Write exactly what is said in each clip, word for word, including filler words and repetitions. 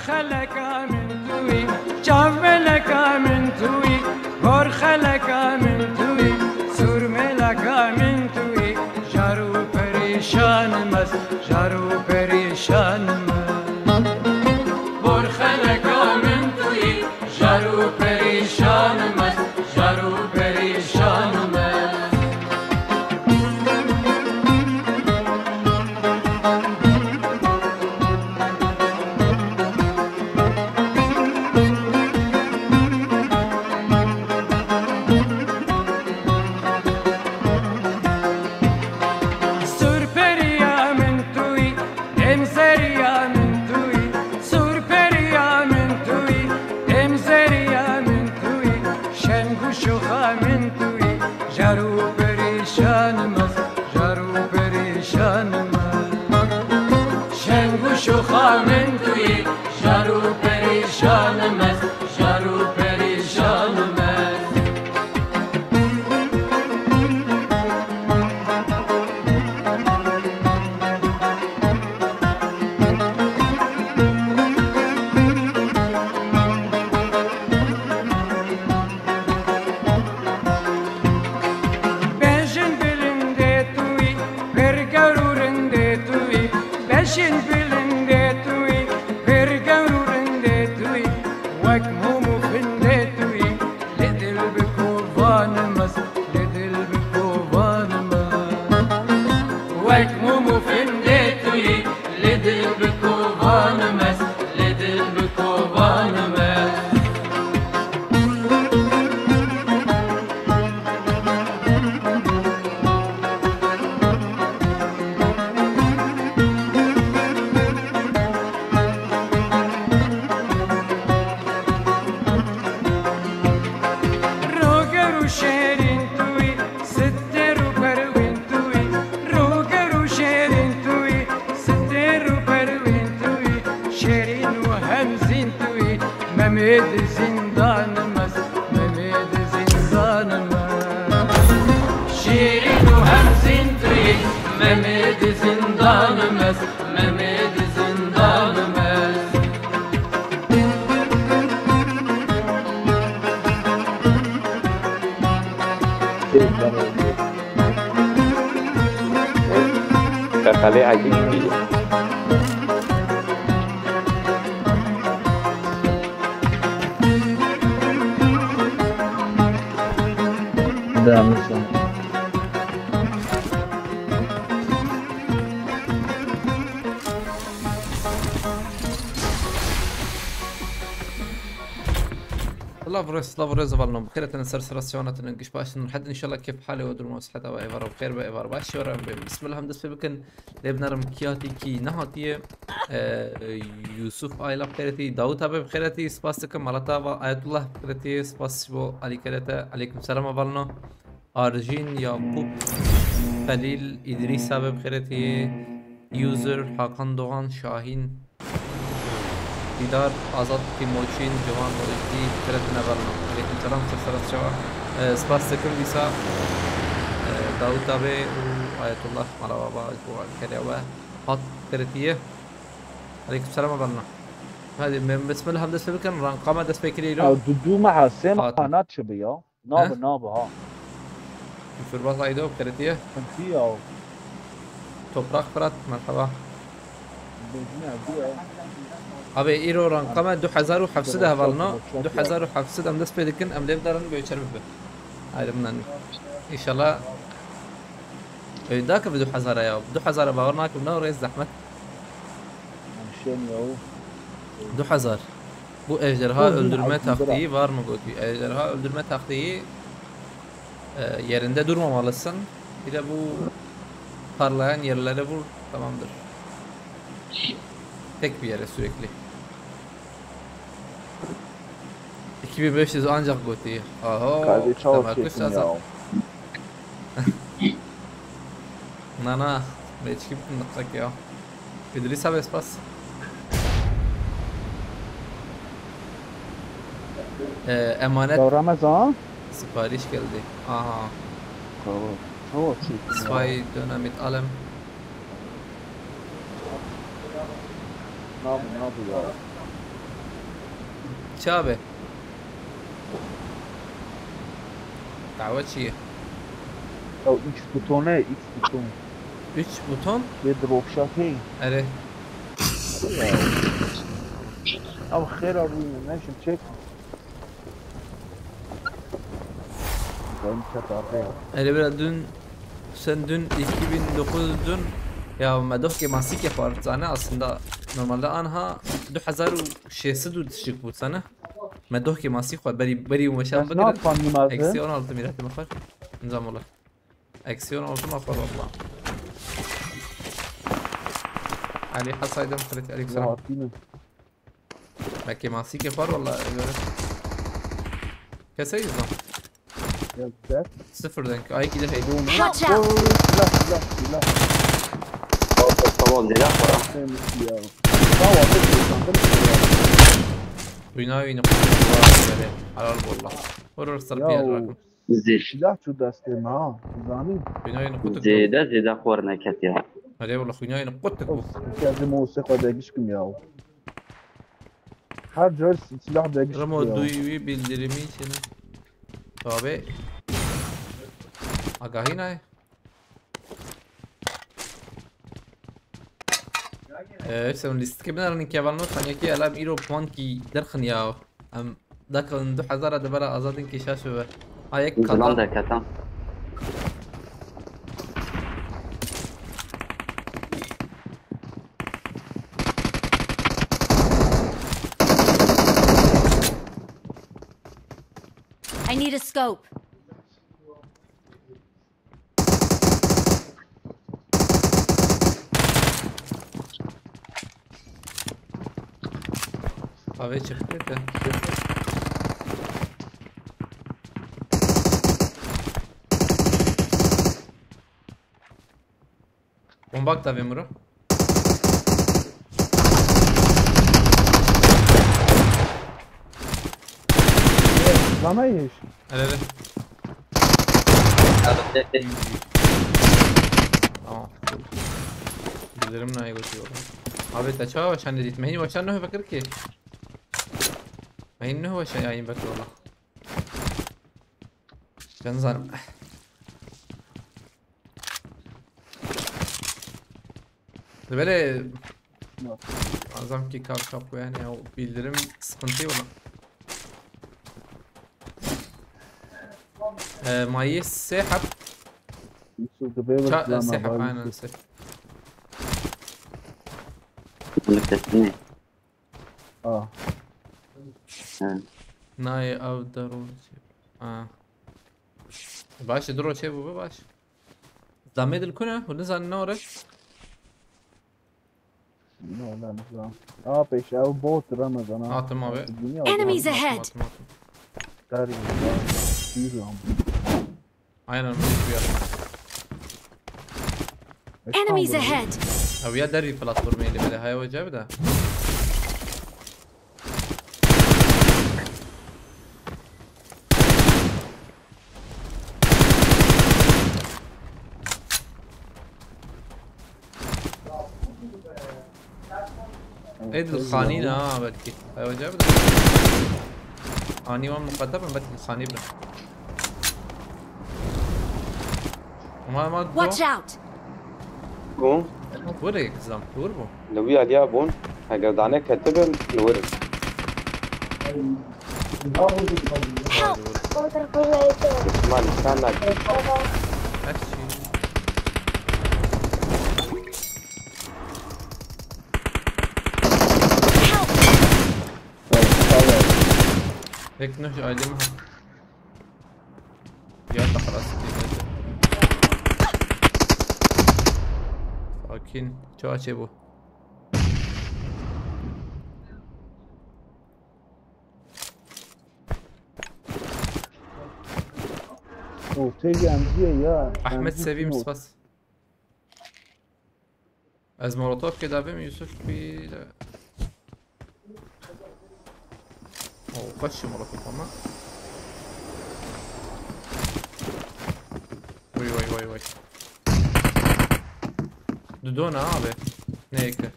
Xeleka min tu yî, çavmeleka min tu yî, hor xeleka min tu yî, sûrmeleka min tu yî, jar û perîşan me, jar û perîşan me. Hor xeleka min tu yî, jar û perîşan me, jar û perîşan me. Sûrperiya min tu yî, demzeriya min tu yî, sûrperiya min tu yî, demzeriya min tu yî, şeng û şoxa min tu yî, jar û perîşan me, jar û perîşan me. Şeng û şoxa min tu yî, jar û perîşan me, jar û perîşan me. Bejin bilindê tu yî, pir gewr û rindê tu yî. Bejin bilindê tu yî, pir gewr û rindê tu yî. Wek mûm û findê tu yî, li dil bi kovan me, li dil bi kovan me. Wek mûm û findê tu yî, li dil bi kovan me, li dil bi kovan me. Roger û şêrîn tu yî, sitir û perwîn tu yî. Roger û şêrîn tu yî, sitir û perwîn tu yî. Şêrîn û hemzîn tu yî, Memê di zindan me, Memê di zindan me. Şêrîn û hemzîn tu yî, Memê di zindan me, Memê di zindan me. Qeqelê Egîn kî ye? Demişan. Silav û rêz, silav û rêz hevalno. Bi xêr hatine ser sera siyana tine giş baş tine. Hadi inşallah kêf halê we, durum we, siheta we êvara bi xêr be, êvar baş şiwara em bê. Bismillah em dest pê bikin. Lê binerim kî hatî kî nehatiye. Ee, Yusuf Ayla bi xêr hatî, Davut abi bi xêr hatî, spas dikim. Malata va Ayetullah bi xêr hatî, spas ji bo alîkerete. Aleykum selam hevalno. Arjîn, Yakup, Xelîl, Îdrîs abi bi xêr hatî, User, Hakan Doğan, Şahîn, Dîdar, Azad, Tîmoçîn, Ciwan, Rojî, bi xêr hatine hevalno. Aleykum selam, ser sera çawa. E, spas dikim dîsa, e, Dawûd abi û Ayetullah, merhaba, ji bo alîkeriya we hat bi xêr hatî. Aleykum selam hevalno. Hadi, me, bismillah em dest pê bikin, ranka me dest pê kirî îro. Ew du, du meha, sê meha naçibi ya. Nabe, nabe ha. Küfürbaz Aydo, xêr hatî. Xintî ya. Toprak Fırat, merhaba. Bejine, bu ya. Abi, îro ranka me du hezar û heft sed e hevalno. Du hezar û heft sed em dest pê dikin, em lê bidarin göçer bibe. Ayrımdan. İnşallah. Öyle daha ki du hezar ya. Du hezar bawer nakim, ne oraya zahmet. Em şên ya. Du hezar. Bu ejderha öldürme taktiği var mı, gotî? Ejderha öldürme taktiği, e, yerinde durmamalısın. Bir de bu parlayan yerlere vur, tamamdır. Tek bir yere sürekli. İki bin beş yüz ancak gotî. Aho, Kaybê çawa çêkin ya? Na, na, meçki bikin, nıktak ya. Idris abi, spas. Ee, emanet. Ya Ramazan? Sipariş geldi. Aha. Tamam. Tamam, çek. Zwei Dynamit alem. Ne yapayım, ne yapayım ya? Çabe. Dawa çi ye? Ew X butone, X buton. Üç buton? Lê dirokşa tê. Erê. Ew xêra rûyê neşim çek. Ben çek arkaya. Erê bira dün, sen dün iki bin dokuz dün ya me doh kêmasîkê xwar zane aslında normalde anha du hezar û şêst sed û tişik bû zane. Me doh kêmasî xwar berî berî weşan Bes bigirin. na pan nimazı. Eksi on altı miratê me xwar. Nizam ola. Eksi on altı me xwar valla. Ali Hasay'dan Fred Aleyküm selam. Hatînim. Me kêmasîkê xwar valla. Kese yüzden. Ya güzel. Sıfır denk. Ay gide hey. Doğru. Watch out! Oo, silah silah silah. Tamam, zêde xwara. Neymiş ya? Tamam, abi, kazandım ya. Xwîna wî niqotik var. Helal valla. Vurur Ya sarpiye o rakım. Zê-, silah şu destê me ha. Zanî. Xwîna wî niqotik. zêde, zêde xwar neket ya. Hadi valla xwîna wî niqotik bu. Kezim o se xwe degiş kim ya. Her car silah degiş Ramo ya. duy wî bildirimi çene. Tabi. Agahî nayê. Ee, sen lîstikê binêrin kevalno, sen yekî elam îro puan kî derxin ya. Em dakin du hezar de bera azadin kî şaş ve. Ha yek Zilam katan. Derketan. I need a scope. Kahve çıktı da. Bombak da vemuru. Bana iş. Hele hele. Tamam. Bildirim neye götürüyorum. Abi te çawa başan dedik. Mehini başan ne fakir ki? Mehini ne başan yayın bak valla. Ben zanım. Böyle azam ki kar çapı yani o bildirim sıkıntı yok. Ee, mayı sehap. Yusuf, tu bê Ça wekî sehap me, aynen Yusuf. sehap. Bunu testini. Ah. Hı. Nayê ev dero çê. Ha. Baş, dero çê bû baş. Damê dil kune, hûn nizanin ne ore? Ne lan lan. Aa, pêş ew bot Ramazan ha. Atım abi. Dünya Enemies Atım, ahead! atım, atım. Dar ya. Yürü ama. Aynen bir yer. Enemies ahead! Abi ya derbi platformu eli böyle haya hoca bir de. Ê dilxanî ne ha belkî. Ew acayip de. Anî wan muqedem in belkî dilxanî bin. Ma ma Watch do. Out! Ku Were kizam, were bû. li wî aliya bûn, heger dane ketibin, li wir. Help! Ma nîşan nake. Her şey. Help! Tek ne ailemi ha. Ya da halas kıymetli. Sakin. Çoğu şey bu. O têjî em jî ye ya. Ahmet Em jî Sevim kim o? Spas. Ez Molotov kê davêm Yusuf bir de. O kaç şey Molotov ama. Vay vay vay vay. Dudona abi. Ne yekte?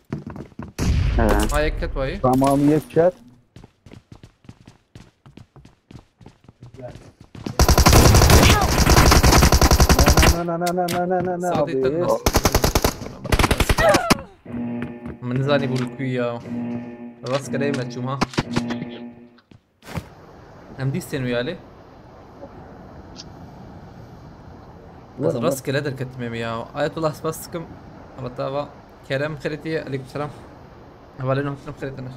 Evet. Ha yekte vay. Tamam, yek çet. Na, na, na, na, na, na, na, Sadê abi. Te nas. Min zanî bû li ku ya. Rastgele me çûm ha. Em dîstên wî alê. Ez Were, were. Rastgele derketim ê ya. Ayetullah spas dikim. Heta va Kerem xirêtiye. Aleyküm selam. Hevalên haftin xirêtine.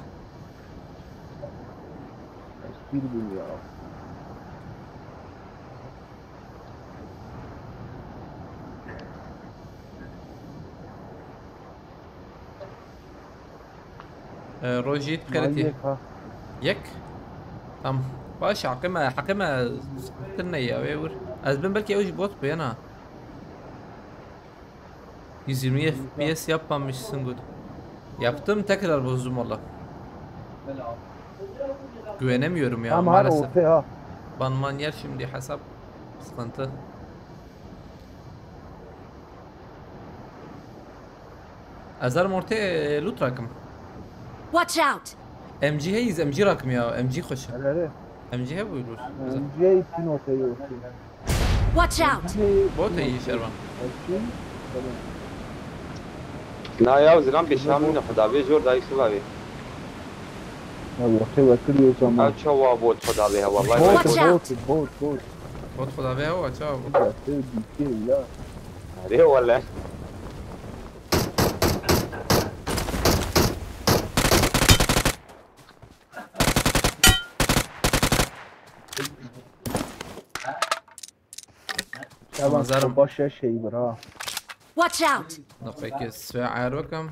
Espîr bûn ya. Ee, Rojî Ma xirêtiye. Yek ha. Yek? Tamam. Baş, heqê me, heqê me tune ya, wê wir. Ez bin belkî ew jî bot bû, yana. Yüz yirmi F P S yapmamışsın good. Yaptım, tekrar bozdum valla. Güvenemiyorum ya, Tamam, her maalesef. Ortaya. Banman yer şimdi, hesap sıkıntı. Ez herim ortê, e, loot rakim. Watch out! M G heyî, M G rakim ya, M G xweş e. Erê, erê. M G hebû loot. Güzel. M G heyî pîno teyî ortê. Watch out! Bot heyî şervan. Okey. Tamam. Na ya, zilam pêşan min xwe davê jor dayî silavê. Ya, ortê wekirî o zaman. Ew çawa bot xwe davê he, wallahi. Bot, Watch out! Bot, bot, bot. Bot xwe davê he, çawa bot? Ya, tê dîtê ya. Erê wele. Şaban, Nazarim. Kopa şeş heyî bir ha. Watch out! Nokta iki, sve ayar bakalım.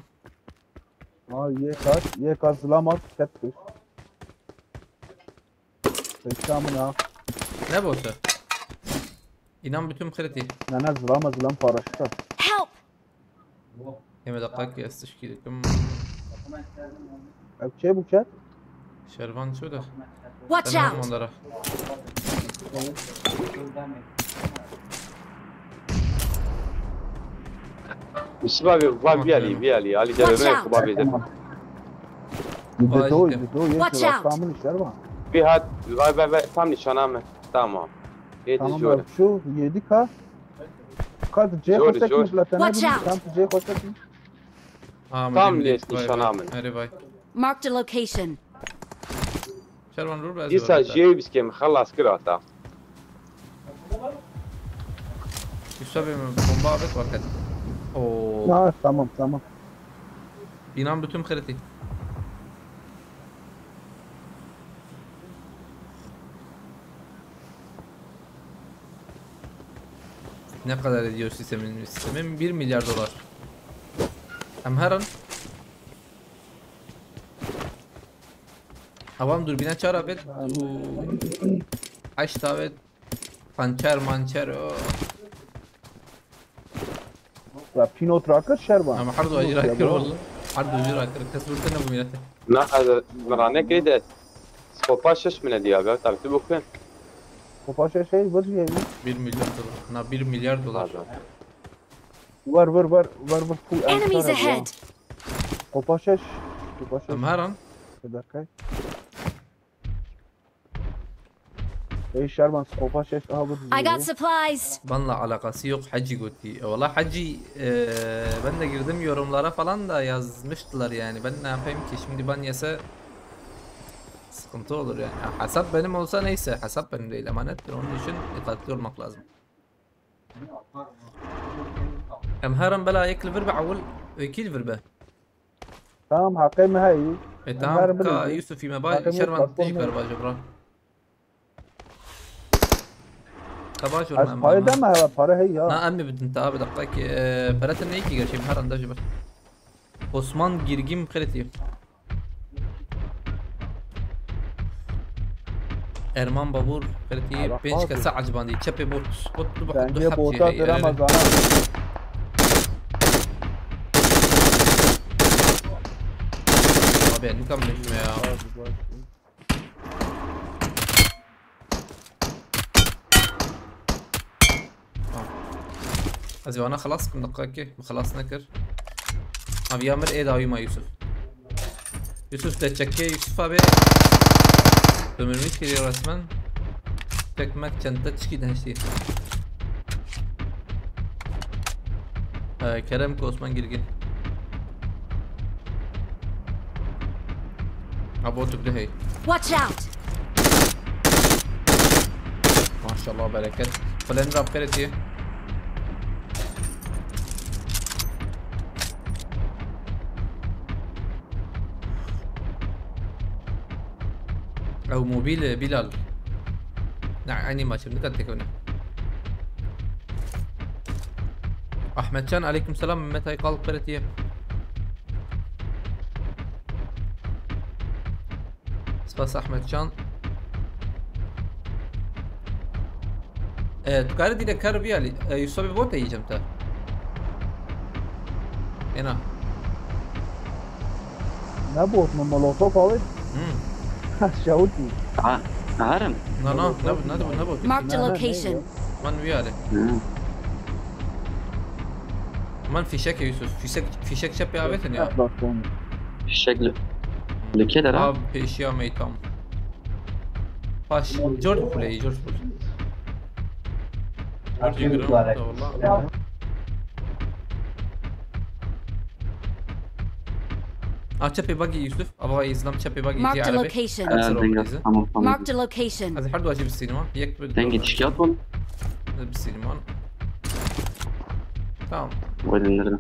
Ha, yek at, yek at zilam at, ket kir. Peki, tamam ya. Ne botu? İnan bütün kriti. Ne, ne, zilam, zilam paraşüt at. Help! Yeme dakika ki ez tişkî dikim. Ev çê bû ket? Şervan ço de. Watch out! Onlara. Yusuf abi, va Tamam, bir Ali, tamam. Bir Ali. Ali de Watch bebek out! Kuba bir de. Tamam. Vay Yüzde doğru, işte. Yüzde doğru, Watch out! Tamam, işler var. Bir hat, vay, vay, vay, tam nişana mı? Tamam. Yedi Tamam, jore. Bak şu yedi K. Kat C Jore, koşak jore. Mı platana Watch out! Tam C koşak mı? Ha, Tam müdür, les vay, nişana vay. Mı? Hadi vay. Marked a location. Şervan dur biraz. Dîsa jêwî biskêm xelas kir hata. Yusuf abi mi bomba abi paket. Oo. Ha, tamam, tamam. İnan bütün kredi. Ne kadar ediyor sistemin? Sistemin bir milyar dolar. Hem her an Avam dürbüne çara bet. Haşta bet. Pançer mançer o. Ya pilot rakır şerban. Ama her doğa Pilot ya, rakır bu. Oğlum. Her doğa rakır. Kes vurdu ne bu millete? Na, e, mirane keyde. Skopa şeş mine diye abi. Tabii ki bakın. Skopa şeş şey vur ya. Bir milyon dolar. Na bir milyar dolar. Pardon. Var, var, var, var, var. Full Enemies ahead! Skopa şeş. Skopa şeş. Tamam, her an. Bir dakika. Ey şerban, skopa şeş, aha, bu I got supplies. Banla alakası yok, Hacı gotti. E, valla Hacı, e, ben de girdim yorumlara falan da yazmıştılar yani. Ben ne yapayım ki, şimdi ban yese sıkıntı olur yani. Ya, hesap benim olsa neyse, hesap benim değil, emanettir. Onun için dikkatli olmak lazım. Em herin bela yek li vir be ewil, êkî li vir be. Tamam, heqê me heyî. E, tamam, ka Yusufî me bay, şervan tijî kar baje bira. Ka baş Ez pare deme heve, pare heyî ya. Na, em ê bidin te abi, deqekê, e, pere te neyî ki gerçê, em herin de ji bir. Osman Girgin xirêtî. Erman Babur xirêtî, pênc kesa ecibandî. Çepê bot. Bot du bot du heb jî heye. Abi, nikam me ya. Tamam. Ez ê wana xelas kim, deqekê. Min xelas nekir. Aviya mir ê dawî ma Yusuf. Yusuf te çekê Yusuf abi. Sömürmüş geliyor resmen. Çekmek çanta çiki deşti. Ee, Kerem ki Osman Girgin. Abo tu bile hey. Watch out! Maşallah bereket. Falan rap keretiye. Ew mobil Bilal. Na, aynî maçım ne kadar tekone. Ahmet Can, aleyküm selam. Mehmet Aykal, Peretiye. Spas Ahmet Can. E, tu kare dîle kar biyalî. E, Yusuf abi bot yiyeceğim te. Ena. Ne bot mu, molotof abi? Hmm. Şahutî. Ha, herim. Na na, ne bu, ne bu, ne bu? Marked a Ne, ne, location. Man viyare. Hı. Man fişek Yusuf. Fişek, fişek çep ya betin ya. Bak onu. Şekli. Leke de ha. Abi peşiya meytam. Paş, George Play, George Play. George Graham da valla. Ah, çepê bagî Yusuf. Ava İslam çepê bagî Marked a diye arabi. location. Her Ha, sıra denge. bizi. Tamam tamam. Marked a location. Ez her duaçı bir sinema. Yek bir Denge tişkiyat bol. Bir sinema. Tamam. Böyle indirdim.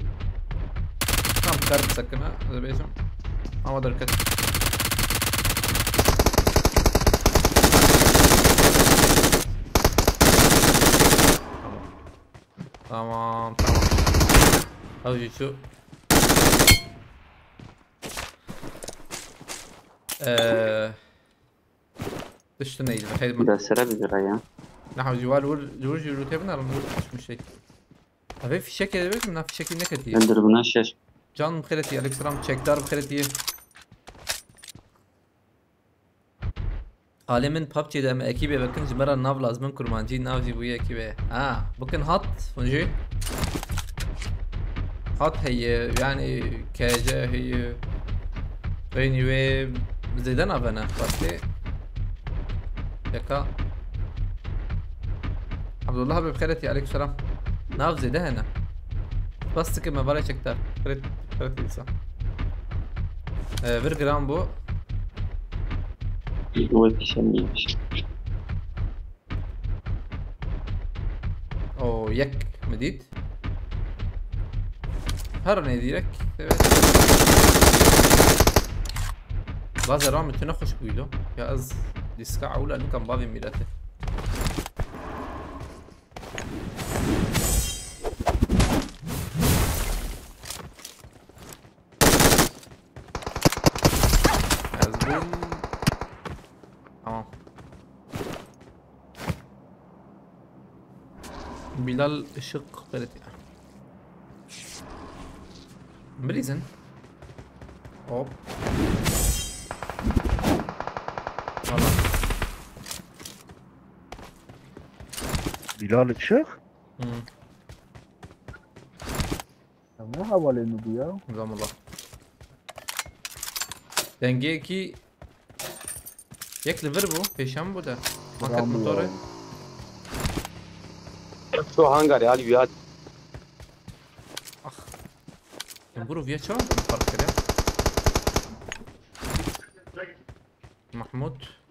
Tamam, çıkardık sakın ha. Öyle bir yaşam. Ama da dikkat. Tamam. Tamam, tamam. Hadi şu. Eee. Düştü neydi? Bakayım. Bir de sıra bir lira ya. Ne hawji var vur vur vur tebin alın vur düşmüş şey. Abi fişek eve kim na fişek ne ketiye? Öldür buna şer. Can bixêretiye, Aleyküm selam, çekdar bixêretiye. Alemin PUBG'de em ekîbê vekin ji me re nav lazim in kurmancî nav jî bûye ekîbê. Ha, bikin hat hûn jî. Hat heye, yani K C heye. Beynî wê zêde navene, rastî. Yeka. Abdullah abi bixêretiye, aleyküm selam. Nav zêde hene. Bas dike me bare çekdar. Xêret, xêret insan. Ee, bir gram bu. Bu pişen neymiş? O yek mi dît? Her ne direk. Evet. Baze ram tune hoş buydu. Ya ez diska awla nukan bavê milletê. Ez bûm. Tamam. Bilal Işık belediye. Bilizin. Hop. Valla. Bilal Işık? Hmm. Ya ne havalê mi bu ya? Zamullah. Dengê ki yek li vir bû, pêşan bû de. Maket Rambo motorê. ya. Şu hangarê alî wî hat. Ah. Em buru viya çawa park kiriye? Mahmut.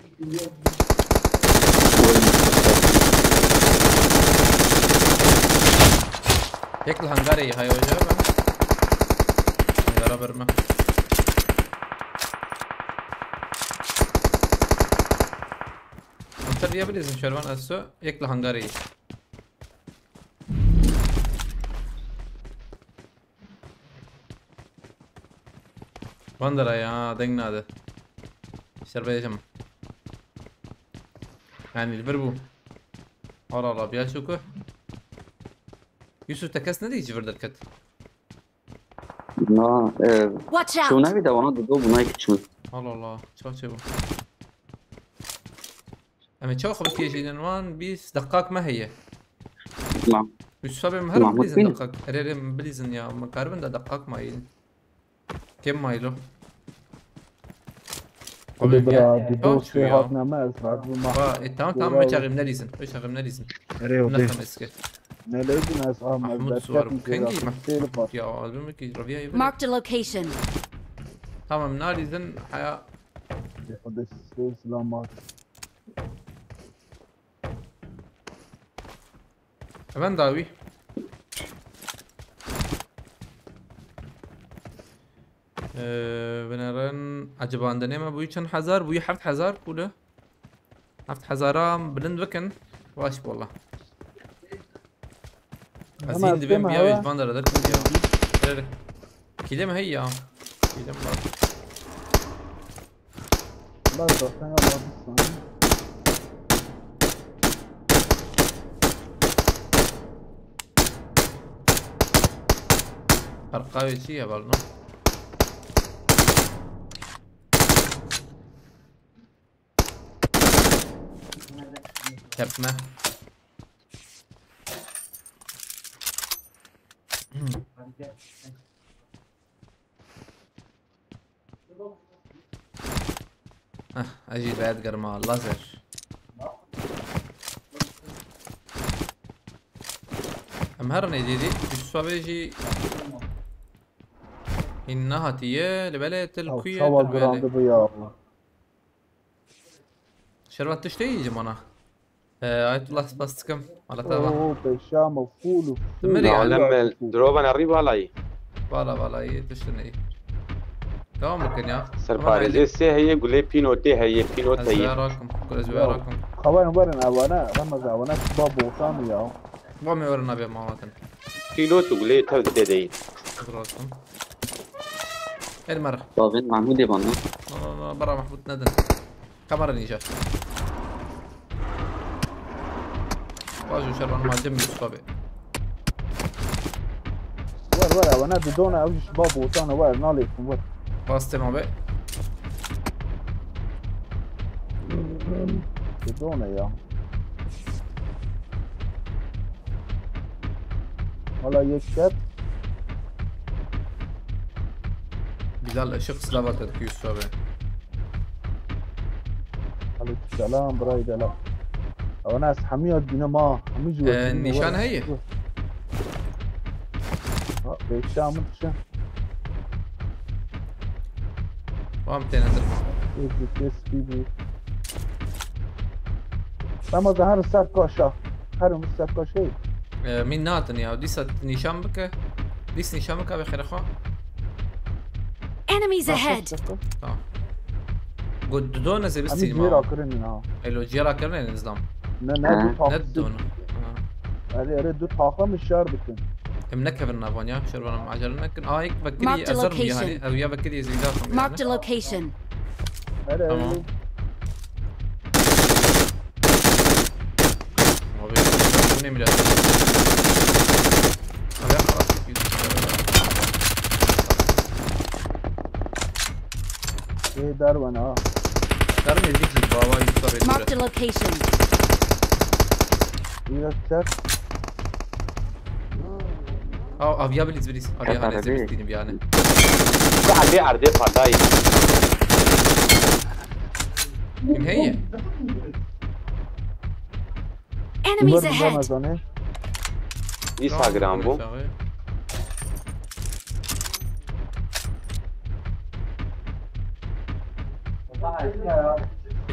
Yek li hangarê yî, hay oca ben. Hangara berme. Hunter diye bilirsin Şervan Esso. Yek li hangarê yî. Bandera ya, deng nade. Şerbeyecim. Yani li vir bû. Allah Allah, bir açık. Yusuf te kes ne diyeceği vir derket. Na, e, Watch şu out! ne bir de ona da buna iki çim. Allah Allah, çok şey bu. Em ê çawa xwe bikêjînin wan bîst deqak me heye. Tamam. Yusuf abi em her Mahmut bilîzin bin. Deqak. Erê erê em bilîzin ya. Me karibin de deqak mayîn. Kêm mayîlo. Hadi bira, Ya, bir dost ya. Hatname ez razı Ba, e, tamam tamam, Bravo. Öçağım ne diysin? Öçağım ne diysin? Nereye o Ne değil? tam eski. Ne leydi nas Ahmet Mahmut Berkat Suar, mi kengî seyri Mahmut pat. Ya, albümü ki, Rabia Yıldırım. Marked a location. Tamam, nalîzin haya. Ya, o da seyir silah mat. Hemen dawî. Ee, binêrin, ecibandinê me bûyî çend hezar? Bûyî heft hezar pûle. Heft hezara bilind bikin. Baş wala. Ez hîn dibêm biya wê ji van dere derkevî ya. Erê. Kîlê me heye ya. Kîlê me var. Bas, bas, sen al, bas, sen. Arka ve şey ya, var, no? Tepme. Heh, ez jî vedigerim ha, lazer. Em her nêdî dî, Yusufê jî hîn nehatiye, li belê til Ew kuye, çawa til belê. Girandibû ya. Şervan tiştê yî cimana. Ee, Ayetullah spas dikim. Hala te va. Oo, pêşa me fûl û Tu fûl. Mirî yani. Alem me dirova nerî balayî. Vala, vala, yê tiştê neyî. Devam bikin ya. Serparêzê sê heye, gulê pînotê heye, pînot heye. Ez vê rakim. Gul ez vê rakim. Xeberin werin ewana, Ramazan ewana şiba botan ya. Va me werin abi mawatin. Pînot û gulê tev dide deyî. Bıraktım. El mara. Bavên Mahmûdê ban, no? No, no, no, bara Mahmûd nedin. Kamera ninja. Bajo şervan ma cem Yusuf abi. Wer, wer, ewana didona, ew jî şiba botan, wer, nalêxin, wer. Bastê ma be. Didona ya. Hala yek şer. Bilal Işık, slava te dikî Yusuf abi. Aleykümselam, birayê delal. Ewana ez hemî ya dîne ma, hemî jî Ee, weşînî nîşan were. Heye? Ha, pêşa min dişe. Wan têne dir. Ê, dike spî bû. Ama da her ser kaşa. Her umur ser kaşa. Ee, min natin ya. Dîsa nîşan bike. Dîs nîşan bike be xêre xwe. Enemies ahead. Tamam. Go didone zê Em bistî cihê ma. Rakirin ha. Elo cihê rakirin en nizam. Ne, ne, Ha. du Ne taksi. Didon. Ha. Erê, erê, du taxa min şer bikin. Em nekevin navan ya, şervan em acele nekin. Aa, ek vekirî Marked a ezir mi yani? Location. Ev ya vekirî zîda kim yani? Marked a location. Erê. Tamam. Abi, bu ne millet? Abi, Ê, derwen ha. Derwen nêzîk bû, bava Yusuf abi. Marked a location. Îro çek. Aw, aviya bilîz, bilîz. Aviya Katar hanê zî abi. Bilîz yani. Sabi erdê patay. Kim heye? Enemies Umarım ahead. Ramazan'ı. Instagram bu.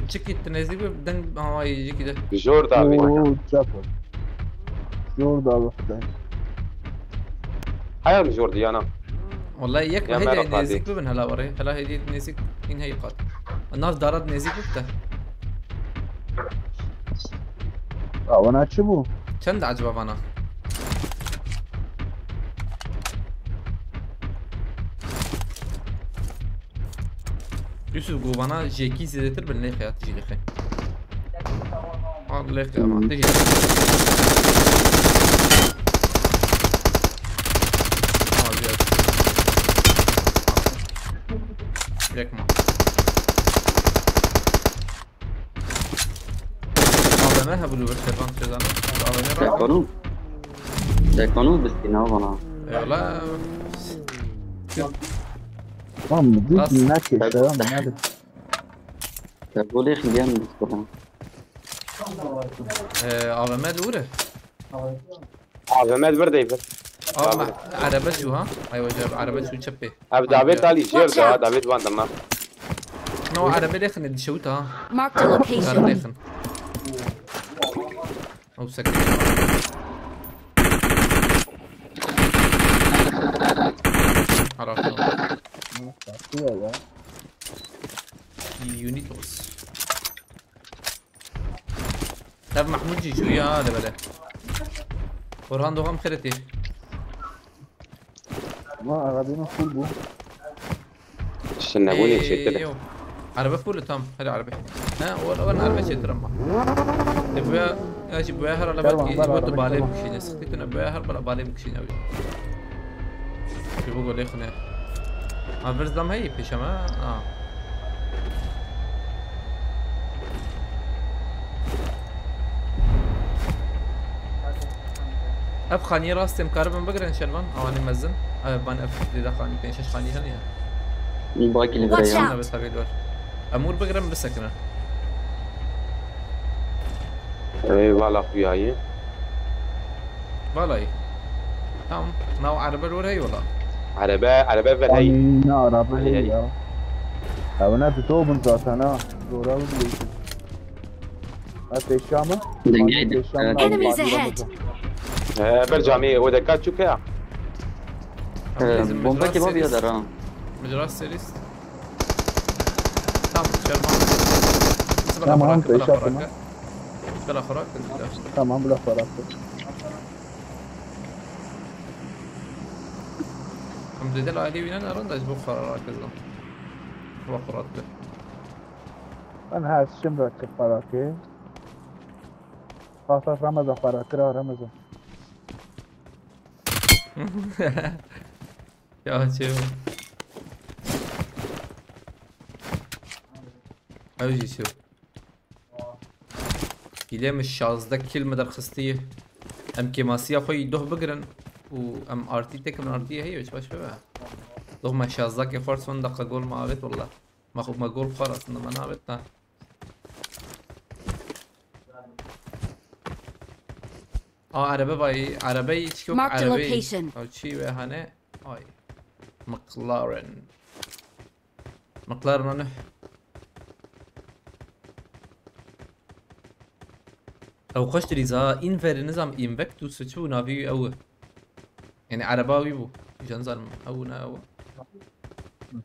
Çık gitti, neyse bir den ama yiyecek gider. Jor da abi. Oo, çapı. Jor da abi. Hayal mi jor diyana? Wallahi yek Ya hediye merhaba nêzîk dî. Bibin hela warê. Hela hediye nêzîk in hey qat. Nav darat nêzîk bibte. Ya, wana çi bû? Çend acaba vana? Yusuf, go vana jekî zêdetir bin lêxe ya, tijî lêxe. Al lêxe ama, tijî. Al ya. Yekma. A V M hebû li wir şervan çêdana. A V M ra. Tekonu. Tekonu bistî navana. Eyvallah. Tamam, Bas. Dik nekêşe, nerede? Te golê xiliyan bistî. Ee, A V M li wir e. A V M di vir de yî vir. Aa, erebe çû ha. Ay, wece erebe çû çepê. Ev David alî jêr de ha, David van dema. No, erebe lê xine dişewit ha. Marked a location. Lê xin. Ew sek. Arafo. Unitos. Ev Mahmud jî çû ya, lebele. Orhan Doğan xeretî. Ma arabî min full bû. Şinebûnê çêtir. Yo. Araba full tam. Hele araba. Ha, o, o araba çêtir ama. E, bu ya, ya jî bu ya her araba ki, bu balê bikişîne. Sıkıntı ne? Bu ya her bala balê bikişîne. Ji bo golê xwe ne. Ha, vir zam heyî pêşe me. Ha. Ev xaniyê rastê em karibin bigirin şervan. Awanê mezin. Ev ban ev dêde xanî pênc şeş xanî hene ya. Bakî li Watch vire ya. Out! Ev tabii var. Em wir bigirin bisekine. Ey, vala xuyayî. Vallahi. Tamam. Nav araba lor hey wala. Araba, araba ver hey. Ay, ne araba hey ya. Ev ne tuto bun zaten ha. Zora bu bile. Ha, pêşa me? Dengê Pêşa me. Enemies ahead! He, ber camî, o de kaç çuke ya? Ee, bomba kebabı ya da ra. Mecra serist. Tamam, şerman. Tamam, bela pêşa xurake, bela xurake. Tamam, bela xurake. Em dêde la alî wîne nerin de ji bo xurake zan. Wa xurake. Ben her şim rakip xurake. Xaxax Ramazan xurake ra Ramazan. Ya çew. Ew jî çew. Hîlê min şazdeh kil min derxistiye. Em kêmasiya xwe yî doh bigirin û em artî têkin artiyê heye, baş bebe. Doh me şazdeh kê xwar son deqa gol me avêt walla. Me xwe me gol xwar aslında me navêt da. A, erebe vayî, erebe yî çi yok, erebe. Marked a location. Ew çi ve hane? Ay. McLaren. McLaren ne? Ew xweş dirîz ha, Inver nizam Invectus çi bû navî ew. Yani ereba wî bû. Jan zanim ew ne ew.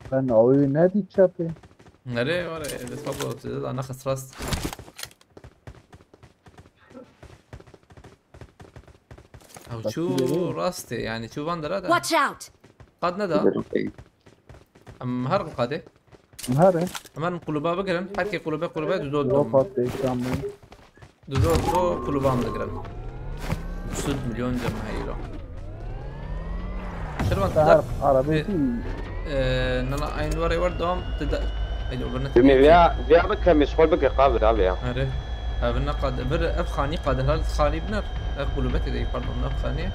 Sen ew ne dî çepê? Nere, were, bes bak o, size de ana xesrast. Ew çû rastê, yani çû van dera de. Watch out! Qad ne da? Em her qadê. Em her e. Em her quluba bigirin. Her kê qulube qulube du dot dom. Europa pêşan min. Du dot do quluba em digirin. Sud milyon cem heyro. Şervan, her arabê. Nana aynı var var devam. Tida. Ay, o ne? Dime veya veya bik hem meşgul bik qabil abi ya. Are. Ev ne qad-, vir ev xanî qad-, hal xanî biner. Ev qulubetê de, pardon, ev xanî.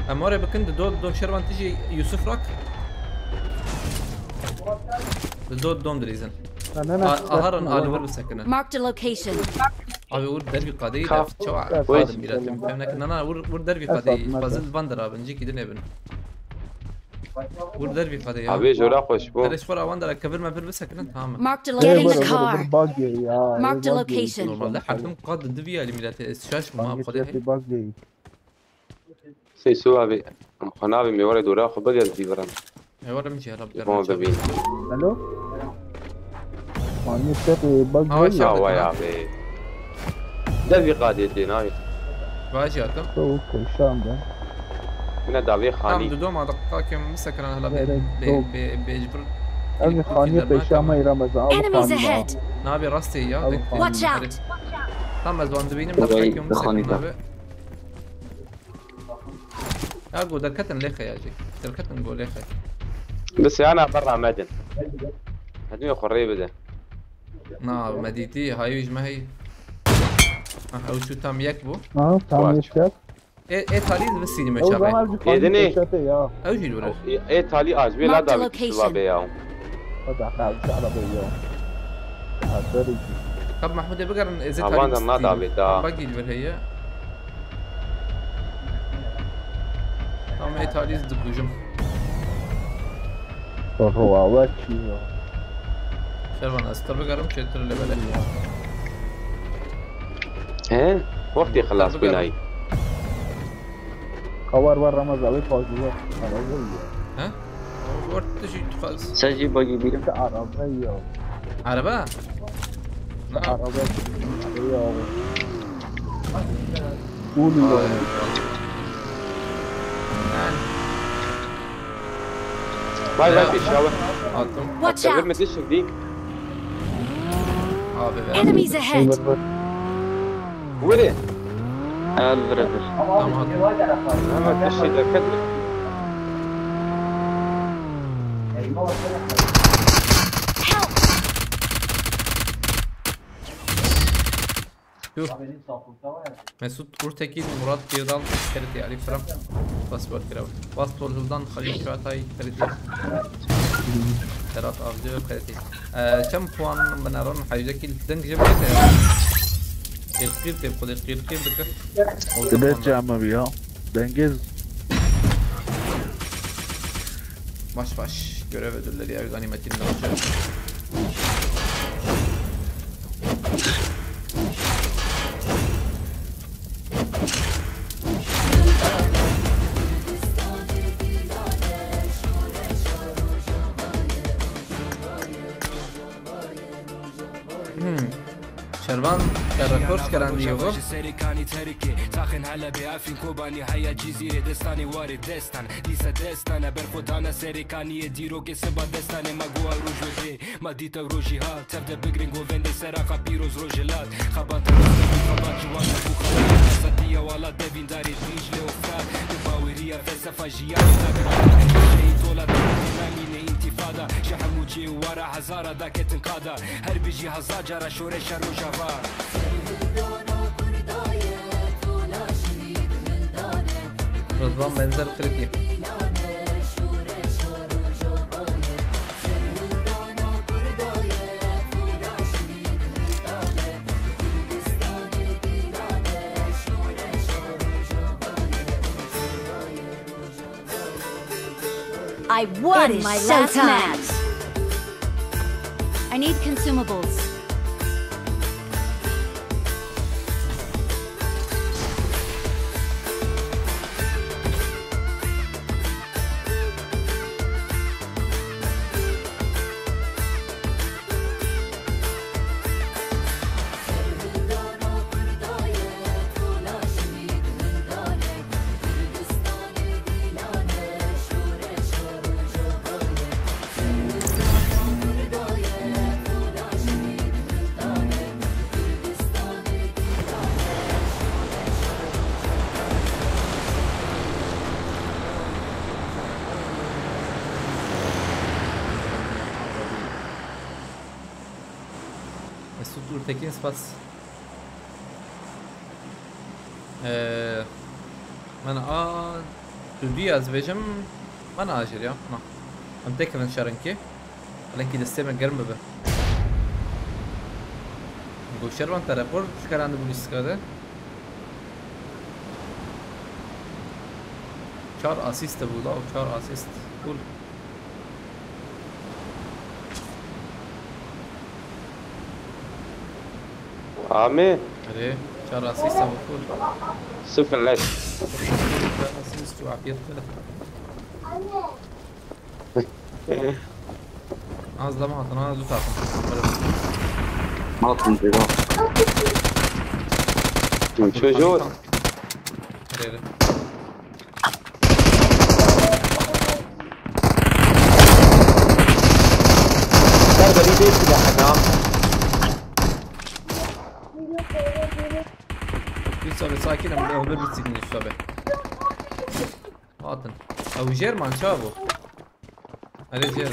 Em oraya bikin, di do, do şervan tijî Yusuf rak. Di do dom dirîzin. Ne, ne, ne. A-, aharan alî vir bisekine. Marked a location. Abi, wir dervî qadeyî de çawa qadim bîra tim. Em nekin, na, na, wir, wir dervî qadeyî. Fazil van dirabin, cîkî dinê bin. Wir dervî qadeyî ya. Abi, jora xweş bû. Ere ji xwe re awan dera kevir me vir bisekinin, tamam. Marked a location. Get in the car. Marked a location. Normalde herdim qad di vî alî mîrete, ez şaş ma xwedê. Sê su abi. Em xwe navê mêwarê dora xwe bigir dîviran. Ê, were min jî hela bigere. Bon bibîn. Alo? Manyê te bag ha, ya abi. Dervî qadê tê navê. Vajî hatim. To koşan ben. Mine davê xanî. Tam du doma dakika kem bisekiran hela bê, bê, bê, bê, ji bir. Ev xanî pêşa me Ramazan. Enemies ahead! Navê rastê ya. Watch out! Tam ez wan dibînim dakika kem bisekiran abi. Ya go derketin lê xeya jî. Derketin go lê xey. Bes yana berra medin. Hedûyê xwe rê bide. Na, me dîtî, hayî ji me heyî. Ah, ew çû tam yek bû. Ha, tam yek. Ê, ê talî bi sînî me çabe. Êdinê. Ew jî li vir. Ê, ê talî az, wê la davê kî siva be ya. Qab Mehmûdê bigerin, ez ê talî bistînim. Bagî li vir heye. Tam êtalîz dikujim. Rowa çi ya? Şervan, ez te bigerim çêtir li bele. He? Wextê xilas bûnayî. Kawar var Ramazan ve fazla. Araba ya. He? Wert tu jî tu xwez. Sen jî bagî bîrim. Araba ya. Araba? Ne? Araba ya. Ulu ya. Vay vay pêşiya we. Attım. Watch Devir out! mi dişik dî? Abi be. Enemies ahead! Were. El vire bir. Tamam. Hemen bir şey derken. Help! Dur. Mesut Urtekin, Murat Girdal, Ferit Ali Fıram. Password kira. Bas Tolhuldan, Halil Çağatay, Ferit. Serhat Avcı, Ferit. Ee, çem puan binaron, hayda kil deng jebiyete. Qil qil tep, qil qil qil dikir. Dibet cama bir ya. Dengiz. Baş baş. Görev ödülleri ya, ganimetin dağıtı. Hmm. Şervan, te rekor şikerandî yo. Ji Serêkanî terikê, taxên Helebê, Efrîn, Kobanî, heya Cizîrê, destanê warê destan, dîsa destan e, berfo dana Serêkaniyê, dîrokê siba destanê me, guha roj û dê, me dît ew rojî hat, tev de bigrin govendê seraqa pîroz roj hilat, xebat e, xebat ciwan e, bû xebat, sediya wala devîndarê Dîcle û Frat, bi baweriya felsefa jiyan, şehîd dola, namîne întîfada, ji hemû cê û wara hezara daketin qada. Her bijî hezar cara şoreşa Rojava. Rıdvan benzer kırık yap. I won my last match. I need consumables. Mesut Urtekin, spas. Ee, min a dudî ez vêjim, min ajir ya. Na. Em têkevin şerinkê. Lengî destê me germ bibe. Goşervan te rekor şikerandî bu lîstika de. Çar asîst bû da, çar asîst. Cool. Amê. Erê, çar asîst bû, cool. Sıfır leş. Çar asîst û afiyet be. Az lama hatin, az zû hatin. Hatin, zêde. Çocuğu. Erê, erê. Nerede bir değil bile hadi ha. Yusuf abi, sakin ol, bir bitsin Yusuf abi. Hatin. Ew jêr man çawa bû? Erê jêr.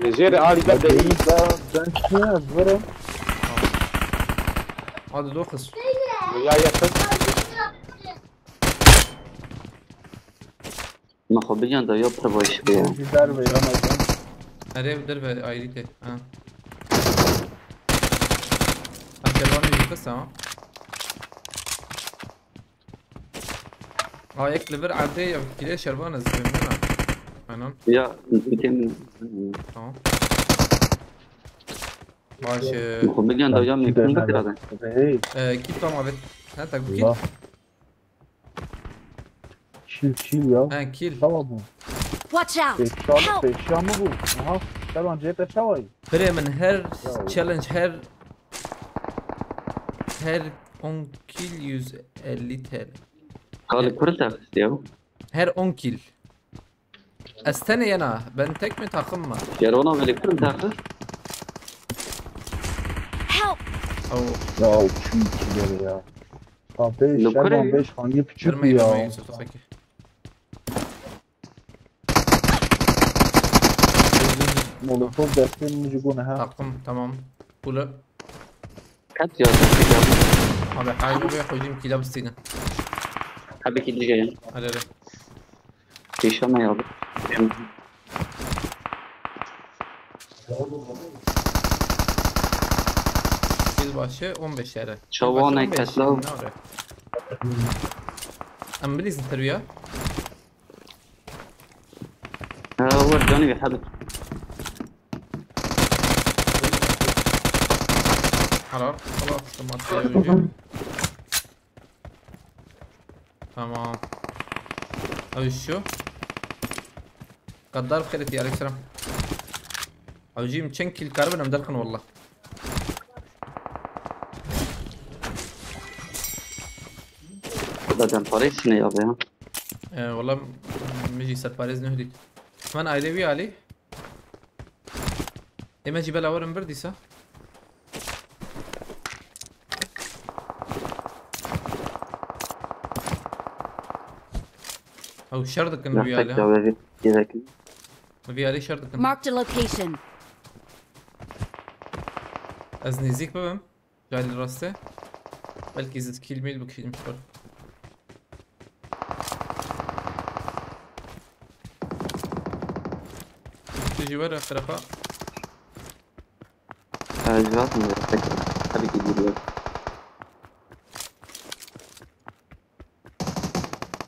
Jêrê alî de değil. Ben, ben şey hazırım. Hadi dokuz. Ya yakın. Ma xwe bigihanda ya pir baş be ya. Güzel bir Ramazan. Erê derve ayrı te. Ha. Ha, kervanê yekes ama. Aa, yek li vir erdê ya kîlê Şervan ez dibêm, ne? Aynen. Ya, bütün Tamam. Baş e, Muhammed yan da ya mümkün bir abi. Hey, e, kit tamam abi. Ha tak bu kit. Allah. Çil çil ya. Ha kil. Tamam mı? Watch out! Eşya mı? Help! Eşya mı bu? Aha. Tamam, cep eşya var. Birê min her Ya. Challenge her her on kil yüz elli T L. Kali kuru taxist ya. Her on kil. Ez tenê yena. Ben tek mi takım mı? Şervan abi kuru taxist. Help! Oh. Ya şu ikilere ya. Ha beş, Lo Şervan kuru. beş hangi küçük Vermeyin, ya. vermeyin Yusuf, peki. Molotov desteğini gone ha. Takım tamam. Pulü. Kat ya taxist ya. Abi hayır be hocam kila bistine. Tabii ki diyeceğim. Hadi hadi. Yaşama ya abi. Yılbaşı on beş yere. Çawa Yılbaşı ne on beş, katlav? ne oluyor? Em bilizin teru ya. Ha, var canı bir hadi. Harar. Harar. Tamam. Tamam. Abi şu. Gaddar bixêrê te, aleyküm selam. Abi jî çend kil karibin em derxin wallah. Zaten parayı sinir abi ya. Ee, wallah min jî serparêz nehudît. Min aile wî alî. Ê me jî bela werin bir dîsa. Ew şer dikin vî alî Yaklaşık ha. Ya ve gerek. Vî alî şer dikin. Marked a location. Ez nêzîk bibim. Cahil rastê. Belkî zid kill mîl bikişînim ji xwe. Tu jî were xerefa. Ee, cevap mı? Peki. Tabii ki geliyor.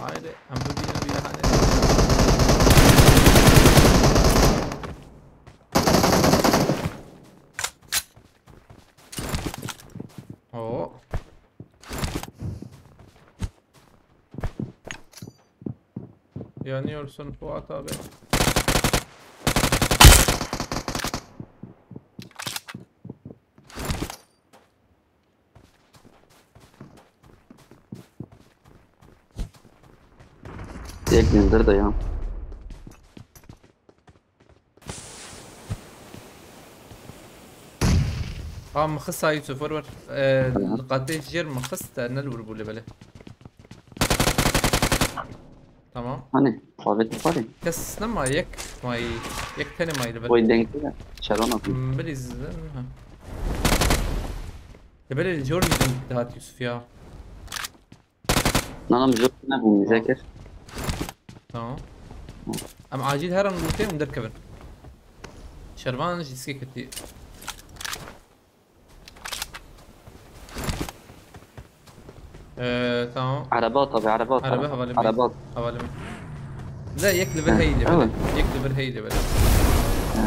Haydi, em bibîne vî hane. Oo. Yanıyorsun Fuat abi. Tek gündür de ya. Aa, mixista Yusuf, wer wer. Ee, li qatê jêr mixist, te ne li wir bû lê belê. Tamam. Hani? Davet mi var ya? Kes nema, yek mayî, yek tenê mayî li vir. Oy denkli de. Şeron atıyor. Hmm, bilî zin, ha. Lê belê li jor jî deng dihat Yusuf ya. Nanam jor ne bu müzakir. Tamam. Em acil herin lûtê hûn derkevin. Şervan jî diskê ketî. Ee, tamam. Araba at abi, araba at. Araba havalim. Araba at. Havalim. La yek li vir Ha, heyli tamam. Böyle. Yek li vir heyli böyle.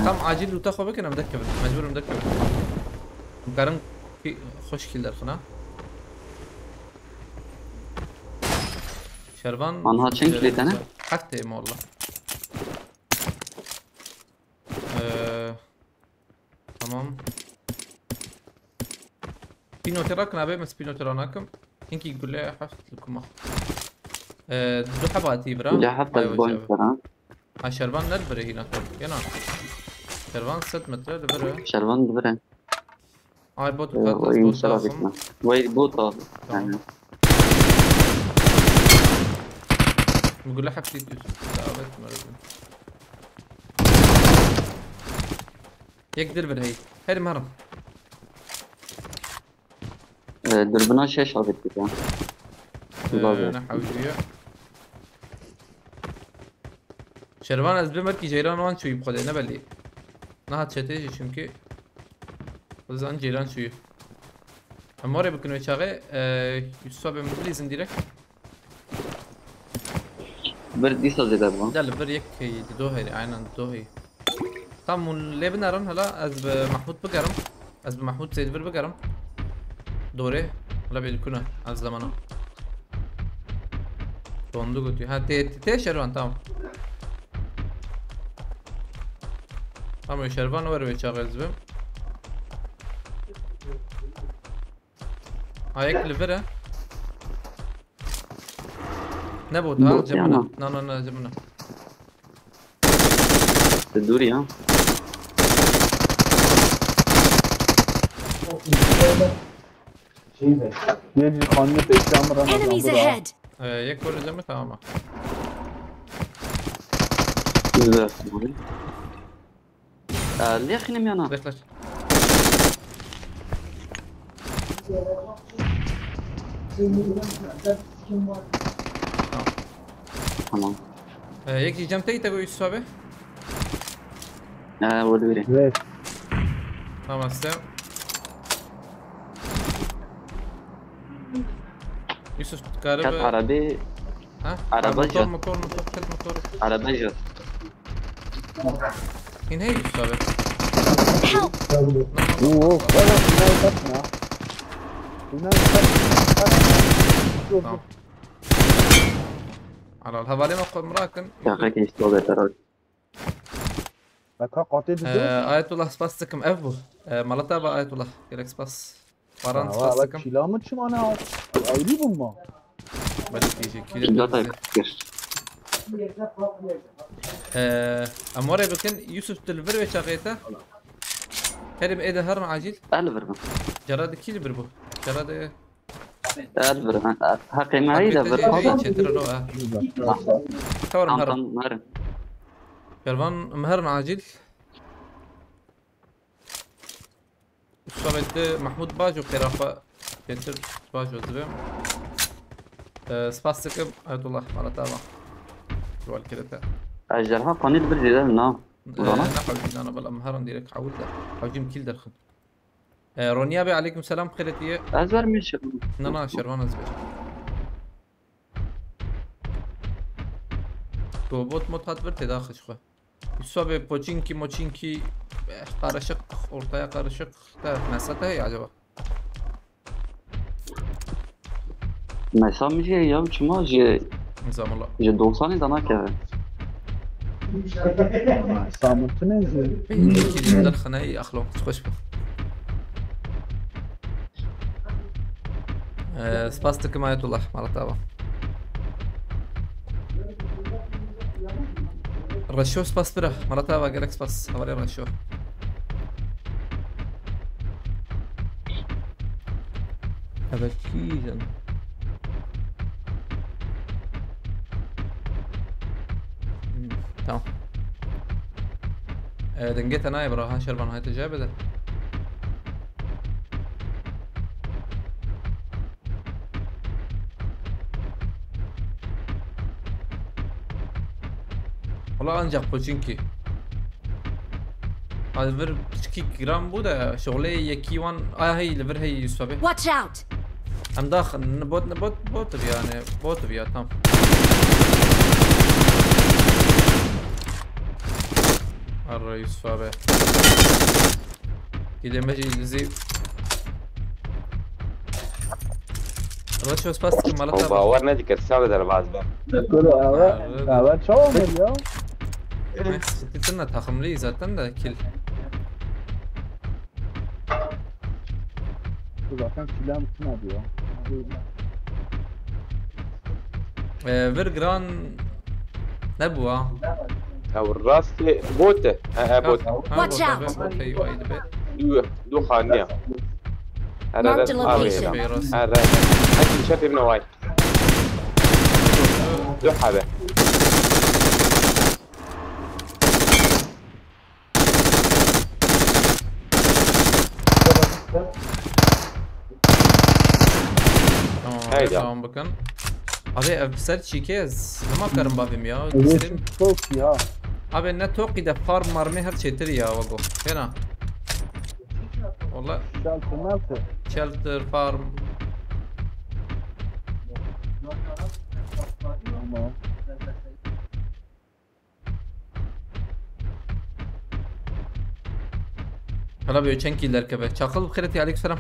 Tam acil lûta xwe bikin em derkevin. Mecbur em derkevin. Em karin ki xoş kil derxin ha. Şervan. Anha çend kil tane? Heftê mi valla. Ee, tamam. Spinote rakin abi, min spinote ranakim. Hinkî gule heft li kuma. Ee, du heba tî bira. Ya hafta Ay, boyun wece. falan. Ha, Şervan ne li virê hîna top? Yana. Şervan sed metre li vir e. Şervan bir. Ay bot Ee, kat O ez bot inşallah daxim. bitmez. Vay bot abi. Tamam. Yani. Min gule heftî tû. Davet meredin. Yek dil bir hey. Her marim. Ee, dürbüne şeş abi ya. Ee, Bravo. Ne hewciye. Şervan ez bi merkî ceyran wan çûyî bi xwedê ne belî. Nehat çetê jî çünkü. O zaman ceyran çûyî. Em oraya bikin wê çaxê, e, Yusuf'a ben bilîzin direkt. Bir dîsa zêde bû. Gel, bir yek heyî, di do heyî, aynen di do heyî. Tam hûn lê binerin, hela ez bi Mahmûd bigerim. Ez bi Mahmûd zêde bir bigerim. Dorê. Hela bêlikûne, ez lemana. Dondu gotiyor. Ha, tê, tê, tê Şervan, tamam. Tamam, Şervan, were wê çaxê ez bim. Ha, yek li vir e. Ne bot ha? Bot ya cemina. Na, na, na, cemina. Te dûrî ya. Yê jî xanî pêşiya min re Enemies ahead! Ee, yek gol cemî, tamam. Güzel. Ee, lêxînim yana. Lêx, lêx. Tamam. Ee, yek jî cem te, te go Yusuf abi. Ee, weli weli. Evet. Tamam, sen. Yusuf, karibe. Kat arabi. Ha? Araba motor, jot. Motor, motor, ket motor. Araba jot. Hîn heye Yusuf abi. Help! Oo, bana bunlar satma. Bunlar satma. Tamam. Al, al, hevalê me xwe mirakin. Şaka geçti o beter. Bak, ha, katê Ee, diyor. Ayetullah, spas dikim, ev bû. Ee, mala te ba Ayetullah, gerek spas. Paran spas dikim. Kîla min çima ne? Ayrî bûn ma? Belê tîjî, kîla. Kîla te kir. Ee, em were bikin, Yusuf, tu li vir wê çaxê te. Kerim, ê de herin acîl. Ez li vir bim. Cara de kî li vir bû? Cara de Ez vir bim. Heqê me heyî de vir. Çêtir ro, ha. Tewr em herin. Tamam, herin. Kervan, em herin acîl. Sohbetde Mahmud Bajo, Qerafa Getir Bajo dibe. Ee, spas dikim, Ayetullah, mala te ava. Rol kirete. Ejderha qanî bir jêde na. Ee, Urana? Ne hewcî nana, bela em herin direk hewil de. Hewcîm kîl derxin. Ee, Roniya be, aleyküm selam, xêretiye. Ez vermî şervan. Na, na, şervan ez be. Gobot mod hat bir têda xişxwe. Yusuf abi, poçinki, moçinki, eh, karışık, ortaya karışık. Te, mesela te heye acaba? Mesa mi jî ya çima ji, Nizam ola. Ji doksanê de nakeve. Sametine jî. Peki, derxine, axlom, xweş bû. Ee, spas dikim Ayetullah, mala te ava. Reşo, spas pira, mala te ava, gerek spas, hevalê Reşo. Evet, kîjan. Hmm, tamam. Ee, dengê te nayê bira, ha, Şervan, hayte cevap bide. Wala ancak Pochinki. Li vir piçkî giran bû de şolê yekî wan. Aya hey, li vir hey Yusuf abi. Watch out! Em dax, ne bot, ne bot, bot bi yani, bot bi ya, tam. Arra Yusuf abi. Gidemeci İngiliz'i. Reşo, spas dikim, mala te ava. Bawer nedikir, sağ ol, derbaz be. Kuru, ava, ava çok mu ya? Sitinle takımlıyız zaten de, kill. Bu zaten silahım kim abi ya? Ee, vir giran nebû ha. Ew rastê bot e. He, he, bot. Ha, bot, ha, bot, hey, vay be. Du, du xaniya. Here, Marked a location. Here, here. Hadi çetin ne vay. Du habe. Tamam, abi, tamam, bakın. Abi, ev ser çîkê ez nema karim bavim ya. Çok ya. Abi, ne toqî de farm marmê her çêtir ya, wago. Fena. Valla. Shelter, shelter. Shelter, farm. Tamam. Hala be çend kill derkeve. Çakıl bi xêretî, aleyküm selam.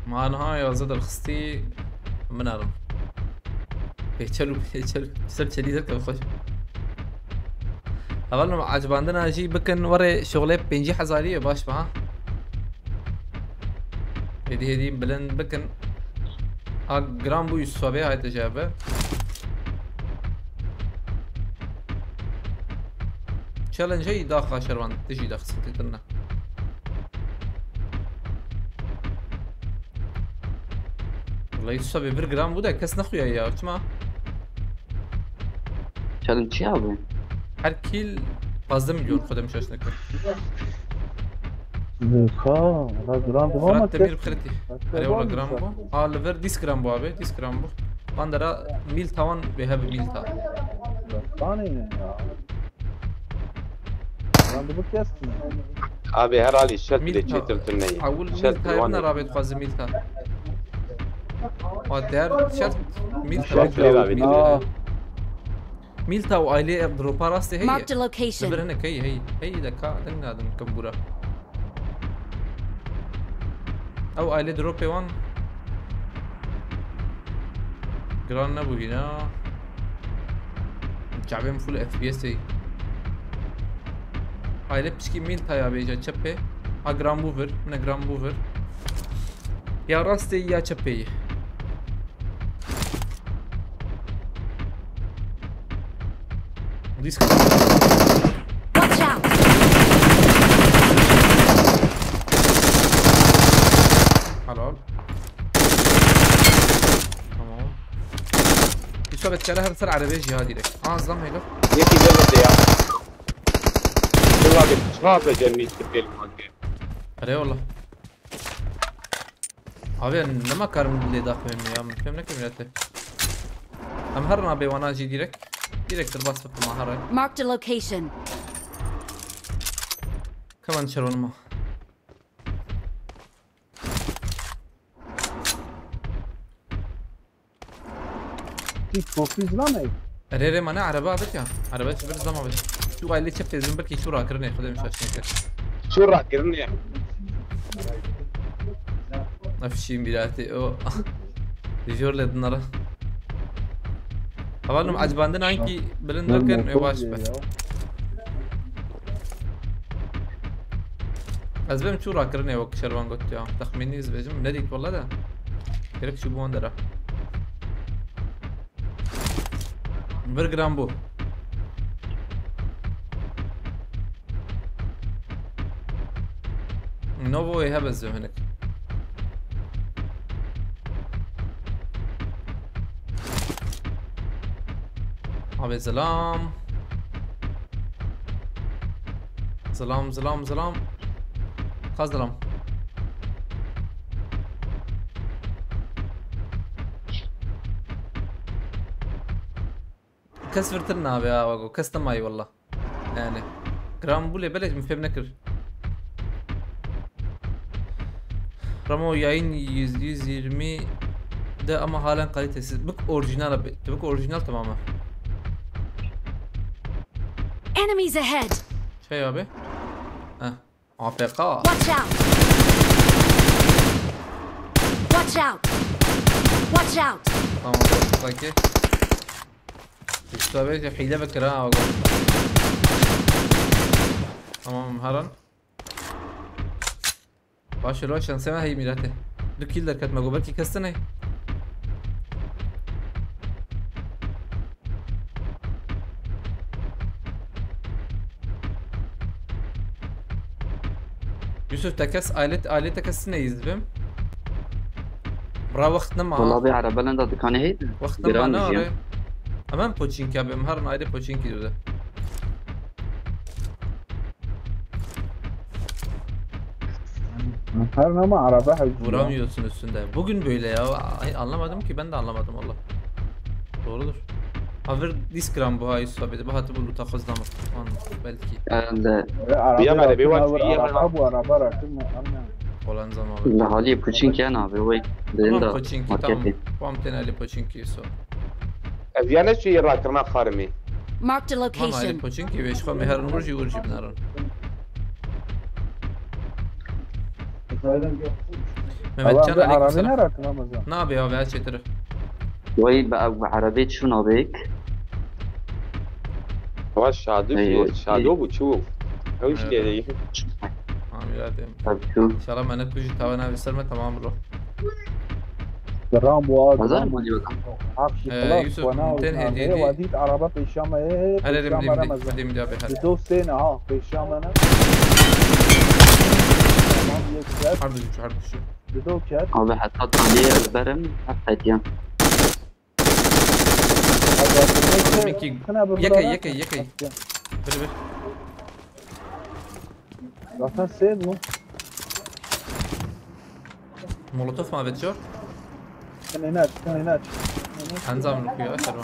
Ma niha yazı derxistî min arim. Pêçel û pêçel. Ser çelî derkeve xweş. Hevalno, ecibandina jî bikin, werê şixulê pêncî hezarî ye, baş be ha. Hêdî hêdî bilind bikin. A giran bû, Yusuf abi hayte ji eve. Challenge ey daxa şervan, tijî dax sıkıntı tırna. Wallahî Yusuf abi bir gram bû da kes nexuya ya, çima? Challenge çi abi? Her kill pazdeh milyon, xwedem şaş nekir. Ka, la gram bû ama Fırat Demir kes. Bixireti. Başka Erê var wala mı gram sen? Bu. Ha, li vir dîs gram bû abi, dîs gram bû. Bandera mîl tawan bê hebi mîl ta. Destane ya. Lan bu kes mi? Abi her halî şert Mîl bile ta. Çêtir tu neyê. Ewil Şert mîl ta wan evine ê. Rabê dixwaze mîl ta. Ate her şert mîl ta. Şert bile rabê Mîl ta. Aa. Mîl ta û ailê ev dropa rastê heye. Marked a location. Li vir hinek heye, heye. Heye de ka, deng nadin kim bûra. Ew aile dropê wan giran nebû hîna. Çavên full F P S ê. Aile piçkî mîl taya bêje çepê. Ha giran bû vir, ne giran bû vir. Ya rastê ya çepê yê. Disk. Watch out! Helal. Tamam. Yusuf abi, kere her ser arabaya jî ha direkt. Aa, zam hele. Yekî de vurdu ya. Valla bir çapa cemî istipêl makê. Erê wala. Abi nema karim lê daxivim ya, min fêm nekim ya te. Em her nabê wana jî direkt. Direkt bas bikim ma here. Marked a location. Kaman çerwanima. Tî topî zilamey. Erê rê mane araba abet ya. Araba çi bir zam abet. Şu aile çep tezin belki şu rakirine, Xwedê min şaş neke. Şu rakirine. Ev şîn bîratê o. Jor le dinara. Hevalnum ecibandin ankî bilind bikin, e, baş be. Ez bêm çû rakirinê wek şervan got ya. Texmînî ez bêjim, nedît wele de. Gerek çû bi wan dera. Bir gram bû. Novoyê hebe zû hinek. Abi zilam. Zilam, zilam, zilam. Ka zilam. Kes virtir nabe ha, wego kes temayî walla. Yani. Gram bû lê belek min fêm nekir. Ramo yayın yüz, yüz yirmi de ama halen kalitesiz. Bik orijinal abi. Bik orijinal tamam mı? Enemies ahead! Şey abi. Heh. A P K. Watch out! Watch out! Watch out! Tamam, sanki. Usta be, hile bekir ha, bak. Tamam, her an. Baş rol şansına hey mirate. Du kill derket me go, belki kestine. Yusuf, te kes alet, alet te kes ne izbim? Bra, wext nema. Wala be, araba lenda dikanê heydi. Wext nema, ne are? Hemen poçinka bim, her ayrı poçinki döde. Her nama araba heydi. Vuramıyorsun üstünde. Bugün böyle ya. Ay, anlamadım ki, ben de anlamadım valla. Doğrudur. Havir diskran bu ha, Yusuf abi de. Bu hatı bu luta xozlama. An belki. Elde. Ve araba Ya, bana bir rakın var, var, iyi araba ama. Bu araba rakın mı? Anlamadım. Holanza ma. Li halî Pochinki ya nabe wey. Tamam, Pochinki, tamam. Tamam, tên alî Pochinki so. Ev ya ne çi rakirina xarimî? Marked a location. Tamam, alî Pochinki ve şixwe meher nur jî ur jî binarin. Mehmet Can, aleyküm selam. Nabe abi, her çetir. Wey, bi ew bi erebê çû nabêk. Wa şado Ey, jî, wey. Şado bû, çû. Ew jî Evet. Lê. Amin, ya dem. Tabii ki. İnşallah mene kuji tawana ve serme tamam bro. Ram bu abi. Hazır mı diyor? Hak Ee, Yusuf, wana mümkün hediye hediye. Vadit araba peşama, e, Her yerim peşama demdi, Ramazan. Demdi abi, hadi. Dido sene ha, peşama ne? Tamam, yeter. Harbi düşüyor, harbi düşüyor. Dido ket. Abi hatta tanıyı ezberim, hak ediyorum. Demek ki Kına bu yekey, buralara yekey, yekey. Atacağım. Bir, bir. Zaten save bu. Molotof muhabbeti yok. Sen iner, sen iner. Hands on okuyor, aşağı.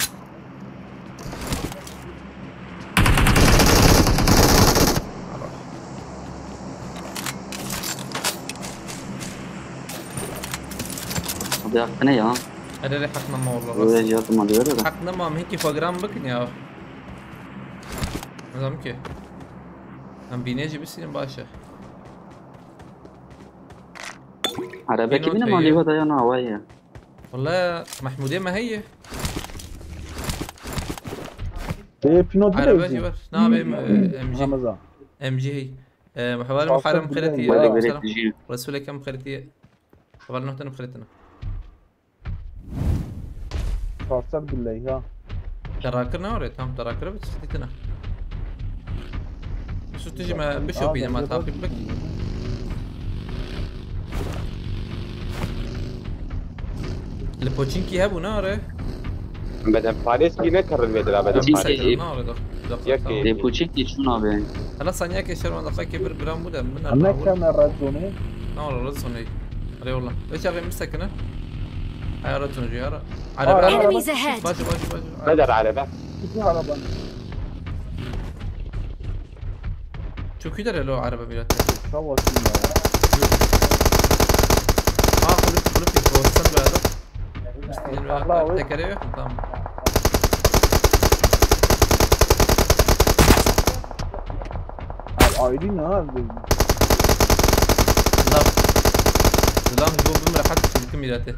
Abi hakkı ne ya? Her yere hakkında mı olur? Böyle yardım alıyor da. Hakkında mı? Hiç program bakın ya. Ne zaman ki? Em bînê jî bisînin baş e. Arabekî bîne malî ve dayana awayê. Wala Mehmûdê me heye. Ê, Pînot Araba bile jî var. Na bê, e, M G. Ramazan. M G hey. E, heval Muharrem Xeretî. Aleyküm selam. Resulê kem Xeretî. Heval Nuhtan Xeretî. Çar sed bi leyha. Te rakir ne oraya? Tam te rakir bi sıkıntı ne? Su tijî me bişopîne, me taqîb bik. Li Poçinkî hebû ne oraya? Bedem Paris ki ne karın vedir ha, Bedem Paris. Ne oraya da? Yek Li Poçinkî çûn abi. Hala saniye ke şerman da fakir bir gram bu da. Min ne keme redzone? Ne oraya redzone? Eyvallah. Eş abi, min sekine. Haya, rahat ol ya. Araba. Enemies ahead. Başı, başı, başı. Bedel araba. İki araba. Çok iyi de lo araba biraz. Savaşın ya. Aa, kulüp, kulüp, kulüp. Sen bir adam. Üstüne bir adam. Tekere yok mu? Tamam. Abi ayrı ne abi? Lan. Lan bu, bu rahat çizgi mirati.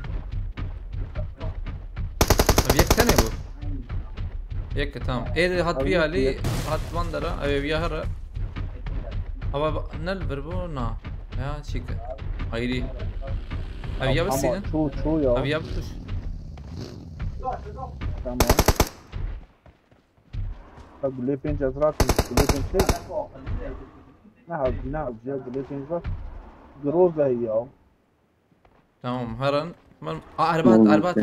Abi yek tane bu. Yek, tamam. Ê hat vî alî, hat van dera, ev ya hera. Ava ne li vir bû? Na. Ya çîk. Ayrî. Ev ya bisînin. Çû, çû ya. Ev ya bituş. Tamam. Ha, gulê pênc ez rakim, gulê pênc şey. Ne hevcî, ne hevcî ya, gulê pênc rak. Groza ya. Tamam, herin. Hemen, aa, araba hat, araba hat.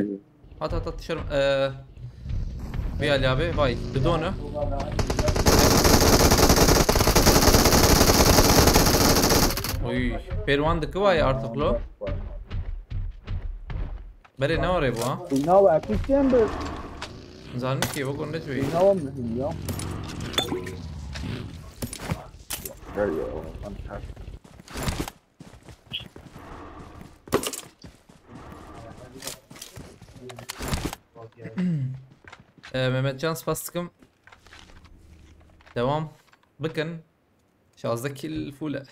Hat, hat, hat, dışarı. Ee, bir Ali abi, vay, bidonu. Oy, perwan dıkı vay artık lo. Bere ne var ya bu ha? Nawa akî çend bir. Zanî ki, bu konuda çok iyi. Nawa mühim ya. Gel ya, fantastik. Ee, Mehmetcan, spas dikim. Devam bikin. Şazdeh kill full e.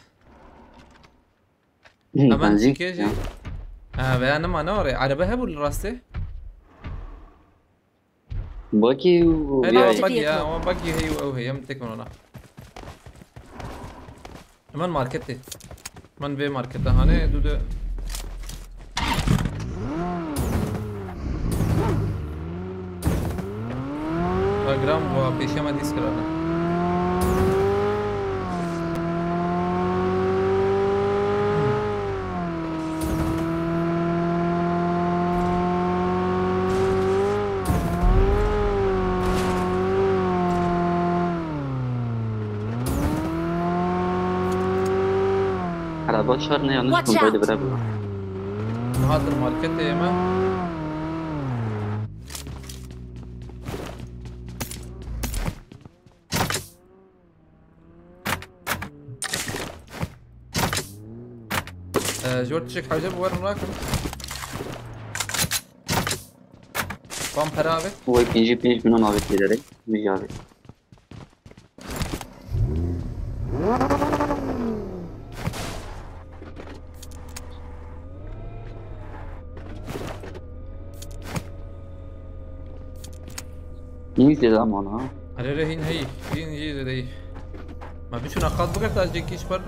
Hemen çike jî. Ha, veya nema ne var ya? Araba hebû li rastê? Buggy û... He, na, buggy ya, ama buggy hey û ew hey, em tek ona. Hemen marketê. Hemen vê markete hane, du de. Gram bu pêşiya me dîs kirane. Araba çar ne yanlış kontrolü bırakma. Hatin marketê me. Ee, ji wir tişek hewce bi werin rakin. Van pera avê. Wê pêncî pênc milyon avê tê derê. Mijî avê. Hîn zêde aman ha. Erê erê hîn heyî. Hîn jî zêde heyî. Ma biçûna qat bigirta ez cekî ji ber.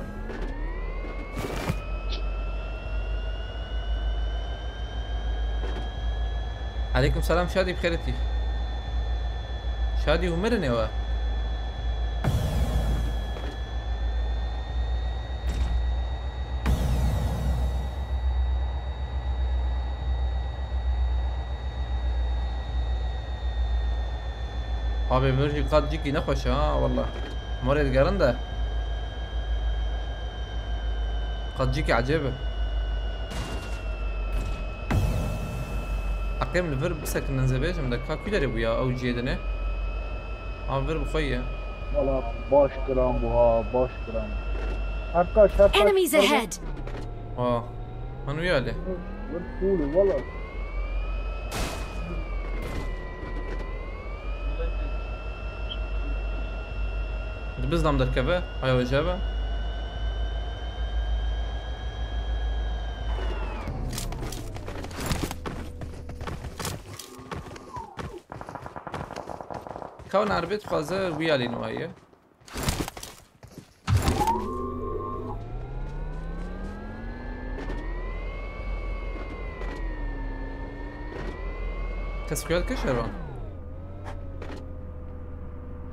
Aleykum selam Şadî, bi xêr hatî. Şadî, hûn mirinê we? Abi, vir jî qat cîkî nexweş e ha, wallah. Morê digerin de. Qat cîkî ecêb e. Heqê min li vir bisekinin, ez ê bêjim de ka kû derê bûya ew cihê dinê. Ama vir bi xwe ye. Valla baş kiran bû ha, baş kiran. Her kaç, her kaç. Enemies ahead! Aa, hanu ya le. Vir cool e, valla. Di bizdam derkeve, haya we jebe. Kawn erbet xwaze wî alî nû heye. Kes xuya dike şervan.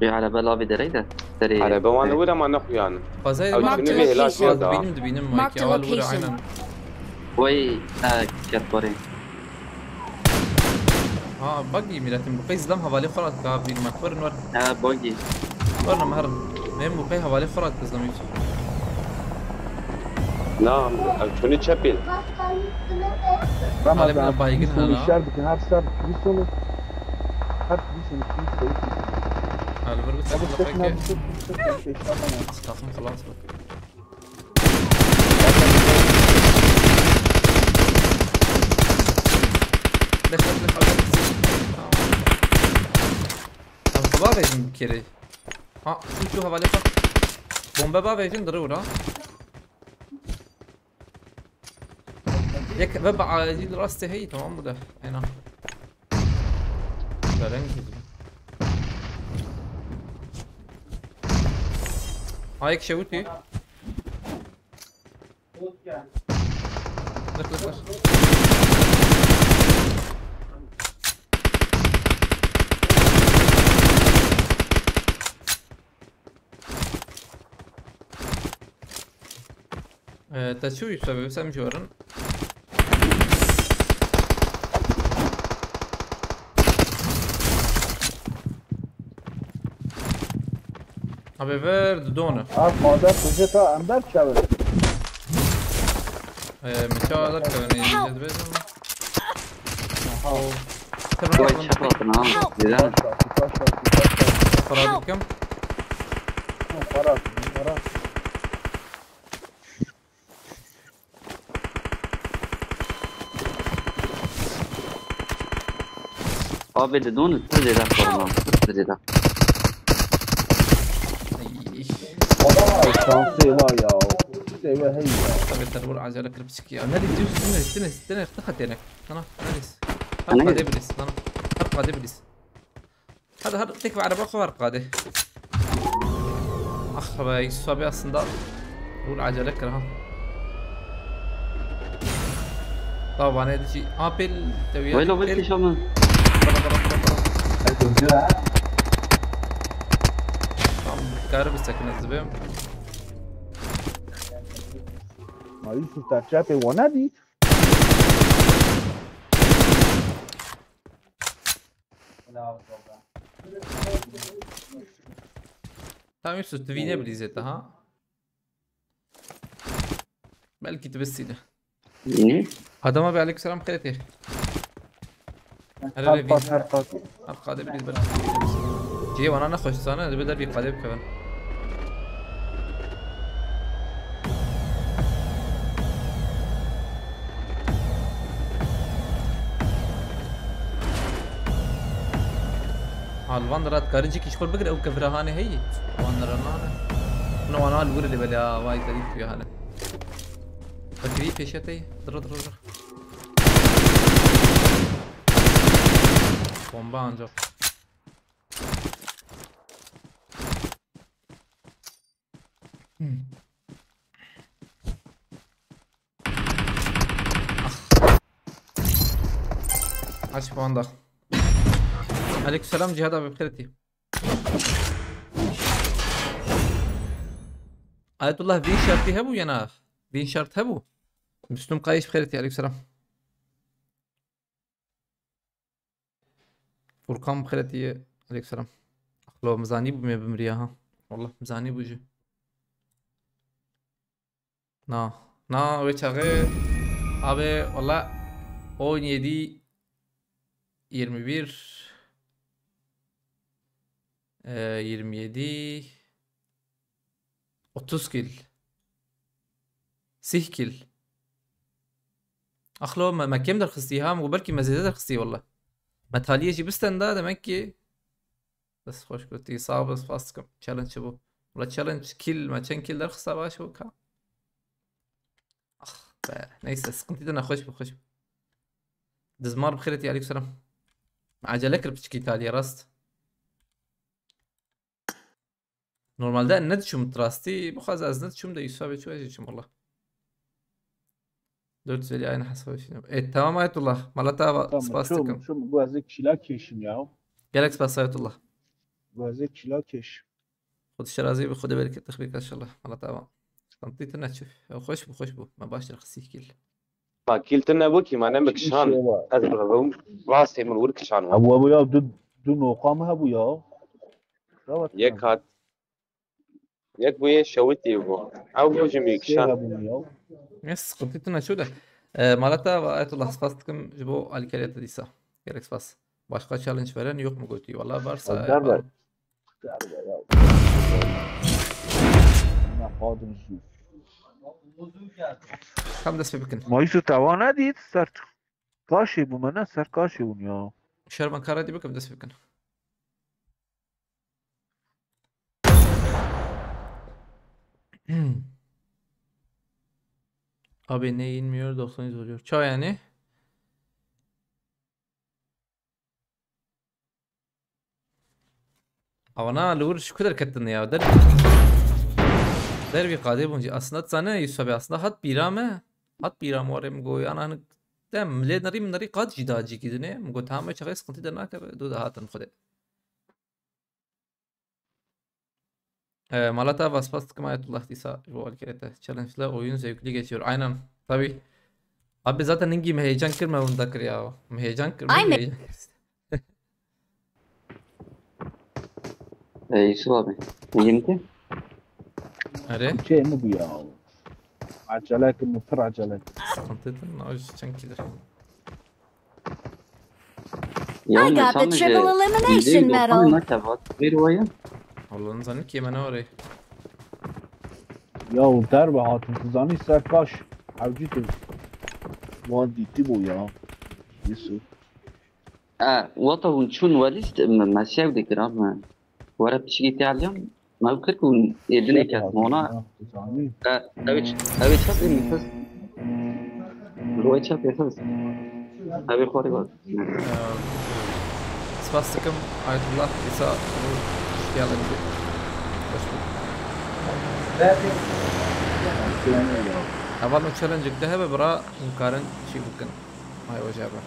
Rê erebe lavê derey de. Serê. Erebe wan li wir e, ma nexuyan. Xwazayê Ew bak dibînim vê hêla xwaz çêda. Dibînim, dibînim Marked wekî a awal wira location. Aynen. Wey, e, ket barê. Ha, bagî milletin bu qey zlam hevalê xwe rat ka bîr me. Werin, werin. E, bagî. Werin em herin. Em bu qey hevalê xwe rat zlam Yusuf. Na, ev çûnî çepî. Alem na baygın Sonu ha. Şer bikin, her ser Kriston'u. Her Kriston'u, Kriston'u. Alver bu Abi takım da tek ne peki. bir şey, bir şey, bir şey, şey, şey, şey, Takım خلاص bak. Leş, leş, leş, leş. Tamam. Tamam, xwe bavêjin bir kere. Ha, şu, şu havale bak. Bombe bavêjin, diri vura. Yek ve ba acil rastê heyî, tamam bu da. Ena. Bereng kızım. Ayık şevut iyi. Dur, dur, dur. Ee, te çi wî sebeb sem jî werin? Abi ver didone. Abi madem kuje ta em ber çevir. Ee, mi çawa da kevin, Help! dibêjim. Aha. Vay çi hatın ha. Neden? Taş taş taş taş taş. Para dikim. Para para. Abi de donu siz de koruma. Siz de. Ay, Adam şansı var ya. Seviye hey ya. Tabii terör acele kırıp çıkıyor. Ne diyorsun? Ne, ne, ne, ne, ne, ne, Sana, neredeyse. Sana Hep kade bilis, sana. Hep kade bilis. Hadi hadi tek bir araba kovar kade. Ah be, Yusuf abi aslında. Rul acele kır ha. Tamam, ne diyeceğim? Apel, tabii ya. Vay la vay kişama. Tamam, karı bir sakın hızlı benim. Ma Yusuf ta çapê wana dî. Tamam Yusuf, tu vîne bilîzê te ha. Belkî tu bisîne. Ne? Adama bir aleykümselam xêrê tê. Hele Her hele pas vîn. her pas. Her qadê bilîz ber. Cihê wana ne xweş zane, dibe der bir qadê bikevin. Van dira dikarî cîkî ji xwe bigire, ew kevira hanê heyî. Van dira nane. No, wana li wir li belê, a, vay, zerî tu ya hane. Fakirî pêşe tey. Diro, diro, diro. Bomba ancak. Hmm. Ah. Aç bu anda. Aleykümselam Cihad abi, bi xêr tî. Ayetullah, vî şertî hebû ya na? Vî şert hebû? Müslüm Kayış, bi xêr tî, aleykümselam. Furkan, bi xêr tî, aleykümselam. Axlo, mizanî bû me bimriya ha. Wallah, mizanî bû jî. Na, na, wê çaxê, abi, wallah, on yedi, yirmi bir, e, yirmi yedi, otuz kil. Sih kil. Axlo, me, me kêm derxistî ha, me got belkî me zêde derxistî wallah. Me taliyê jî bistenda, demek ki. Dest xweş gotî, sağ ol, spas dikim. Challenge çi bû? Wala challenge kil, me çend kil derxista baş bû ka. Ah be, neyse, sıkıntı da ne, xweş bû, xweş bû. Dizmar bi xêr tî, aleyküm selam. Me acele kir piçkî taliyê, rast. Normalde ne diçûm rastî, bixwaze ez ne diçûm de Yusuf abi çû, ez jî çûm wallah. Dört yüz elli aynı hesaba şimdi. E, tamam Ayetullah. Malata ava, tamam, spas dikim. Çûm, çûm, bu ez ê kîla kêşim ya. Gelek spas Ayetullah. Bu ez ê kîla kêşim. Xwedê şerazî bi, Xwedê bereket ixbîk inşallah. Malata ava. Sıkıntı tine çi? E, xweş bû, xweş bû. Me baş derxistî kil. Fakil tine bû ki, me ne mi kişan. Şey var. Ez bi rastê min wir kişan. Ew, ew ya du, du noqa mi hebû ya. Yek hat. Yek bû yê şewitî bû. Ew bû jî mi kişan. Sê hebûn ya. Ne sıkıntı tine çû de. E, Malata ve Ayetullah, spas dikim ji bo alîkariyê te dîsa. Gelek spas. Başka challenge veren yok mu gotî? Wala varsa. Ew derbe. Derbe ya. Ne qadin su. Kam dest pê bikin. Maysu tawana dît ser kaşê bû me ne ser kaşê bûn ya. Şervan kara dî bikim dest pê bikin. Abi ne inmiyor, doksan yüz oluyor. Ça yani? Avana li wir ji ku derketin ya? Der, dervî qadê bûn jî. Aslında dizane Yusuf abi, aslında hat bîra me. Hat bîra me warê min got, ana hinik dem lê nerî min nerî qad jî da cîkî dinê. Min got, tamam, çaxê sıkıntı de nake, du de hatin xwedê. Ee, Malata, spas dikim Ayetullah dîsa ji bo alîkariyê te. Challenge ile oyun zevkli geçiyor. Aynen. Tabii. Abi zaten hingî me heyecan kir me winda kir ya. Me heyecan kir me Aynen. Heyecan kir. Ee, Yusuf abi. Yeni ki? Are? Şey mi bu ya? Acele kim mi? Pir acele kim? Sıkıntı değil mi? O yüzden çenkidir. Ya I got the triple elimination medal. Allah'ın zanı ki hemen orayı. Ya derbe hatun, tu zanî ser kaş. Hewcî tu. Wan dîtî bû ya. Yusuf. E, wata hûn çûn welîst, me, me sew dikir, abi. Were piçikî tê eliyam, me ew kir ku êdinê ket mona. E, ew ê ç-, ew ê çap ê min xist. Ew ê çap ê xist. Ew ê xwarê got. Spas dikim Ayetullah, dîsa bu ştiya lengê. Hoş bû. Heval no challenge de hebe bira, hûn karin çî bikin. Ay, wece be.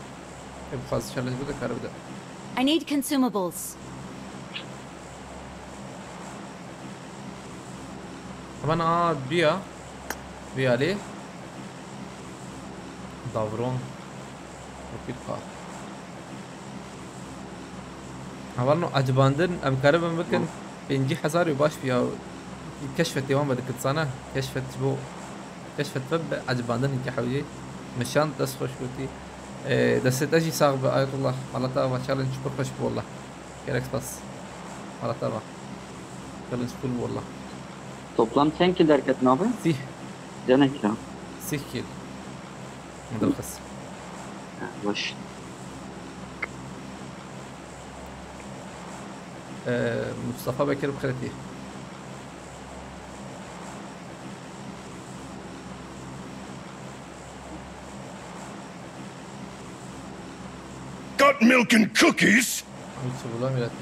Ê bixwaz challenge bide, kare bide. I need consumables. Hemen a duya. Duya lê. Davron. Rokît pa. Heval no ecibandin, em karibin bikin. Pêncî hezar û baş biya. Keşfetê wan vedikin sana. Keşfet ji bo Keşfet ve be ecibandin hinke hewcî. Nişan dest xweş gotî. Ee, destê te jî sax be Ayetullah. Malata ava challenge pir xweş bû wallah. Gelek spas. Malata ava. Challenge cool bû wallah. Toplam çend kil derketin abi? Sih. Canek ya. Sih kil. Min derxist. Ha, baş. Ee, Mustafa Bekir Bixretî. Got milk and cookies? Ay, çi bula milletî.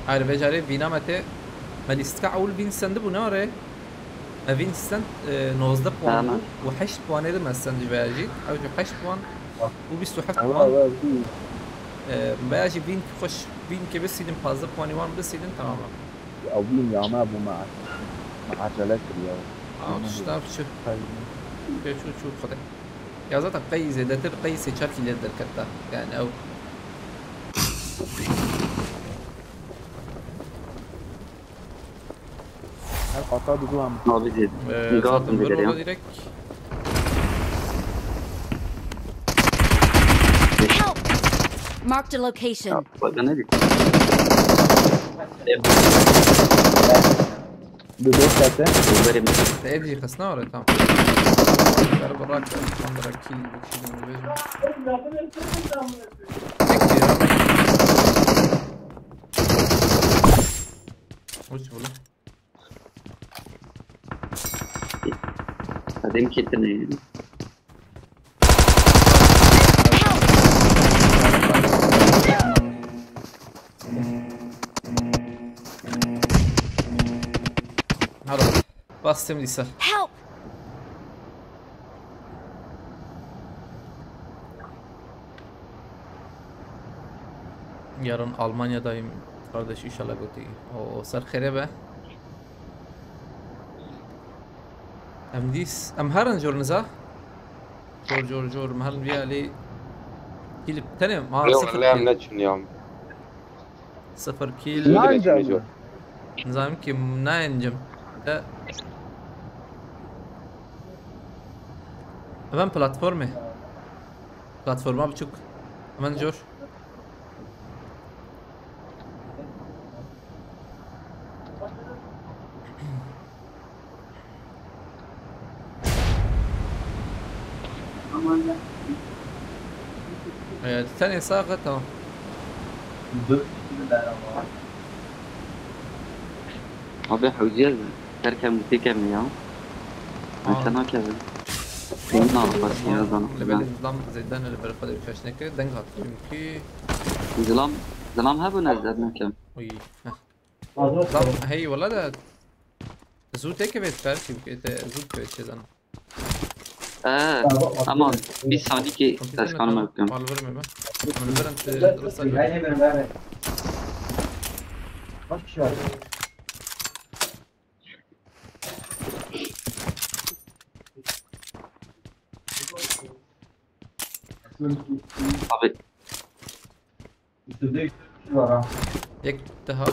Hayır, vê carê vîna me tê. Me lîstika ewil vîn sendibû, ne re? Me vîn send, e, nozdeh puan bû û heşt puanê de me send ji vê jî. Ew jî heşt puan û bîst û heft puan. E, veya jî vîn xweş, vîn ke bisînin, pazdeh puanî wan bisînin, tamam e. Ew vîn ya me bû, me, me acele kiriye. Aa, tişta çi? Çû, çû, çû, xwedê. Ya zaten qey zêdetir, qey sê çar kîlê derkefta. Yani ew. Her qata didu em. Abi zêd. Ee, Gaz zaten bir digere ya. Orada direkt. Help! Marked a location. Ya, bak ne diyeyim? Didu sete. Benim. Te ev jî xisna oraya, tamam. Ver bırak, ben bırak kill, bu kill, bunu verin. Bekle ya, bekle. Uç bunu. Hadi mi ketine? Hadi. Bastım lise. Help! Yarın Almanya'dayım kardeş, inşallah gotî. O, o ser xêre be. Em dîs, em herin jor niza. Jor, jor, jor, em herin viya lê. Kilip, tenê, ma Yok, sıfır lan, kill. Ne çün ya? Sıfır kill. Lan canım. Nizanim ki, ne encim. De. Hemen platformu. Platforma buçuk. Hemen jor. Evet, sen esas tamam. Abi hewciye terkem têkem ya. Aa. Sen nakevin. Senin alıp basın ya zaman. Lebelê zilam zêde ne li ber xwe de pêş neke, deng hat çünkü. Zilam, zilam hebû ne zed nekem. Uy, heh. Zilam hey wala de. Zû teke vê dikar ki bike te zû bike çêdan. Ee, ama bir saniyê ki deskanım yapıyorum. Mal verme ben. Mal veren te dursa. Abi. Yek daha.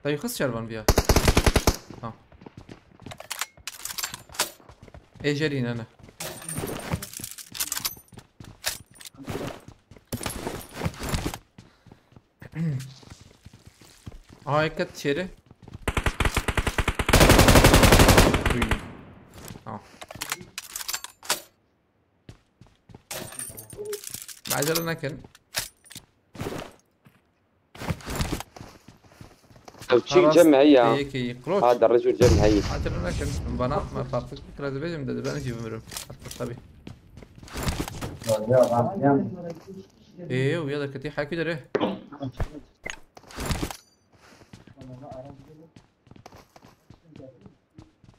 Dayı kız şervan bir ya. Tamam. Ejerî nene. Aha, eket içeri. Uy. Tamam. Acele nekin. Ew çîk cem heye ya. Yekî, yekî, kloç. Ha, derre jûr cem heye. Acele nekin. Bana atma, farklı bir kral dibêjim dedi, ben jî bimirim. Artık tabii. Ee, uya da ketî hekî dere.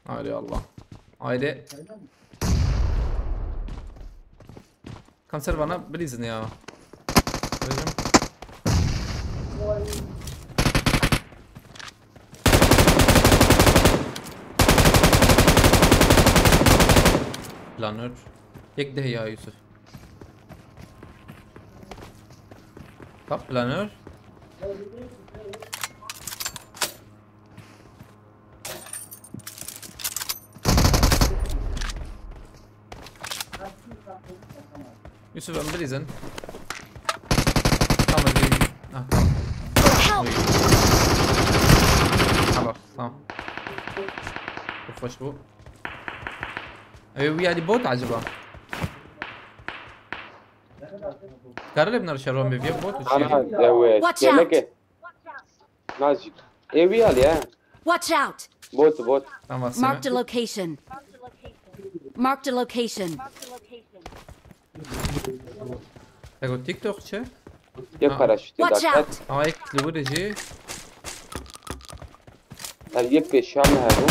Haydi Allah. Haydi. Kanser bana bilizin ya. Vereceğim. Planör. Tek de ya Yusuf. Kap planör. Yusuf, em bilîzin. Tamam, Ah, tamam. Help! Oy. Halas, tamam. Çok hoş bu. Ev wî alî bot acaba? Karı biner şervan be, bir bot Ana uçuyor. Dewe. Watch Gel out. gel. Nazik. Evi al ya. Watch out! Bot bot. Tamam, Marked a baksana. Location. Marked a location. Tego TikTokçı. Yek Ha. Paraşütü Watch dakat. Out! Ama ek li vurıcı. Her yek peşan hebu.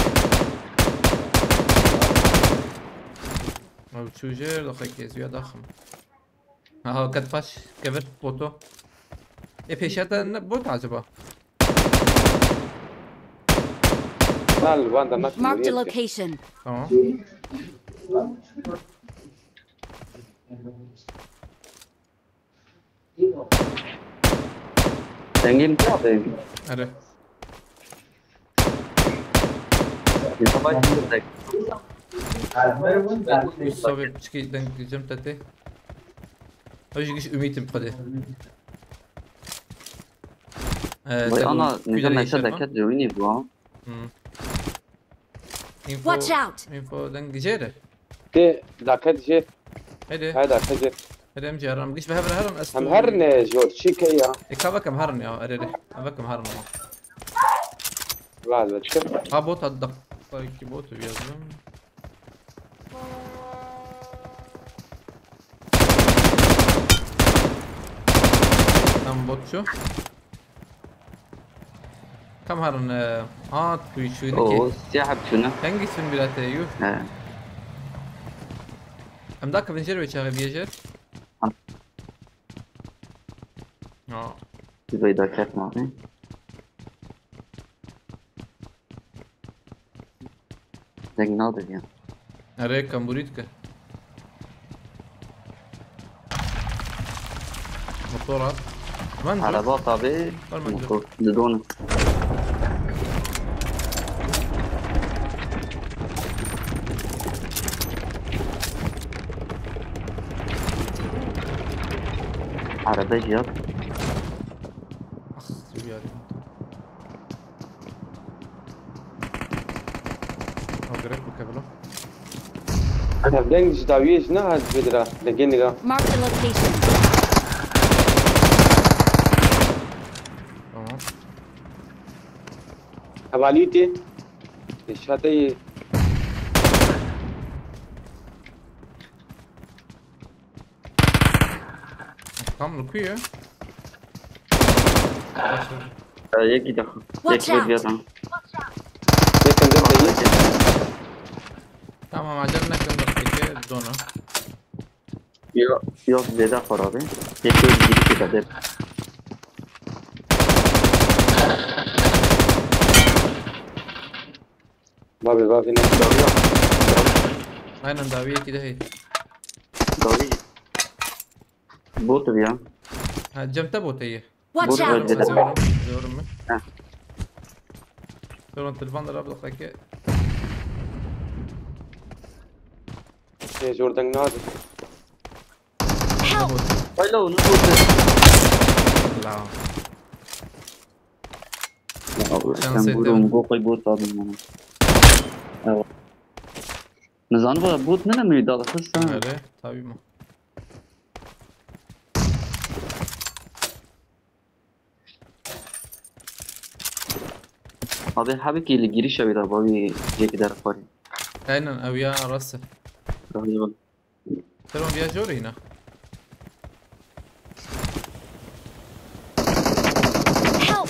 Abi çuje da kek geziyor daxım. Aha, kat baş kevir botu. E, peşete ne bot acaba? Lan Van da nak Marked a Cumhuriyet. Location. Tamam. Dengê min tê. Hadi. Yavaş. Üst sobe çıkı denk gideceğim tete. Hoje giş ümitim hadi. Ee, Vay ana, nizam neşe deket jewini bu ha. Hmm. Info, Watch out! Info deng gijere. Te dakat je. Hadi. Hay dakat je. Hadi em ciharam. Giş be hebre heran estu. Hem her ne jor çi ke ya. E ka vekem heran ya. Hadi hadi. Vekem heran ya. Vazgeçtim. Ha bot hadi dak. Belki botu yazdım. Tam botçu. Kam herin e, ha tu şu Oo, ki. siyah hep şunu. Hangi isim bir ate yu? He. Em da kavin jer ve çağı bir jer. Ha. Ya. Zübeyda Kertman. Deng nadir ya. Nereye kamburit ki? Motor at. Lan dur. Araba tabi. Var mı? Motor. Didon. Araba jiyat. Ah, dur ya. Ha, gerek bu kablo. Evden ji dawiyê ji ne hat vê dira. Dengê nira. Marked a location. Tamam. Hevalî tê. Pêşate yê. Tam li ku ye? Ee, yekî daha. Watch Yek out. bir adam. Yekin de de yê. Tamam, acele nekin, dakika dona. Yok, yok, zêde xwe rabe. Yek bir girişi de der. Babi babi ne? Aynen, dawiye ki de hey. Dawi. Bot ya. Ha, cem te bot heye. Watch Bot out! öldü. Zorum, zorum mu? Ha. Zorum telefon da rabda ki. Şey, oradan ne aldı? Help! Hayla onu bot. La. Ya Allah, Şans sen ettim. vurun, bu koy bot aldım bana. Evet. Nizan bu bot ne demek dalası sen? Öyle, tabii mi? Abi, hebi ki li girişe bir daha, babi, ceki der xwari. Aynen, ev ya arası. Daha iyi bak. Telefon bir ya jor yine. Help!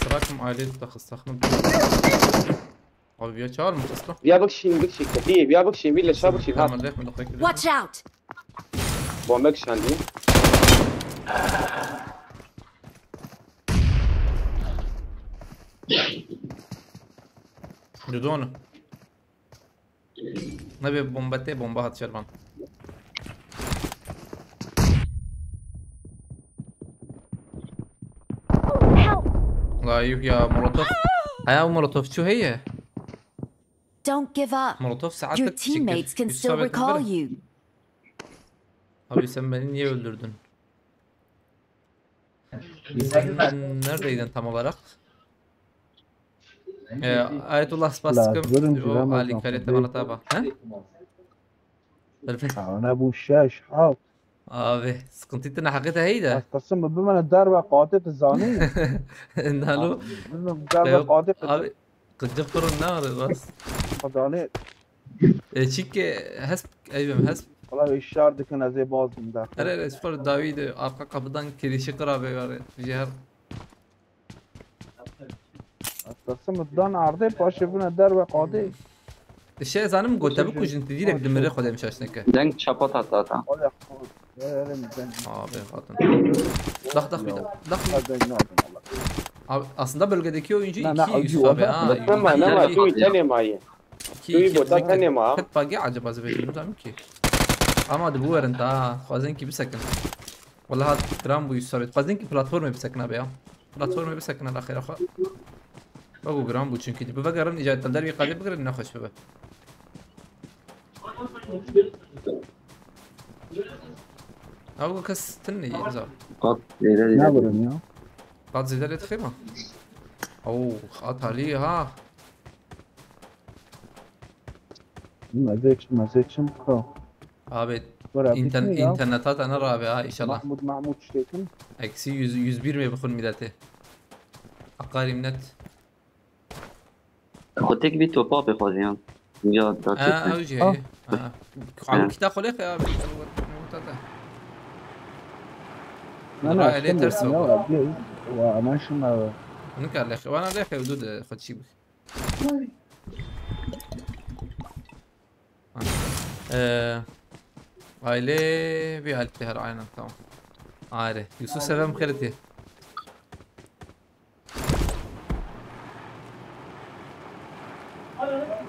Sırakum aile taxı saxmı. Abi ya çağırmış ıslah. Ya bak şimdi bak şimdi. Diye ya bak şimdi bile şabak şimdi. Tamam, lef mi dakika. Watch out! Bomba kişandi. Dudonu. Ne bir bomba te bomba hat şerban. Help! La yuh ya molotof. Haya molotof şu heye. Don't give up. Molotof saat Your teammates can still recall you. Abi sen beni niye öldürdün? Neredeydin tam olarak? Ee, Ayetullah, spas dikim. O alîkariyê te mala te ba. He? Ana bu şeş, heft. Abi, sıkıntı tine hakkı te heyde. Hastası mı? Bimene derve qatê, tu zanî? Nalo. Bilmem, derve qatê. Abi, qıcık fırın ne arı bas? Qadane. E, çike hesp, eyvim hesp. Valla işar dikin, ez ê bazim da. Ere, ere, spor David arka kapıdan kirişi kıra be var. Jihar. Hastası mı? Dan ardê, paşê bine derve qatê. Şey zanim gote bikujin, ti direkt dimire xwe dem şaşneke. Deng çapa tata. Abi, hatun. Dak, dak bir dak. Dak. Abi, aslında bölgedeki oyuncu iki yüz abi ha. Ama ne var? Tu tenê maye. Iki, iki, iki. Hep bagi acaba zıvı bilmiyorum ki. Ama hadi bu verin daha. Xwazin ki bir sakın. Vallahi gram bu yüz sabit. Xwazin ki platformê bir sakın abi ya. Platformê bir sakın, Allah xêra xwe. Bak, gram bu çünkü. Bu vegerin icat tender bir qadê bigirin, ne xweş bibe. Ew kes tune ye, zaf. Qat zêde zêde. Ne vurum ya? Qat zêde lê dixê ma? Oo, qat halî ha. Mezê çi, mezê çi ka? Abi, interneta te ne rabe ha, inşallah. Mahmud, Mahmud ştêkin. Eksi yüz, yüz bir mi bixun milletê? Aqarî minnet. Xwe tek bir topa pê xwazî ya. Ya da Ha, çekme. Ew jî heye. Ha. Ew kita xwe lê xwe abi. Nana, elê ters ya, bak. Wa, aman şuna. Nika lê xwe, wana lê xwe, du de xwe çî bik. Ee, aile bir alpte her, aynen, tamam. Ayrı. Yusuf Seven Xeriti.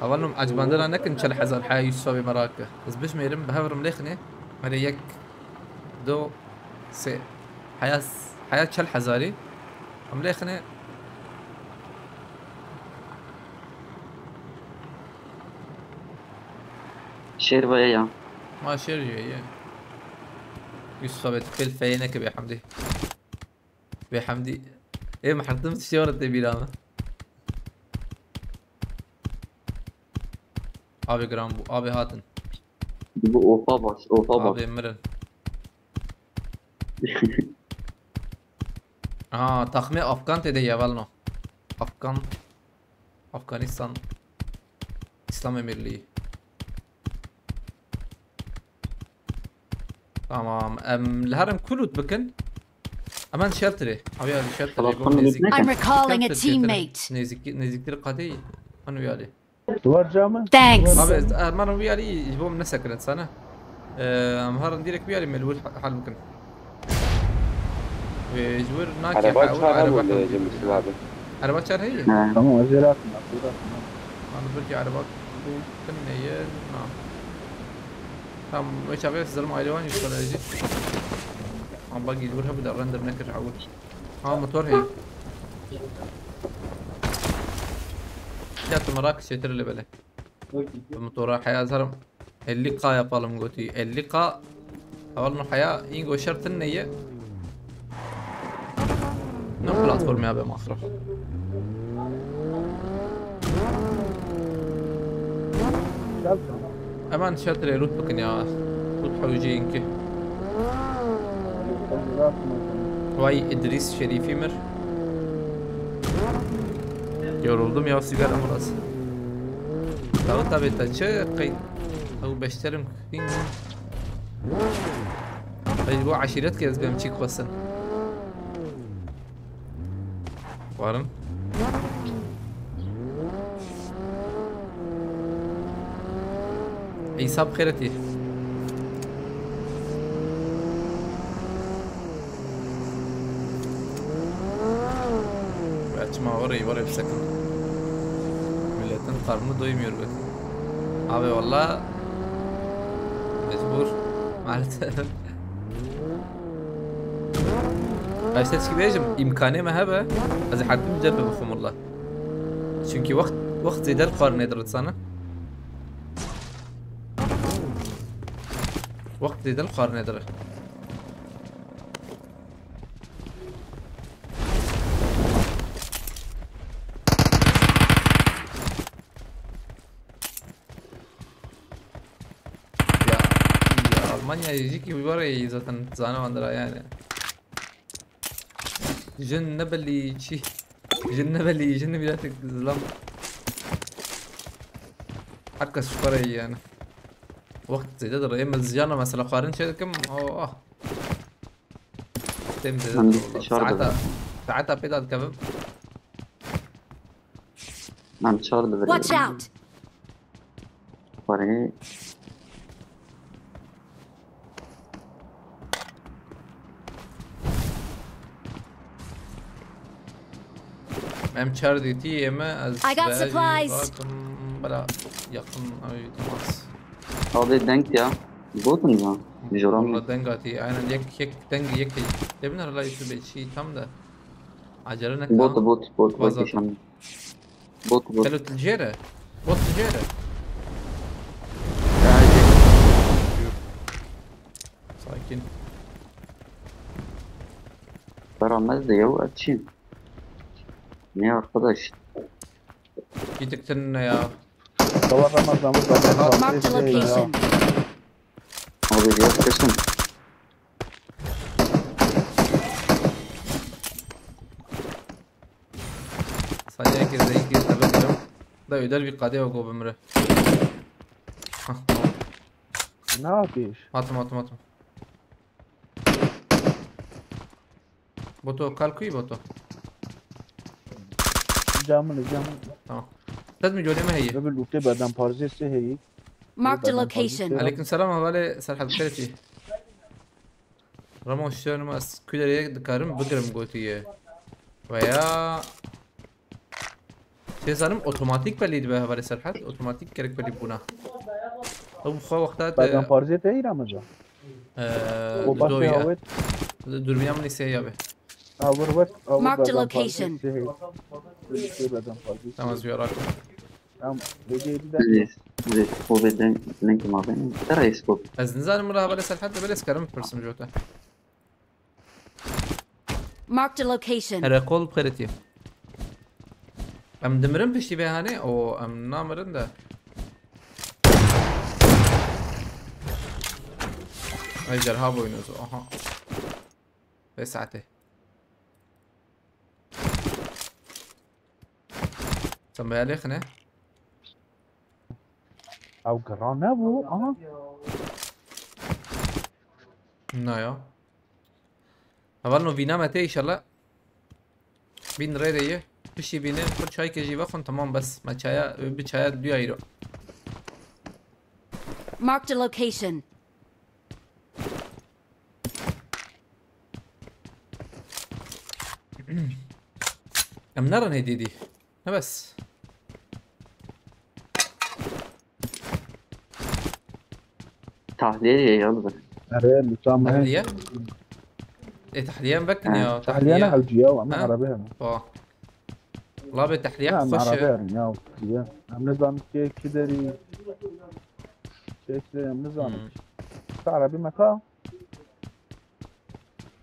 Hevalno, ecbandina nekin çel hezar heya Yusuf'a bê merake. Ez bişmêrim, bi hev rim lêxinê. Merê yek, do, sê. Heya, heya çel hezarî. Em lêxinê. Şêr veye ya. Ma şêr jî ye. Yusuf'a bê tu pêl feyê neke bê Hemdî. Bê Hemdî. Ê, Muharrem tiştê were tê bîra me. Abi giran bû. Abi hatin. Bu ofa baş, ofa baş. Abi mirin. Aha, takmê Afgan tê de ye, hevalno. Afgan. Afganistan. İslam Emirliği. Tamam. Em, li herin ku loot bikin? Hemen shelterê. Abi ya shelterê. Xelas, bom xwe nêzik. I'm recalling a shelter, shelter. Teammate. Nêzik, nêziktir qadê. Hemen uyarı. Duvar camı. Thanks. Abi, e, hemen uyarı, ji bo min nesekirin sana. Ee, em herin direkt bir alim, mecbur ha-, hal bikin. Ee, ji wir nake. Araba çar hebû li Cemil abi. Araba çar heye? He. Tamam, ez ê rakim, ez ê rakim. Hani belki araba bu, bu ne ye? Na. Tam, o çağı sizlerim aile var, yüz tane. Ama bak, mecbur hebû da render nekir hawul. Ha, motor heye. Ya tu merak çetir le bele. Bi motora heya zarim elli K yapalım gotî. Elli K. Hevalno heya, îngo şertin ne ye? Ne platform ya be maxraf. Hemen shelterê loot bikin ya. Loot hewceyinki. Vay Idris Şerîfî mir. Yoruldum ya sigara molası. Tabi tabi ta çi qey-, ew beşterim. Ey, bu aşiret ke ez bêm çîk xwestin. Warin. Îsa bi xêretî. Ya çima orayı, orayı bir sakın. Milletin karnı doymuyor be. Abi valla mecbur. Maalesef. Eşte çi bêjim, îmkanê me hebe, ez ê hetim cebe bixwim walla. Çünkü wext, wext zêde li xwarinê dirit sana. Wext zêde li xwarinê dirit. Manya jî kî wî were yî zaten zane wandira yani. Jin ne belî çi. Jin ne belî, jin ne bîratek zilam. Her kes ji xwe re yî yani. Wext zêde de rê min ziyana mesela xwarin çê dikim. Oh, oh. Têm zêde Em de wala. Şar Saeta, dibin. Saeta pê de dikevim. Em çar dibin. Watch out! Xwarinê. Em çar dîtî yê me, ez I got veya jî supplies. Bakim, bela, yakın, ay, temas. Abi denk ya. Bot mu ya? Joram. Valla deng atî, aynen yek, yek, deng yek. Demin ara YouTube çi tam da. Acele ne Bot, tam? Bot, bot, bot, Vazat. Bot, bot. Gelo tu li jêr e. Bot li jêr e. Sakin. Paramız da yok, açayım. Ne arkadaş? Gittik seninle ya. Sabah Ramazan bu kadar Marked a location. Abi yok kesin. Saniye girdi, ilk girdi, ben diyorum. Da öder bir kadeh yok o bimre. Hah, tamam. Ne yapıyorsun? Atım, atım, atım. Boto, kalkuy boto. Camını, camını. Tamam. Siz mi göreme heyi? Öbür lütfe beden parzesi heyi. Marked a location. Aleyküm selam, havale Serhat Kereti. Ramo şiyorum, ez kulerê dikarim bigirim gotiye. Veya şey zanim otomatik belli dibe havale Serhat. Otomatik gerek belli buna. Ew xwe wexta te Beden parzê te hîra mi ca? Eee, O basê do ya. Hawet. Dürbünya min ise ya be. Awir wet, awir Marked a beden parzê location. Te hî. Te beden parzê. Tamam, ez bir ara. Em, bêjê êdî de. Zê, zê, xwe bê deng, deng ma bê. Te reis xwe. Ez nizanim wila havale Serhat de belê ez karim pirsim jota. Marked a location. Here kol bi xêretî. Em dimirin piştî vê hanê? O, em namirin de. Ejderha boynuzu, aha. Vê saetê. Sen be alêxine. Ew giran nebû, aha. Na ya. Heval no vîna me tê inşallah. Bin rê de ye. Piştî bînin, xwe çaykê jî vexwin, tamam bes. Me çaya, bi çaya duya îro. Marked a location. Em nerin hê dîdî. Ne bes. Tahliye ye ya, li vir. Erê, lütfen. Tahliye? E, tahliye em vekin ya, tahliye. Tahliye ne hewci ya, em Ha? Erebe herin. Ba. La be tahliye xweş e. Em Erebe herin ya, ya. Em nizanin kê ki derî. Kê ki derî, em nizanin. Hmm. Ka Erebe me ka.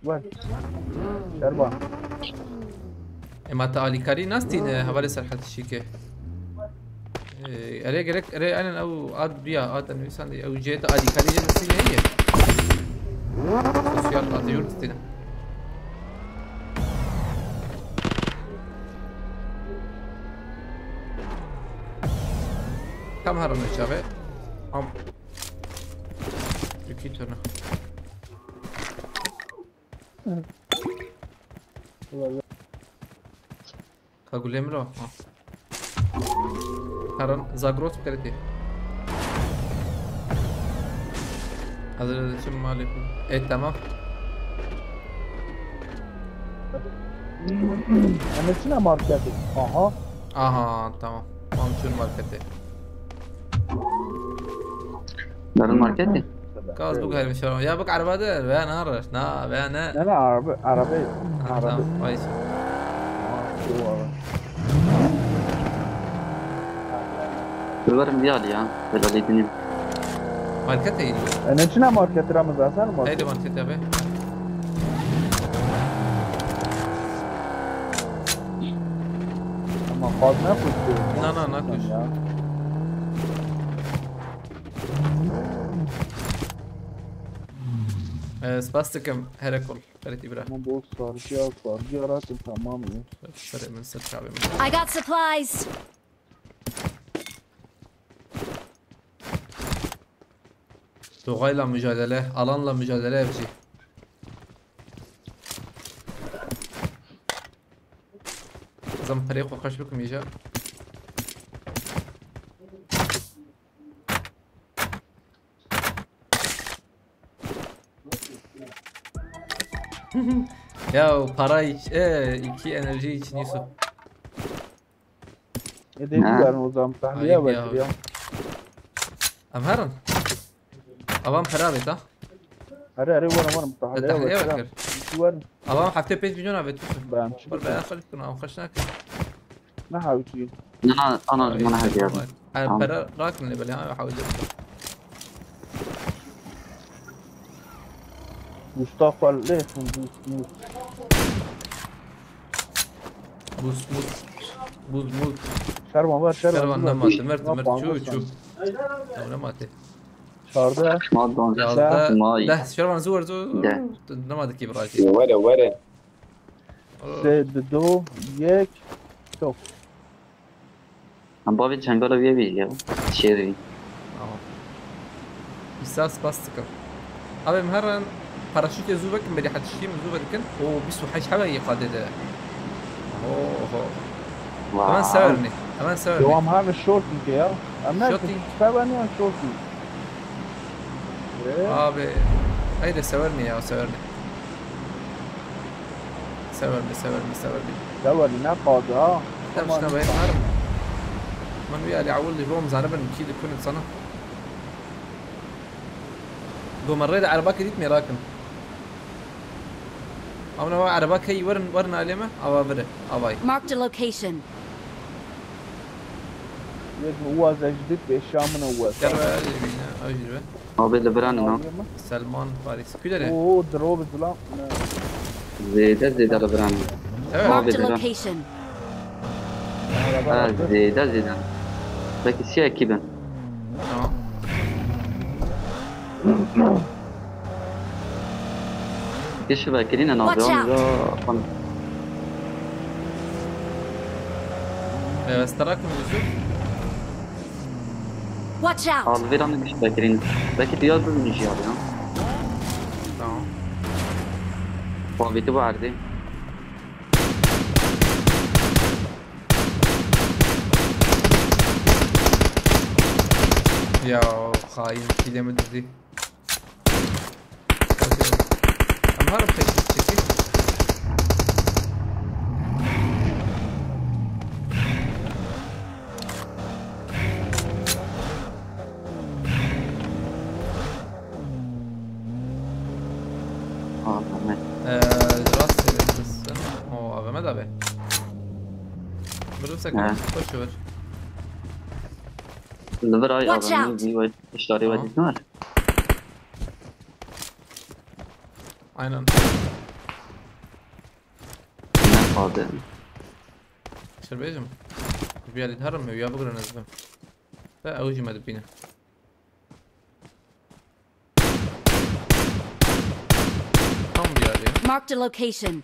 Wer. Şerba. Ema te alîkarî nastîne hevalê Serhat Şîkê. Ee, erê gerek, erê aynen ew ad duya, ad nivîsandî. Ew cihê te alîkarî jê destî heye. Sosyal ad yurt destîne. Tam herine çaxê. Am. Yekî tune. Ka gulê min o. Ha. Herin Zagros bi xêretî. Hazır çim malê ku. E, tamam. Em ê çine marketê. Aha. Aha, tamam. Tam çûn marketê. Derin marketê? Gaz bû gayrim şeron. Ya bak araba de, veya ne arar? Na, veya ne? Ne, ne, araba, araba. Ha, araba. Tamam, vay. Aa, şu araba. Biberim diye aldı ya. Böyle dediğini. Market değil. E, ne için market Ramazan, sen market? Haydi market abi. Ama fazla koşuyor. Na, na, na, koş. Ya. Ee, spas dikim, here kol. Ferit İbra. Ama bu sarıcıya, sarıcıya rahatım, tamam ya. Serê min, ser çavê min. I got supplies. Doğayla mücadele, alanla mücadele evci. Zam perê xwe xweş bikim îja. Ya para hiç, e, iki enerji için Yusuf. E, dedi Ha. ben o zaman tahliye Ay, ya. Var ya. Em herin. Avan pera bêta. Hadi hadi var var tahliye Tahliye var. Var. Var. Avan hafta pênc milyon avêt Yusuf. Ben Var be xalit kuna, xweş nakin. Ne hawî. Na, ana ji min hediye. Ay, Tamam. Pera rakin lê belê, ha, hawî. Mustafa lê buz buz. Buz buz. Buz buz. Şervan var, Şervan. Şervan, nema, timir, timir, çû, çû. Tamam, nema te. Çarda. Ma don. Yalda. May. Deh, Şervan, zor, zor. Deh. Nema dikî birajî. Were, were. Sê, di, do, yek, çok. Em bavê çengala wî bî ya. Şêrî. Tamam. Îsa spas dikim. Abi, em herin paraşûtê zû vekin, berî hetişî min zû vedikin. O bîst û heşt hebe yê qadê de. Oho. Wow. Hemen sever ne? Hemen sever ne? Devam hemen shorting ya. Hemen Shorting. Sever ne shorting? Abi, haydi sever ne ya, sever ne? Sever mi, sever mi, sever mi? Sever mi, ne kaldı ha? Dem şuna bayım var mı? Min wî alî ewil dî rom zanibin kî dikunit sana. Gomerrê de erebakê dît mêrakim. Amna wa erebakê werin, werin alê me, ava vire, avay. Marked a location. Yek mi uwa zejdit be şamına uwa. Gel be, ev jî bîne, ev jî be. Abi li viran no. Selman Paris. Kudere? Oo, drop zilam. Zêde zêde li viran. Evet. Marked a location. Ha, zêde zêde. Belki siyah ekibin. Tamam. Kişi vekirîne navê. Watch out. Ee, Starak mı yüzü? Watch out! Alvera ne biçim bekirîn? Belki diğer bir müziği alıyor. Tamam. Muhabbeti vardı. Ya, hain, kilemi dedi. Okey. Em herin pêşî çekî. Aa, Mehmet. Ee, rast çevirsin. O A V M de be. Vurursak Ha. Boş ver. Li vir ay Watch A V M out. Bir işleri Tamam. Var. Aynen. Ne kaldı? Şerbêjim. Ji bî alî herim, ya bigrin ez bim. Te ew jî me dibîne. Tam bir yerde. Marked a location.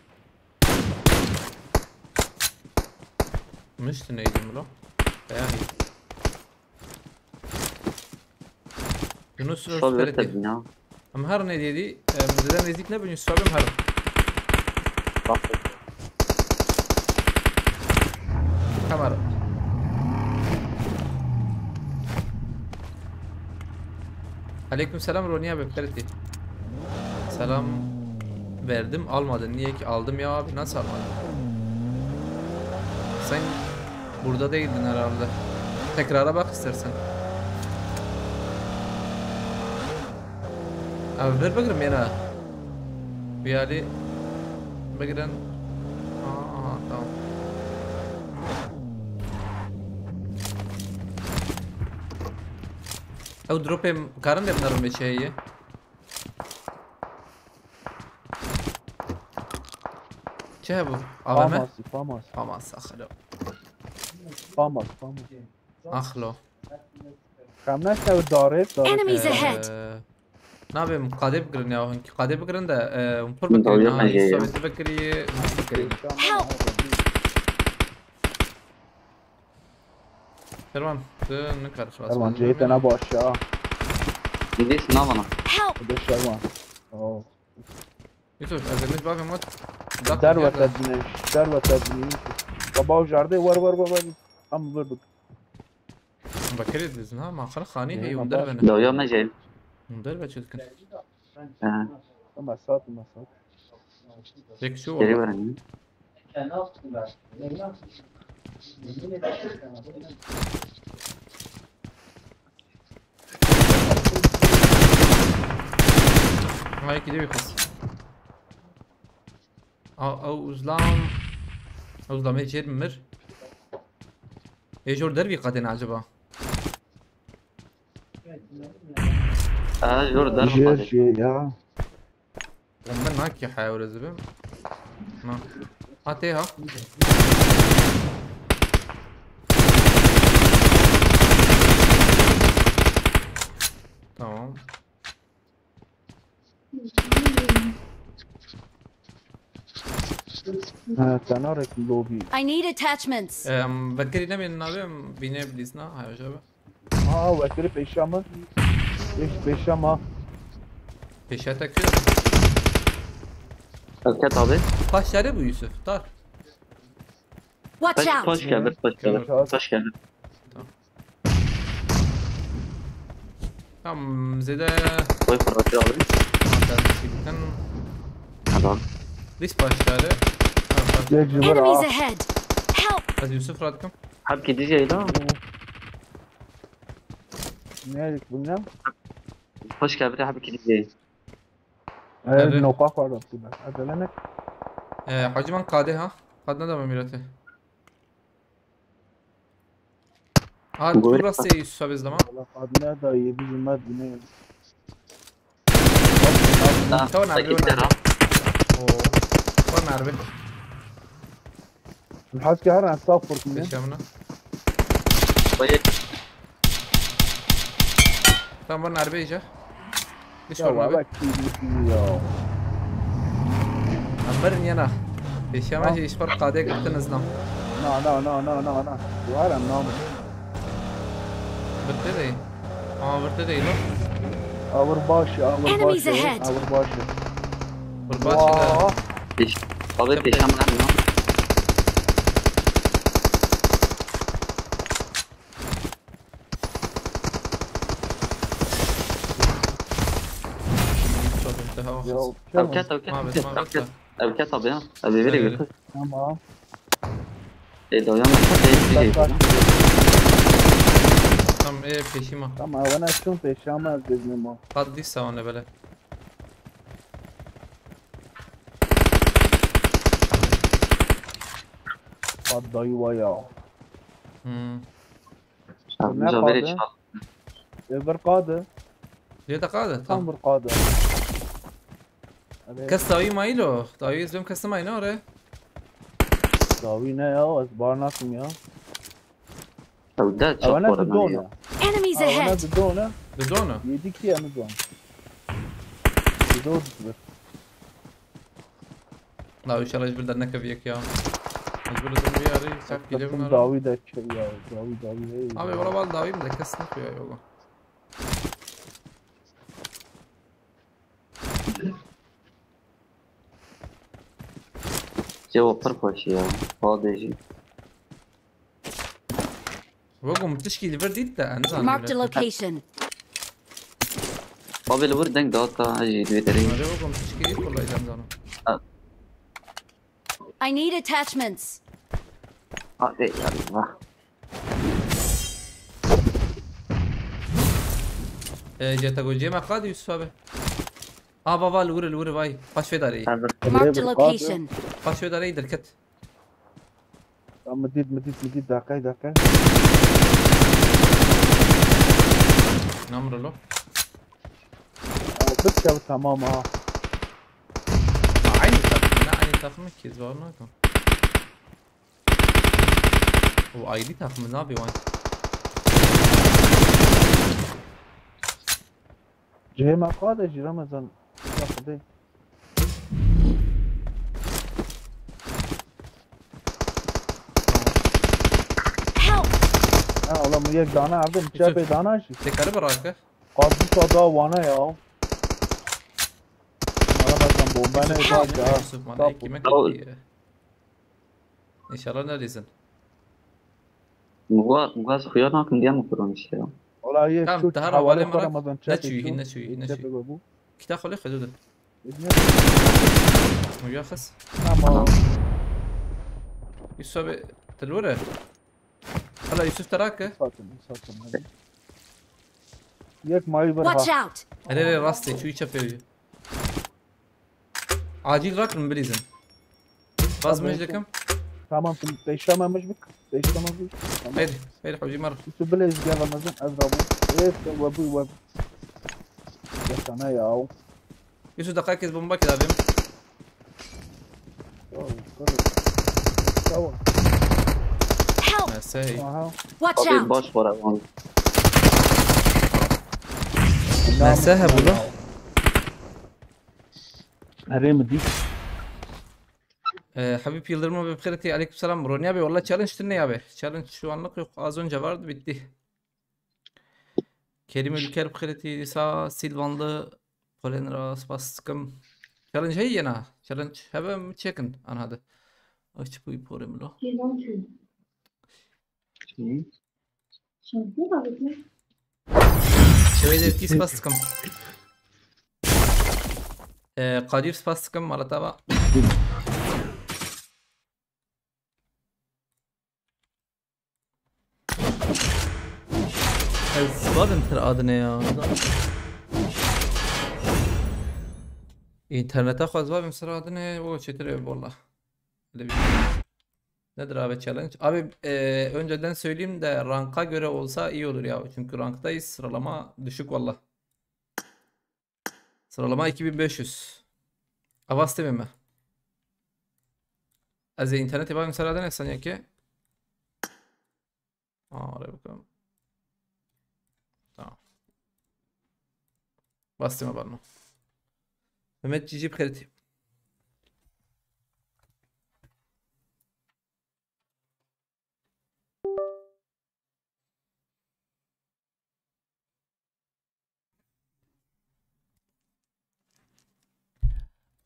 Mişti neydi mi lo? Beyan. Yunus Sabi Özkaya werte diyor. Bina. Em her ne dedi, em, deden nezik ne bilin, sabim her. Bak. Kamera. Aleyküm selam Roni abi, Ferit. Selam verdim, almadın. Niye ki aldım ya abi, nasıl almadın? Sen burada değildin herhalde. Tekrara bak istersen. Abi ver bakırım yana. Bir hali bakırın. Aa, aha, tamam. Ew dropê karin de bunların bir şeyi. Çi hebû? A V M? Famas, Famas. Famas, axilo. Famas, Famas. Axilo. Kamnaşna darê, darê. Enemies ahead. Ee, Nabê, em qadê bigirin ya, hinkî qadê bigirin de, e, em pir bigirin, ha, Yusuf, tu bikirî, em pir bigirin. Help! Şervan, tu nikar xelas. Şervan, cihê te ne baş ya. Dîs navana. Help! Xwedê Şervan. Oh. Yusuf, ez emiz bavê mot. Derve te bine, derve te bine. Baba, o jardê, wer, wer, wer, wer. Em vir bik. Bakirê dizin ha, ma xal xanî heye, hûn derve ne. Dawya me jê. Hûn derve çi dikin? He. Ama saat, ama saat. Tek şu oldu. Geri verin. Ay, gidiyor kız. Ew, ew uzlam. Uzlam ê jêr mir. Ê jor dervî qadên acaba? Aa, jor dervî qadên. Jêr jê ya. Bombe nakî haya were zibim. Na. Ha, tê ha. Tamam. Ha, tenarek lobby. I need attachments. Em, vekirî nemên navê em bîne bilîzna, ha, acaba. Ha, vekirî pêşa min. Pêş, pêşa ma. Pêşa te kir. Ket abi. Paşyarê bû Yusuf, tar. Watch out! Paş geldi, paş geldi. Paş geldi. Tamam. Tam zêde. Koy fırlatıyor abi. Tamam. Dîs başları. Tamam, tamam. Enemies ahead! Help! Hadi Yusuf, rahat kal. Hep gideceğiz lan. Ne bilmem. Hoş geldin, hep gideceğiz. Evet, noka xwe rastî be. Ezelenek. Ee, hacı, ben kade ha. Kadına da mı mirete? Ha, tu rastê Yusuf'a bezlama. Valla kadına da yedi cuma güne. Tamam, tamam, nerede, nerede? Oo. Var nerede? Haz ki her an sağ fırtına. Yaşamına. Tamam, var nerede iyice? Diş var abi. Bak, ya. Amber yana. Yaşama şey iş var, kade gittin hızlan. Na, na, na, na, na, na. Var am nam. Bitti değil. Aa, bitti değil o. Avur başı, avur başı, avur başı. Avur başı da. Peş-, abi peşem lan. Çok intiha. Ev ket, ev ket, ev ket. Ev ket abi ya. Ev eve götür. Tamam. E, dayan, bak, bak, bak. Tamam, e, peşima. Tamam, bana şun peşama dedim o. Hadi, sağ ol, böyle. Hadi dayı vay ya. Hmm. Ne kaldı? E, bir kaldı. Diye de kaldı, tam bir kaldı. Kes dawî mayî lo. Dawî ez bêm kes mayî ne ore. Dawî ne ya? Ez bar nakim ya. Ew de çok korona ya. Enemies ahead. Ew ne didone? Didone? Yedi ki, em didon. Didon. La inşallah hiç bir de ne keviyek ya. Hiç bir de bir arayı çak gidelim. Dawî de şey ya. Dawî, dawî, hey. Abi, valla, valla dawî mi de kes ne ya, yola. Cevap pir xweş ya. Xwedê jî. Wegum tişkî li vir dît de, em zanin. Marked a location. Babê li vir deng da ta, ez jî divê derê. Wegum tişkî dît, wallahî em zanin. Ha. I need attachments. Hadi yallah. E, ceta gocê me qad Yusuf abi. Ha, va, va, li wir, li wir, vay. Paş vê darê. Marked a location. Paş vê darê derket. Ya, min dît, min dît, min dît, dakay, dakay. Namrelo. Aa, bir çav tamam ha. Aynı takım, ne aynı takım ki, zor ne? O ayrı takım, ne yapıyor lan? Cihê me qade jî Remezan. Ya Xwedê. Help! Ha, oğlum, yek dana aldım. Çepê dana jî. Tê karibe rake? Qazî ta da wana ya. Remezan bomba ne Yusuf, bak ya. Yusuf, bana Tapu. Ekmek Tapu. Etti. İnşallah ne diysin? Muga, muga ez xuya nakim diye mi kuran işte ya. Ola yek Tamam, şu daha havale havale para mara. Ramazan Ne çepê çüyü, şu. ne çüyü, ne Çepê çüyü. bu. Kita xole xedu de. Ne? Muga xas. Tamam. Yusuf abi, telvore. Hala Yusuf te rake. Satın, satın. Yek mayı bir ha. Watch out! Hele hele rastê, çüyü çepê. Acil rakın bilizin. Bazmış dekim. Tamam, peşememiş bik. Peşememiş. Tamam. Hadi, hadi hocam, mar. Şu bile izgara Ramazan ez rabun. Evet, ve bu ve bu. Ya sana ya. Yusuf, dakika kes bomba kedi abim. Tamam, tamam. Tamam. Help! Mesey. Aha. Watch Abi out! baş var abi. Mesey he bunu. Herê mi dît? Ee, Habib Yıldırım abi, bixêr etî, aleykümselam. Ronya abi, valla challenge tine abi. Challenge şu anlık yok. Az önce vardı, bitti. Kerim Ülker, bixêr etî, Disa Silvanlı, Polenra, spas dikim. Challenge heye yena. Challenge hebe mi çekin, an hadi. Aç bu iporim lo. Şevê Devkî, spas dikim. Ee, Kadir, spas dikim, mala te ava. Ez bavim sira adine ya. İnternete xwe ez bavim sira adine, o çetir ev valla. Öyle bir şey. Nedir abi challenge? Abi, e, önceden söyleyeyim de, ranka göre olsa iyi olur ya. Çünkü ranktayız, sıralama düşük valla. Sıralama iki bin beş yüz. Avaz dememe. Ez ê internetê bavim sira adine, saniye ki. Aa, oraya bakalım. Tamam. Bastım abanma. Mehmet Cici, bixêr etî.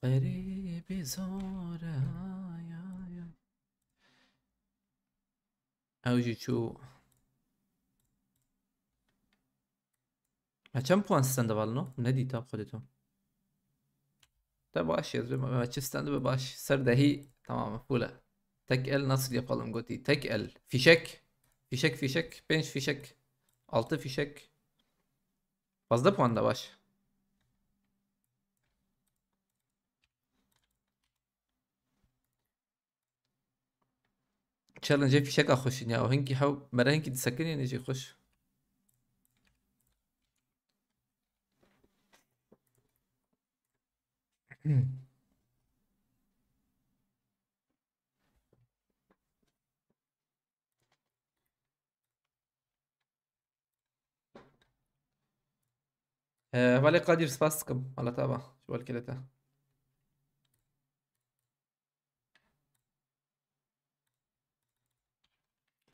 Xerîbî zor e, ay, ay, ay. Ew jî çû. Me çend puan stende valino? Nedî tab xwedê to. Te baş yaz, me çi stende be baş. Ser dehî tamam, full e. Tek el nasıl yapalım gotî. Tek el. Fişek. Fişek, fişek. Pênc fişek. Altı fişek. Fazla puan da baş. Challenge fişeka xweş in ya. Hinkî hew mere hinkî disekinê ne jî xweş. Ee, hevalê Kadir, spas dikim. Mala te ava. Ji welkêlê te.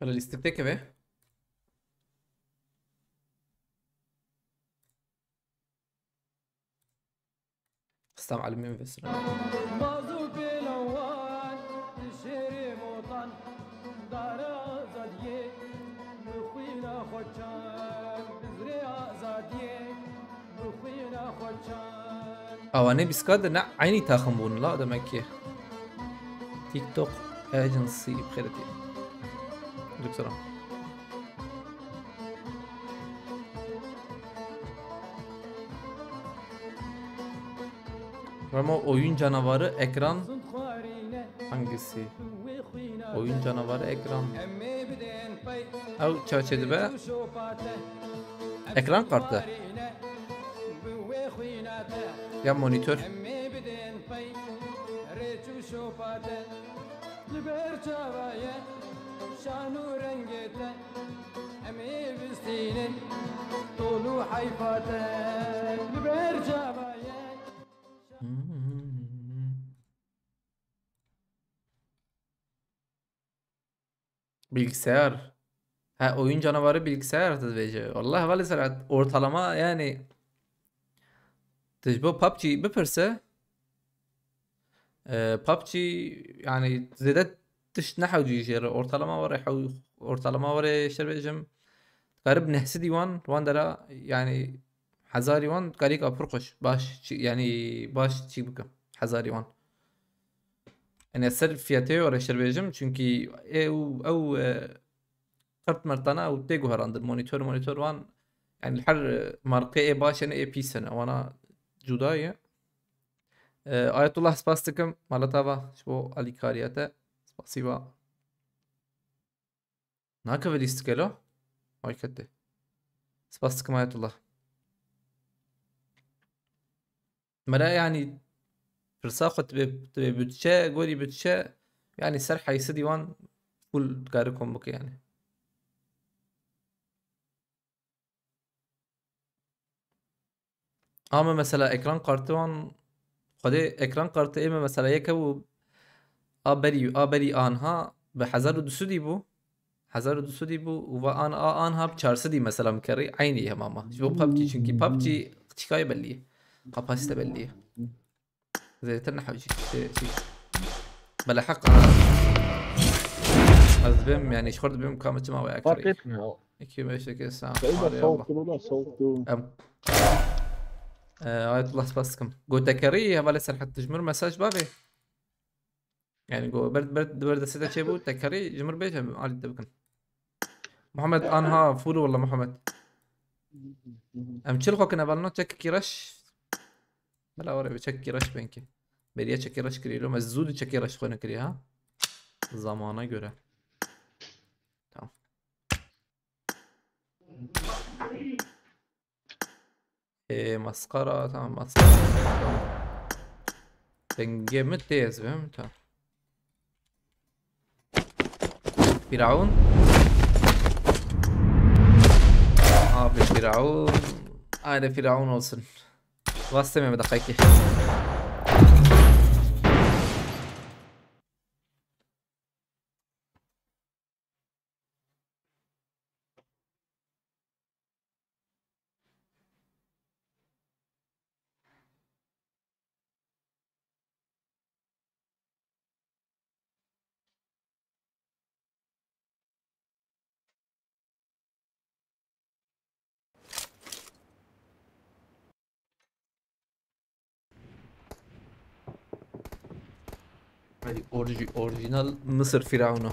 Hele lîstik têkeve. Xistam elimê min vê sira. Baz û pêla wan, şêrê motan, dara azadiyê, bi xwîna xwe çand, bizrê azadiyê, bi xwîna xwe çand. Awanê bîska de ne eynî taxim bûn la demek ki. TikTok Agency, bixêr etî. Doktora. Ramo, oyun canavarı ekran hangisi? Oyun canavarı ekran. Ew çaçe dibe. Ekran kartı. Ya monitör. Li ber çava ye şan û rengê te. Em ê bistînin tol û heyfa te. Li Bilgisayar. Ha, oyun canavarı bilgisayar dibêje. Vallahi vali Serhat, ortalama yani, tu ji bo PUBG bipirse, e, PUBG yani zêde tişt nehewcî jê re. Ortalama were hew-, ortalama were şer bêjim. Garib neh sedî wan, wan dera yani hezarî wan karîka pir xweş, baş çi-, yani baş çî bike. Hezarî wan. Yani ser fiyatê were şer bêjim, çünkü ew, ew, e, qert mertana ew tê guherandin. Monitor, monitor wan, yani her, e, markê ê baş ene, ê pîs ene. Wana cuda ye. E, Ayetullah, spas dikim. Mala te ava, ji bo alîkariya te. Spasiba. Nakeve lîstikelo? Vay kete. Spas dikim Ayetullah. Mere yani pirsa xwe tibê, tibê bütçe, gorî bütçe, yani ser heysi dîwan full dikare kom bike yani. Ama mesela ekran kartı wan, Xwedê ekran kartı ê me mesela yek hebû, a berî, a berî anha bi hezar û du sedî bû. Hezar û du sedî bû û va an, a anha bi çar sedî mesela mikerî, eynî hema ma. Ji bo PUBG, çünkü PUBG çikayê bellî ye. Kapasite bellî ye. Zêdetir nehewcî. Şey, şey. Bela heq, ha. Ez dibêm, yani, ji xwe dibêm ka me çima we Fark ekerî. Etmiyor. İki beş sekiz, tamam. Sayın da Hadi Allah. Soğuktu, bu da soğuktu. Em. Ee, Ayetullah, spas dikim. Gotekerî, hevalê Serhat, tu ji mir mesaj bavê. Yani, go, ber, ber, ber destê te çêbû, tekerî, ji mir bêje, em alî te bikin. Muhammed, anha, fûr walla Muhammed. Em çil xwe kine, belno çekekî reş. Bela were bi çekekî reş bên ki. Beriye çekê reş kirî, lo me zû di çekê reş xwe nekirî ha. Zamana göre. Tamam. Ê, maskara, tamam, maskara. Tamam. Dengê min tê ez bim, tamam. Firavun. Abi Firavun. Aynı Firavun olsun. Bastım bir dakika. Hadi orji-, orijinal Mısır Firavunu.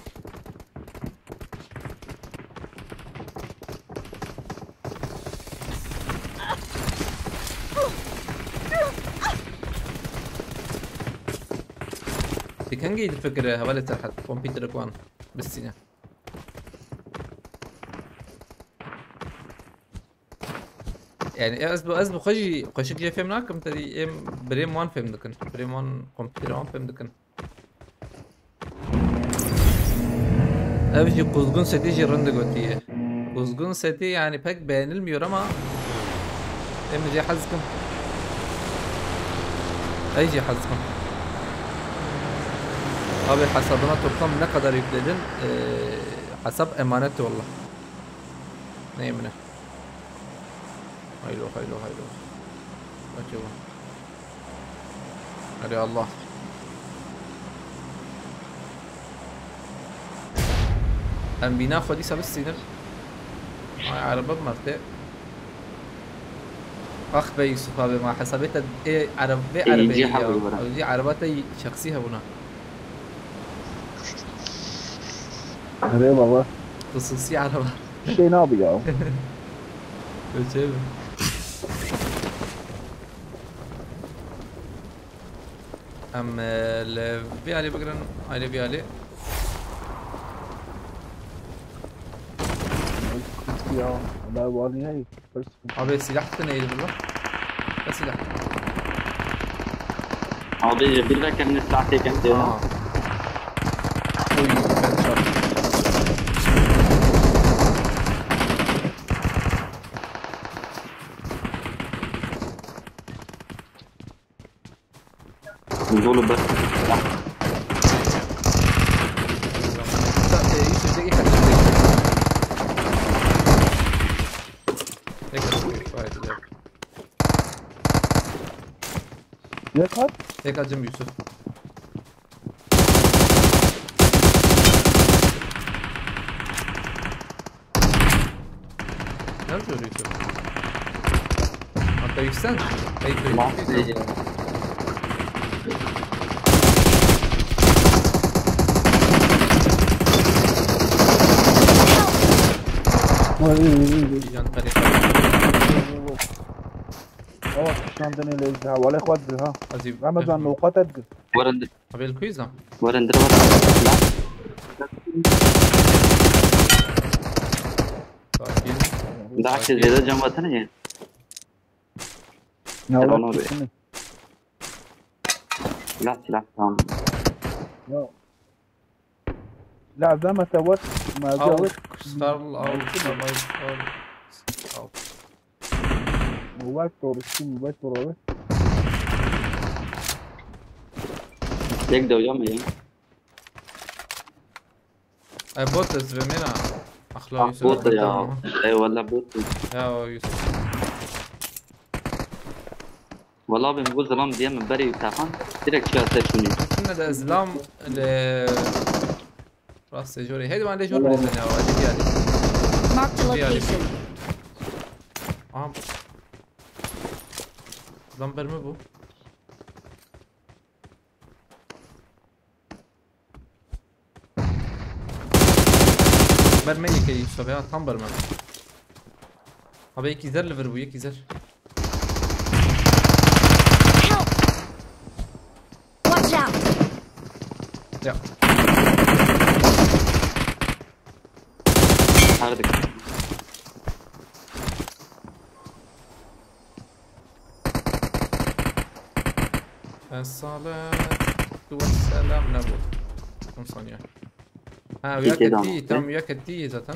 Dikengî difikire hevalê Serhat, kompîterek wan bistîne. Yani ez bi, ez bi xwe jî xweşik jê fêm nakim, tedî em birêm wan fêm dikin. Birêm wan, kompîtera wan fêm dikin. Ev jî Kuzgun Setî jî rind gotiye. Kuzgun Setî yani pek beğenilmiyor ama em jê hez dikim. Ez jî hez dikim. Abi hesabına toplam ne kadar yükledin? Ee, hesap emanet valla. Neyimine? Haylo, haylo, haylo. Acaba. Hadi Allah. Em bîna xwe dîsa bistînin. Ay, araba bi mertê. Ax be Yusuf abi, ma hesabê te ê ereb-, vê Ê, erebeyê cî ya. Hebû bira. Ew jî ereba te şexsî hebûna. Erê baba. Xususî ereba. Bir şey ne abi ya? Ölçeği mi? Em, e, li vê alî bigirin, ayrı bir alî. Ya, ben var ya, hırsız. Abi silah da neydi burada? Ne silah? Abi, bir dakika, ne silah teken diyor? Aa. Oy, ben çarptım. Zolo bes. Yusuf, tek yek atacağım. Tek atacağım. Haydi, tek. Ne kat? Tek atacağım Yusuf. Nerede öyle Yusuf? Hatta yüksel. Hey, hey, Lan hey. şey. Ay, ay, ay, ay. Bir can kare. Ama kişandın öyle izle. Wale xwed ha. Azim. Ramazan noqat eddi. Werin di-, Abel Kuiza. werin dire werin. Lan. Sakin. Daha şey zêde cem wetine ye. Ne Tamam var abi. Kesin. Silah silah tamam. Ya. Lazım ete var. Malzeme Al. var. Starl al. Al. Al. Mobile Store, Steam Mobile Store abi. Tek de hocam ya. E, bot ez ve mena. Axla Ah, Yusuf. bot ya. Eyvallah bot. Ya o Yusuf. Valla ben bu zaman diye mi beri takan direkt şey ateş şunu. Şimdi de izlam le. Rastê jorê. Hêdî wan lê jor bêzin ya. Hadi gel. Marked a Hadi gel. Location. Aha. Adam berme bu. Berme yekê Yusuf ya, tam berme. Abi yekî zer li vir bû, yekî zer. Help! Watch out! Ya. Hardik. Es-salatu vesselam ne bu? On saniye. Ha, İki uyak daha etti, var. tam uyak etti zaten.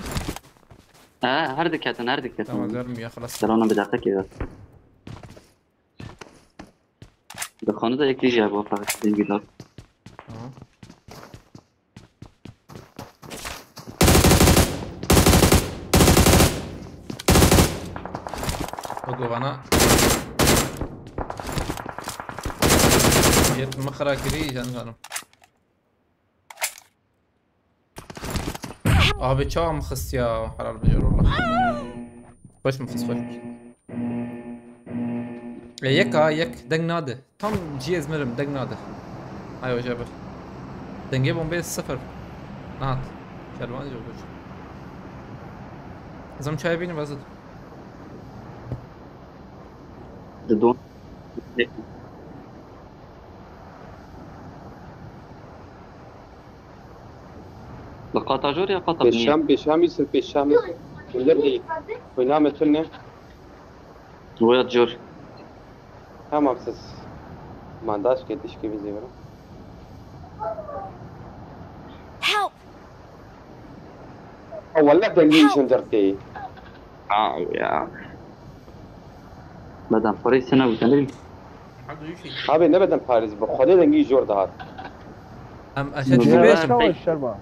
Ha, her diketin, her diketin. Tamam, görmüyor, خلاص. Serona bir dakika ki. Dixanı da ekleyeceğim bu kadar. Bilgi daha. Tamam. Bak o bana. Yet mıkra kiri can canım. Abi çawa mı xist ya? Helal bijar valla. Xweş mı xist, xweş mı xist. E, yek ha, yek deng nade. Tam cihaz mirim deng nade. Ay hoca bir. Denge bombe sıfır. Nahat. Şervan yok hoca. Zam çay benim bazı. Didon. Li qata jor ya qata binî? Pêşam, pêşamî ser pêşamî. Willer değil. Oyname tune. Roya jor. Tamam siz. Mandaj ke tişkî bizi vurun. Help! Welle dengî jin dertê. Aw ya. Beden parayı sene bu sene. Abi ne beden Paris bu. Xwedê dengî jor dihat. Em aşağı Bunlar çıkıp Ya ben şawa pek- şerba.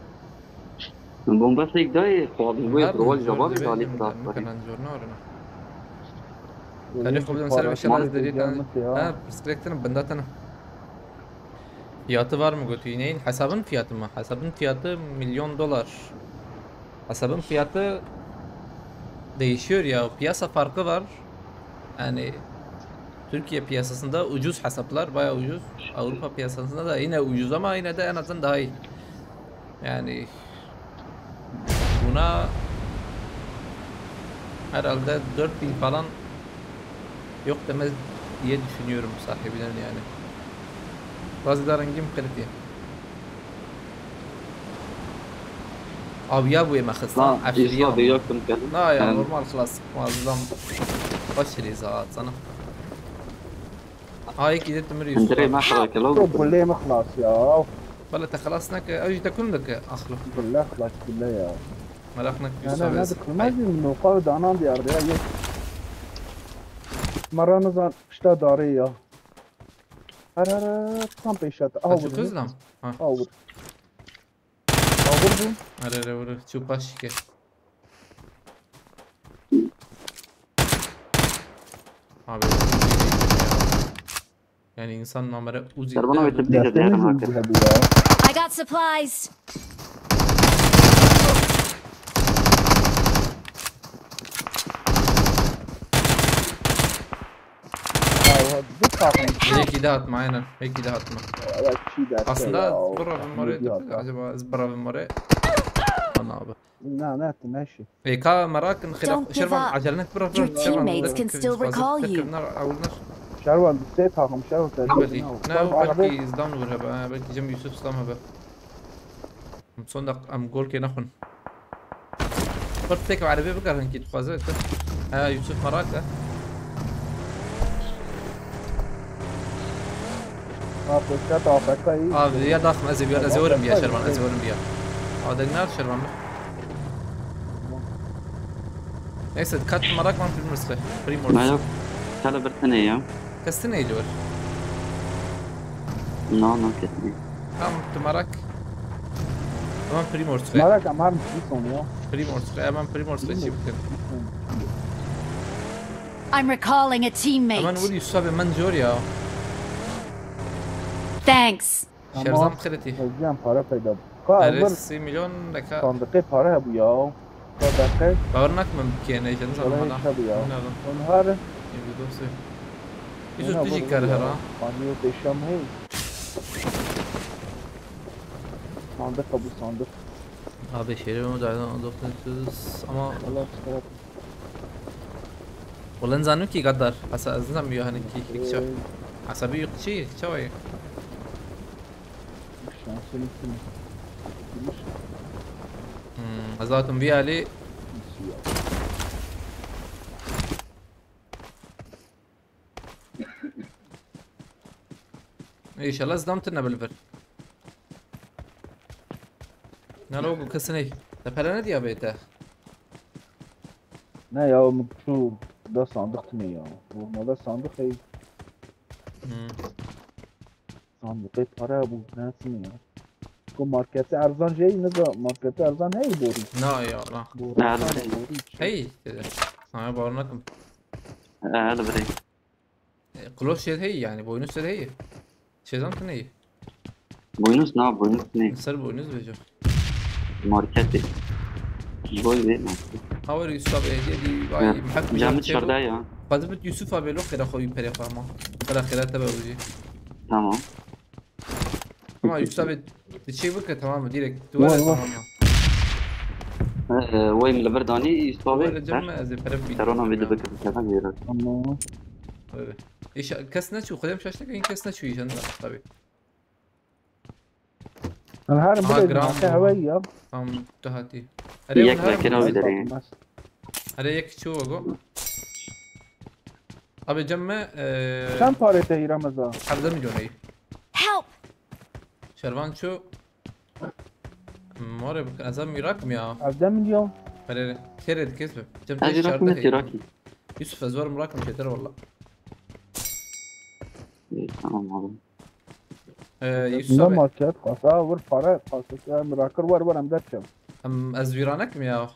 Bomba fake dayı. Xwedê bu rol cevabı da alî klas. Kalan jor ne arına. Tarih xwe bidim ser bir şeyler izlediği tane. Ha, pirsgirêk tane, benda tane. Fiyatı var mı götü ineğin? Hesabın fiyatı mı? Hesabın fiyatı milyon dolar. Hesabın fiyatı değişiyor ya. Piyasa farkı var. Yani Türkiye piyasasında ucuz hesaplar, bayağı ucuz. Avrupa piyasasında da yine ucuz ama yine de en azından daha iyi. Yani buna herhalde dört bin falan yok demez diye düşünüyorum sahibinin yani. Bazı da rengim kırık ya. Abi ya bu yemek hızlı. Lan Aşırı İslam ya. bir yakın geldi. Na ya Yani- normal klasik muazzam. Aşırı zaten sana. Ay ki de timir Direkt Yusuf. mesela ki Yok logo. Gulê mi xlas ya. Bala te xelas neke, ew jî te kum dike axlo. Gulê xlas gulê ya. Meraq nek Ya Yusuf ne ne ez. dikilmez mi? Noka ve danan diyarde ya. Yek. Mara nizan pişta darê ya. Her her her tam pêşat. Aha, Açık vurdu. Hızla mı? Ha. Aha, vur. Aha, vur bu. Her her vur. Çupaşike. Abi. Yani insan namere Uzi Servana derdi. Ve tepki de Destemiz değer mi? Uzi bu ya. I got supplies. Ya, bir takım. Help! Belki de atma, aynen. Belki de atma. Ya, ya, kişi de Aslında ya, o, zbıra bin more, acaba zbıra bin more. Ana abi. Na, ne yaptın, ne şey? Ê, ka merak in, xêra Don't give Şervan, up. Acele net, bırak, Your bırak, Şervan, teammates bırak, can still fazla recall you. Tekrar awul ner. Şervan, sê takım, Şervan, sen Ne belli. Ne, ne, o belki zidam vur hebe, ha, belki Cem Yusuf zidam hebe. Son dak em gol kê nexwin. Xurt têk erebê bigerin ki dixwaze. Ha, Yusuf merak e. Ha, pêşat A F K yî. Abi, ya daxim, ez ê biya, ez ê werim biya, Şervan, ez ê werim biya. Adegnar Şervan. Neyse, kat merak man Primrose. Primrose. Na yok. Kala bir tane ya. Kes tine ediyor. No, no, kes değil. Tamam, tu merak. Tamam, Primrose. Merak ama bir son ya. Primrose, hemen Primrose şey bakın. I'm recalling a teammate. Hemen vur Yusuf abi, hemen diyor ya. Thanks. Şerzam xireti. Hocam para peyda. Ka Erê bir sê milyon deka. Sandıkê para bu ya. Ka dakika. Bawer nakim em bikêne, jin zan Para hana. Şabi ya. Nadim. Onhar. Yedi dostu. Yusuf tijî kar hera. Panyo peşam hey. Sandık bu sandık. Abi şerê me daydan dokuz yüz ama Allah çıkarat. Ulan zanım ki gaddar. Hasa azından bir hani ki kişa. Hasa bir kişi çavayı. Şansın kim? Kimmiş? Hmm, zaten bir hali. İnşallah zdam tine bilver. Nalo bu kesin ey. Te pere ne diye bete? Ne ya, o şu da sandık ne ya? Normalde sandık ey. Hmm. Sandıkê para bu, ne ya? Ku markete erzan jey, ne da markete erzan hey boru. Na ya, na. Boru. Nerede? Boru. Hey, dedi. Sana bağırmak mı? Ee, öyle bir. E, kloş şey hey yani, boynuz şey hey. Şeyden tu neyi? Boynuz ne? Boynuz ne? Ser boynuz vejo. Marketi. Boy ve market. Hawer Yusuf abi hediye di, vay, hep. Canı dışarıda ya. Fazla bit Yusuf abi lo xera xoyu pere fama. Xera xera tabi uji. Tamam. Ama Yusuf abi, di şey bıkı, tamam mı? Direkt duvara, tamam mı? Ee, vay mı leber dani Yusuf abi? Duvara cem mi? Ez de pere bir. Terona bir de bıkı, bir tane bir. Tamam. Öyle. İş, kes ne çu? Xwedê em şaş nekin, kes ne çu işan da tabi. Em her Aha, bile gram nake bu. Hewayî ya. Tam tu hatî. Erê, yek hûn her vekir bûn. Abi derê. Erê, yek çi o go? Abi cem me, e, Çend parê te hîra meza? Hevde milyon ey. Help! Şervan çu. More bik, ez em Irak mı ya? Hevde milyon. Erê, erê. Kere dikez be. Cem Ez te Irak şerde mı, hey. Irak mı? Yusuf, ez werim Irak mı çeter valla. İyi, tamam abi. Ee, Yusuf Ne abi. Market, kasa vur para, kasa em rakir var var em derçem. Em ez vîranek mi ya?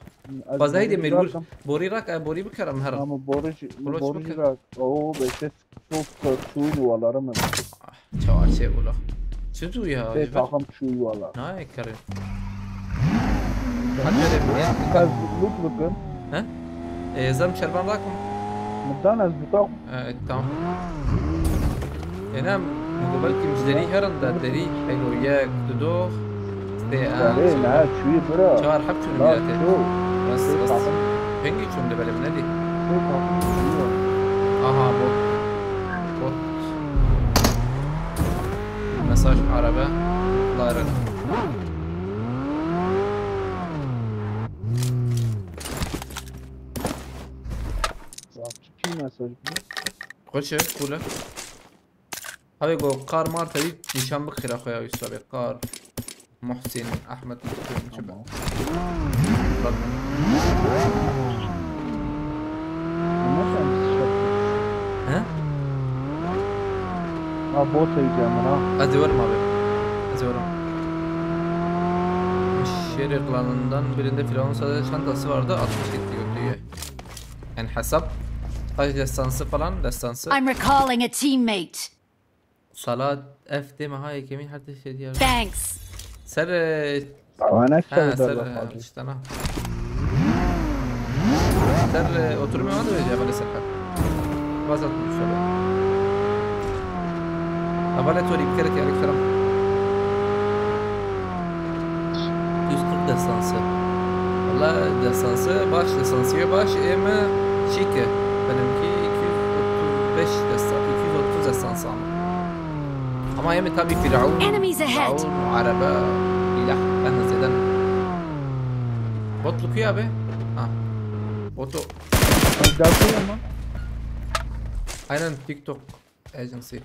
Bazayî de mecbur. Borî rak, e, borî bikerim her. Ama borî, Borî borî bike. Rak. Oo, beşe çok çû yuvaları mı? Ah, çawa şey ola. Çi tu ya? Şey, takım çû yuvalar. Ne karim? Hadi öyle mi? Kaz loot bıkın. He? E, zem şerban rakım. Mudan ez dutak. E, tamam. Êne, min got belkî ji derî herin de derî, heylo yek, du, do, sê, a, Erê, çi? Ne, çûyî bira. Çar heb çûn. Rast, miletê. Çû. Rast, rast. Pengî çûn de belê min nedî. Aha, bot. Bot. Mesaj araba. Lara. Kî mesaj bu? Xweş e, cool e. Havê go qar mar tevî nîşan bixira xwe ya wî sabê qar. Muhsin, Ahmet, Muhsin, çi be? Tamam. He? Ha, Bot heyeceğim ha. Ez ê werim abi. Ez ê werim. Şehir klanından birinde Firavun sadece çantası vardı, altmış gitti götüyü. Yani hesap, kaç destansı falan, destansı. I'm recalling a teammate. Salat F D M H yekemîn her tişt diyar. Thanks. Ser e, Ana Ha, çayı ser da e, işte ana. Ser e, oturmaya da vereceğim öyle sefer. Vazat bir soru. Abale tori bir kere kere kiram. Yüz kırk destansı. Valla destansı baş, destansı baş, eme çike. Benimki iki yüz otuz beş destan, iki yüz otuz destansı ama. Ama eme tabi Firavun. Enemies ahead. Firavun, araba, ilah, ben de zeden. Bot lukuyor abi. Ha. Botu. Gelsene ama. Aynen TikTok agency.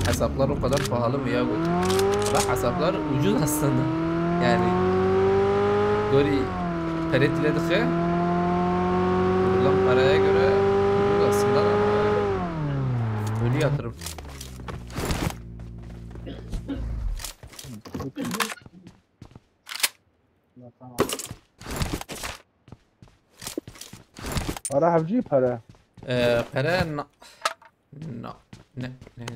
Hesaplar o kadar pahalı mı ya bu? Bak hesaplar ucuz aslında. Yani Gori peret ile dıkı. Vurulan paraya göre ucuz aslında ama ölü yatırım. Ara hevcî pere. Ee, pere na... Na... Ne? Ne? Ne?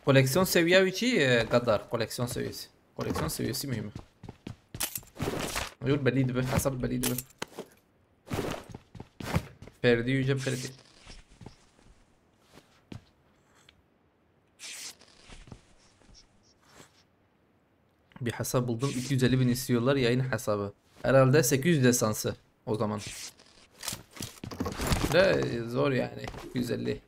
Koleksiyon seviye için e, kadar koleksiyon seviyesi. Koleksiyon seviyesi mühim. Yok belli değil, hesap belli değil. Ferdi yüce Ferdi. Bir hesap buldum. iki yüz elli bin istiyorlar yayın hesabı. Herhalde sekiz yüz destansı o zaman. De zor yani. iki yüz elli.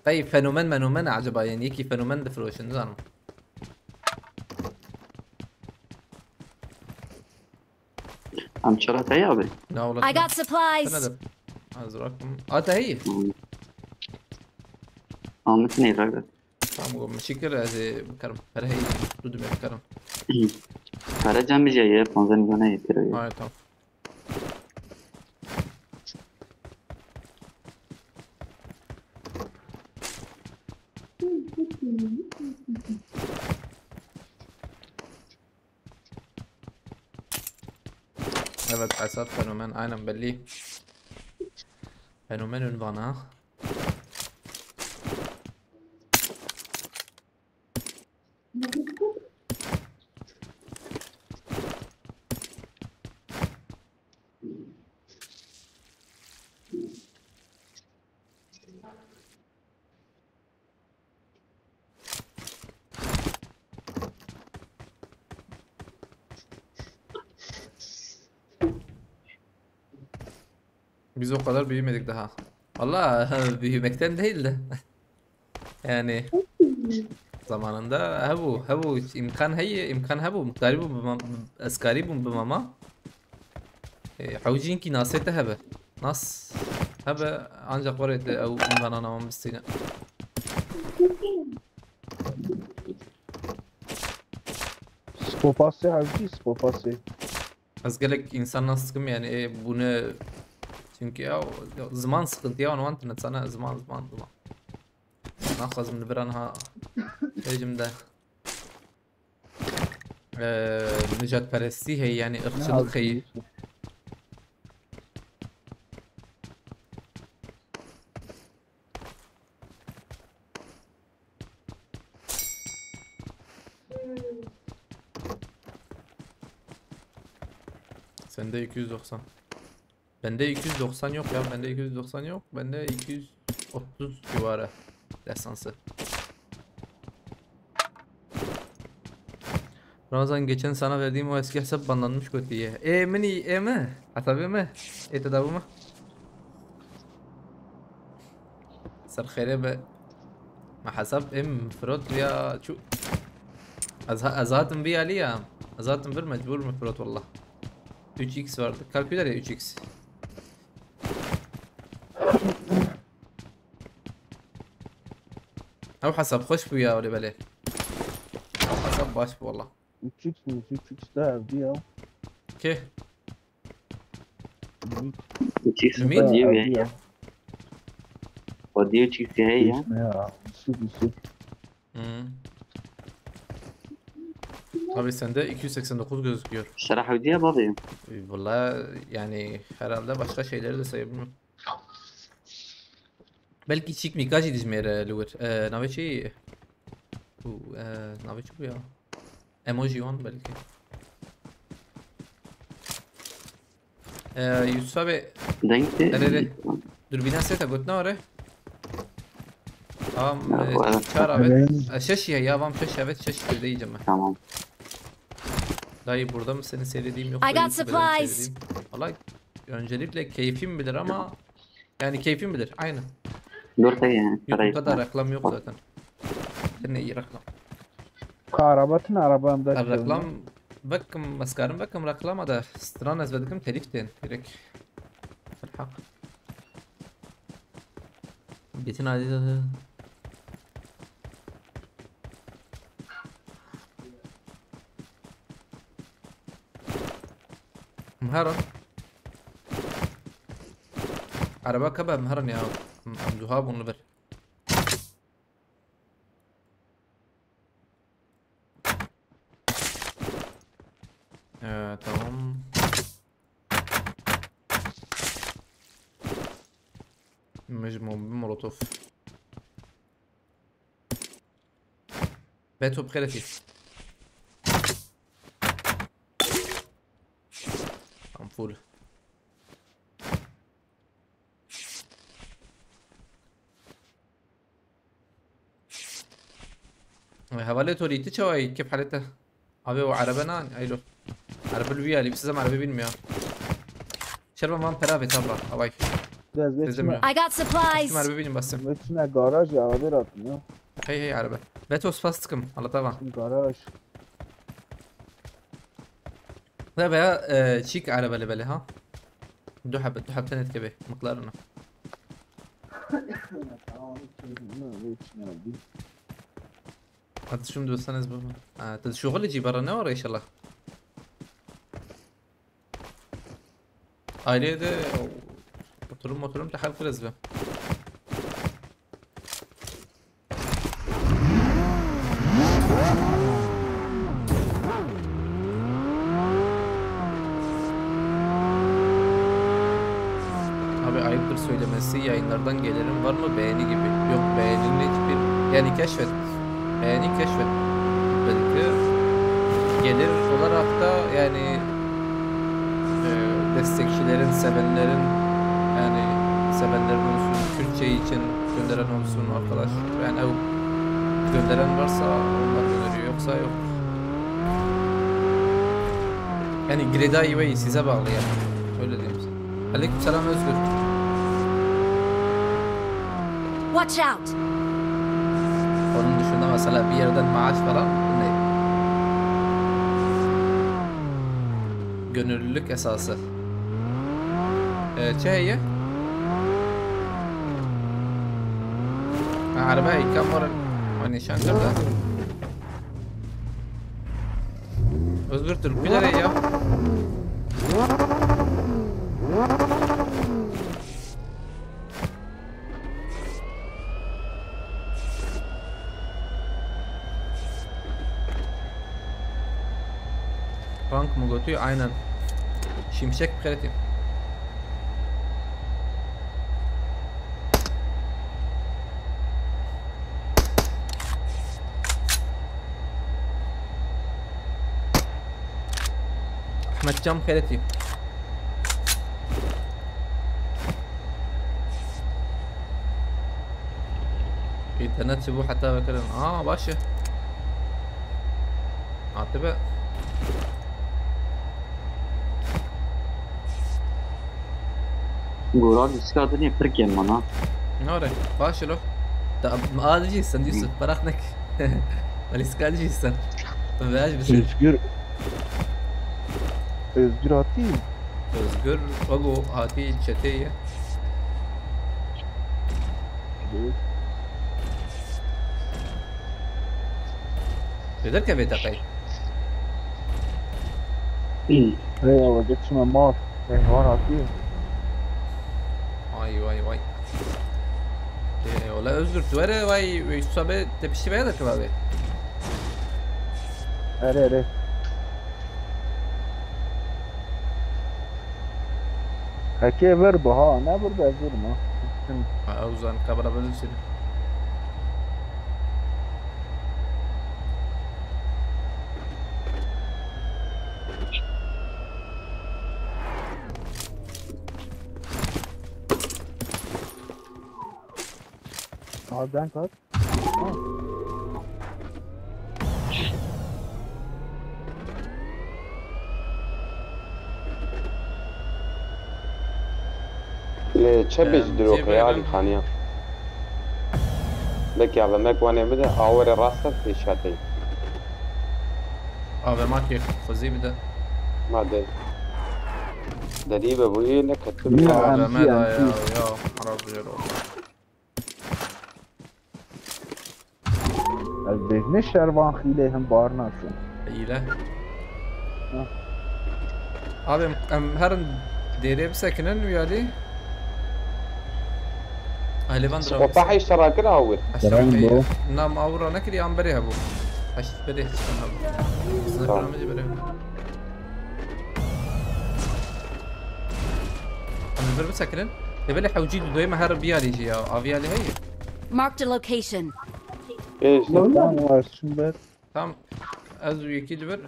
Hey fenomen menomen acaba yani. Yeki fenomen de froşun zanım. Em çira te ya be. Ne olasın? I got supplies. Sana da. Az bıraktım. Ata hey. Almışsın evrak da. Tamam oğlum. Şükür ez bıkarım. Her hey. Dudum bıkarım. Para cem bir şey ya. Panzer milyona yeter ya. Ay tamam. Evet, hesap fenomen, aynen belli. Fenomen ünvanı. Biz o kadar büyümedik daha. Valla büyümekten değil de. Yani zamanında hebu, hebu imkan heye, imkan hebu, muxtarî bû bima, eskarî bû bimama. E, hewcînkî nasê te hebe. Nas hebe ancak var ete ew imkana namam bistîne. Spopasê hevcî spopasê. Ez gelek insan nas dikim yani e, bunu çünkü ya, ya ziman sıkıntı ya, onu internet sana ziman ziman ziman. Naxwazim li biran ha bêjim de. Eee, nijadperestî heye yani ırkçılık heye. Sende iki yüz doksan. Bende iki yüz doksan yok ya. Bende iki yüz doksan yok. Bende iki yüz otuz civarı destansı. Ramazan, geçen sana verdiğim o eski hesap banlanmış kötüye. E mini e mi? Hesabı mı? E tedavı mı? Ser xêrê be. Me hesab em firot ya çu. Ez, ha- ez hatim vî alî ya. Ez hatim vir mecbur me firot wallah. Üç x vardı. Kalküler ya üç x. Ew hesab xweş bû ya wele belê. Hesab baş bû wallah. Üç x mi? Üç x de hevcî ya. Kê? Çî Ümit? Xwediyê wê ya. Xwediyê çî heye ya. Düşme ya. Düşük düşük. Hı. Abi sende iki yüz seksen dokuz gözüküyor. Şeref Hewdiye bavê. E, vallahi yani herhalde başka şeyleri de sayabilirim. Belki çîk mîka jî dijmêre li wir. E, navê çi? Bu, e, navê çi bu ya? Emoji wan belki. E, Yusuf abi. Deng tê. Erê, erê. Dürbîna sê te gotina were. Am, Ya, e, bu evet. Çar evet. Evet. E, şeş ya, ya vam şeş evet, şeş de yiyeceğim ben. Tamam. Dayı burada mı seni seyredeyim yoksa I got YouTube'da mı supplies. Seyredeyim? Vallahi öncelikle keyfim bilir ama yani keyfim bilir, aynı. Dur, hey, yani, YouTube'da da reklam yok zaten. Sen ne iyi reklam? Ka araba tune, araba em de Reklam, vekim, ez karim vekim reklama da stran ez vedikim telîf tên, direkt. Hak. Betin Adil. Mheran. Araba kebe mheran ya. Em duha bûn li vir. Ee, tamam. Mecmu bir molotof. Beto bi xêr hatî. Tamam, full. Hevalê Tolî, tu çawa yî? Kêf halê te? Abi o araba ne? Aylo. Araba li wî ya, li size araba bilmiyor. Şerban van pera ve tabra. Avay. Biraz Size geç mi? mi? I got supplies. Kim araba bilmiyorum bastım. Geç mi? Garaj ya, abi rahatım ya. Hey, hey, araba. Beto spas tıkım. Alata van. Garaj. Ve veya, e, çîk araba li belê ha. Du hebe, du hebe tenet kebe. Mıklarına. Tamam, okey. Bunu geçin abi. Hadi şimdi dostan ez baba. Ha, tu şoxulê cî berre ne var inşallah. Ailede oturum oturum te hal kriz be. Abi ayıptır söylemesi, yayınlardan gelirim var mı beğeni gibi? Yok, beğeninin hiçbir, yani keşfet, beğeni keşfet belki gelir olarak da yani e, destekçilerin, sevenlerin yani sevenlerin olsun, Türkçe için gönderen olsun arkadaş. Yani ev gönderen varsa onlar göneriyor, yoksa yok. Yani Greda Iway size bağlı yani. Öyle diyeyim size. Aleykümselam Özgür. Watch out! Onun dışında mesela bir yerden maaş falan ne? Gönüllülük esası. Ee, çi heye? Ha, araba heye, kam var? O nîşan kir de. Özgür Türk, bir nereye ya? Bank mı götüyor? Aynen. Şimşek kredi. Ahmet Cam kredi. Înternet çi bû heta vekirin. Aa, baş e. Hatibe. Gora diska dinê pir kêm mana. Nore, baş e lo. Ta, adicî sen Yusuf, parak nek. Maliska adicî sen. Veaj bir şey. Özgür. Özgür hatî. Özgür, Ogo hatî çeteye. Pêder ke vê teqey. Hey, ew geçime mal. Hey, var hatî. Vay, vay, vay. Ee, ola Özgür, tu were, vay, vay, tu sabe tepişti veya da kebabê. Erê, erê. Heke vir bu ha, ne vir de vir ma. Ha, ew zan kabra bezin seni. Aha, denk at. Ha. Lê çe bêj Em, dirokê cê Ali bêbin. Xaniya. Belkî A V M wanê bide, awere rasta pêşatey. A V M kê xwezî bide. Ma de. Derî be bûyê ne ketib. Ya, A V M M C, da ya, M C. Ya, xerab jero. Ez bêjne şervan xîlê him bar nasin. Hîle. Ha. Abi, em, em herin dêrê bisekinin wî alî. Alî van Skopa heyşte rakir awir. Aşağı Kerem bey. Bo. Nam awra nekiri, yan berê hebû. Heşt berê, heşt berê hebû. Sınır Tamam. Kramıcı berê. Em li vir bisekinin. Lê belê hewcî dudoyê me her biyarî jî ya. Aviyalî heye. Marked a location. Ê, Lan Stefan. Lan var şimdi. Tamam. Ez û yekî li vir.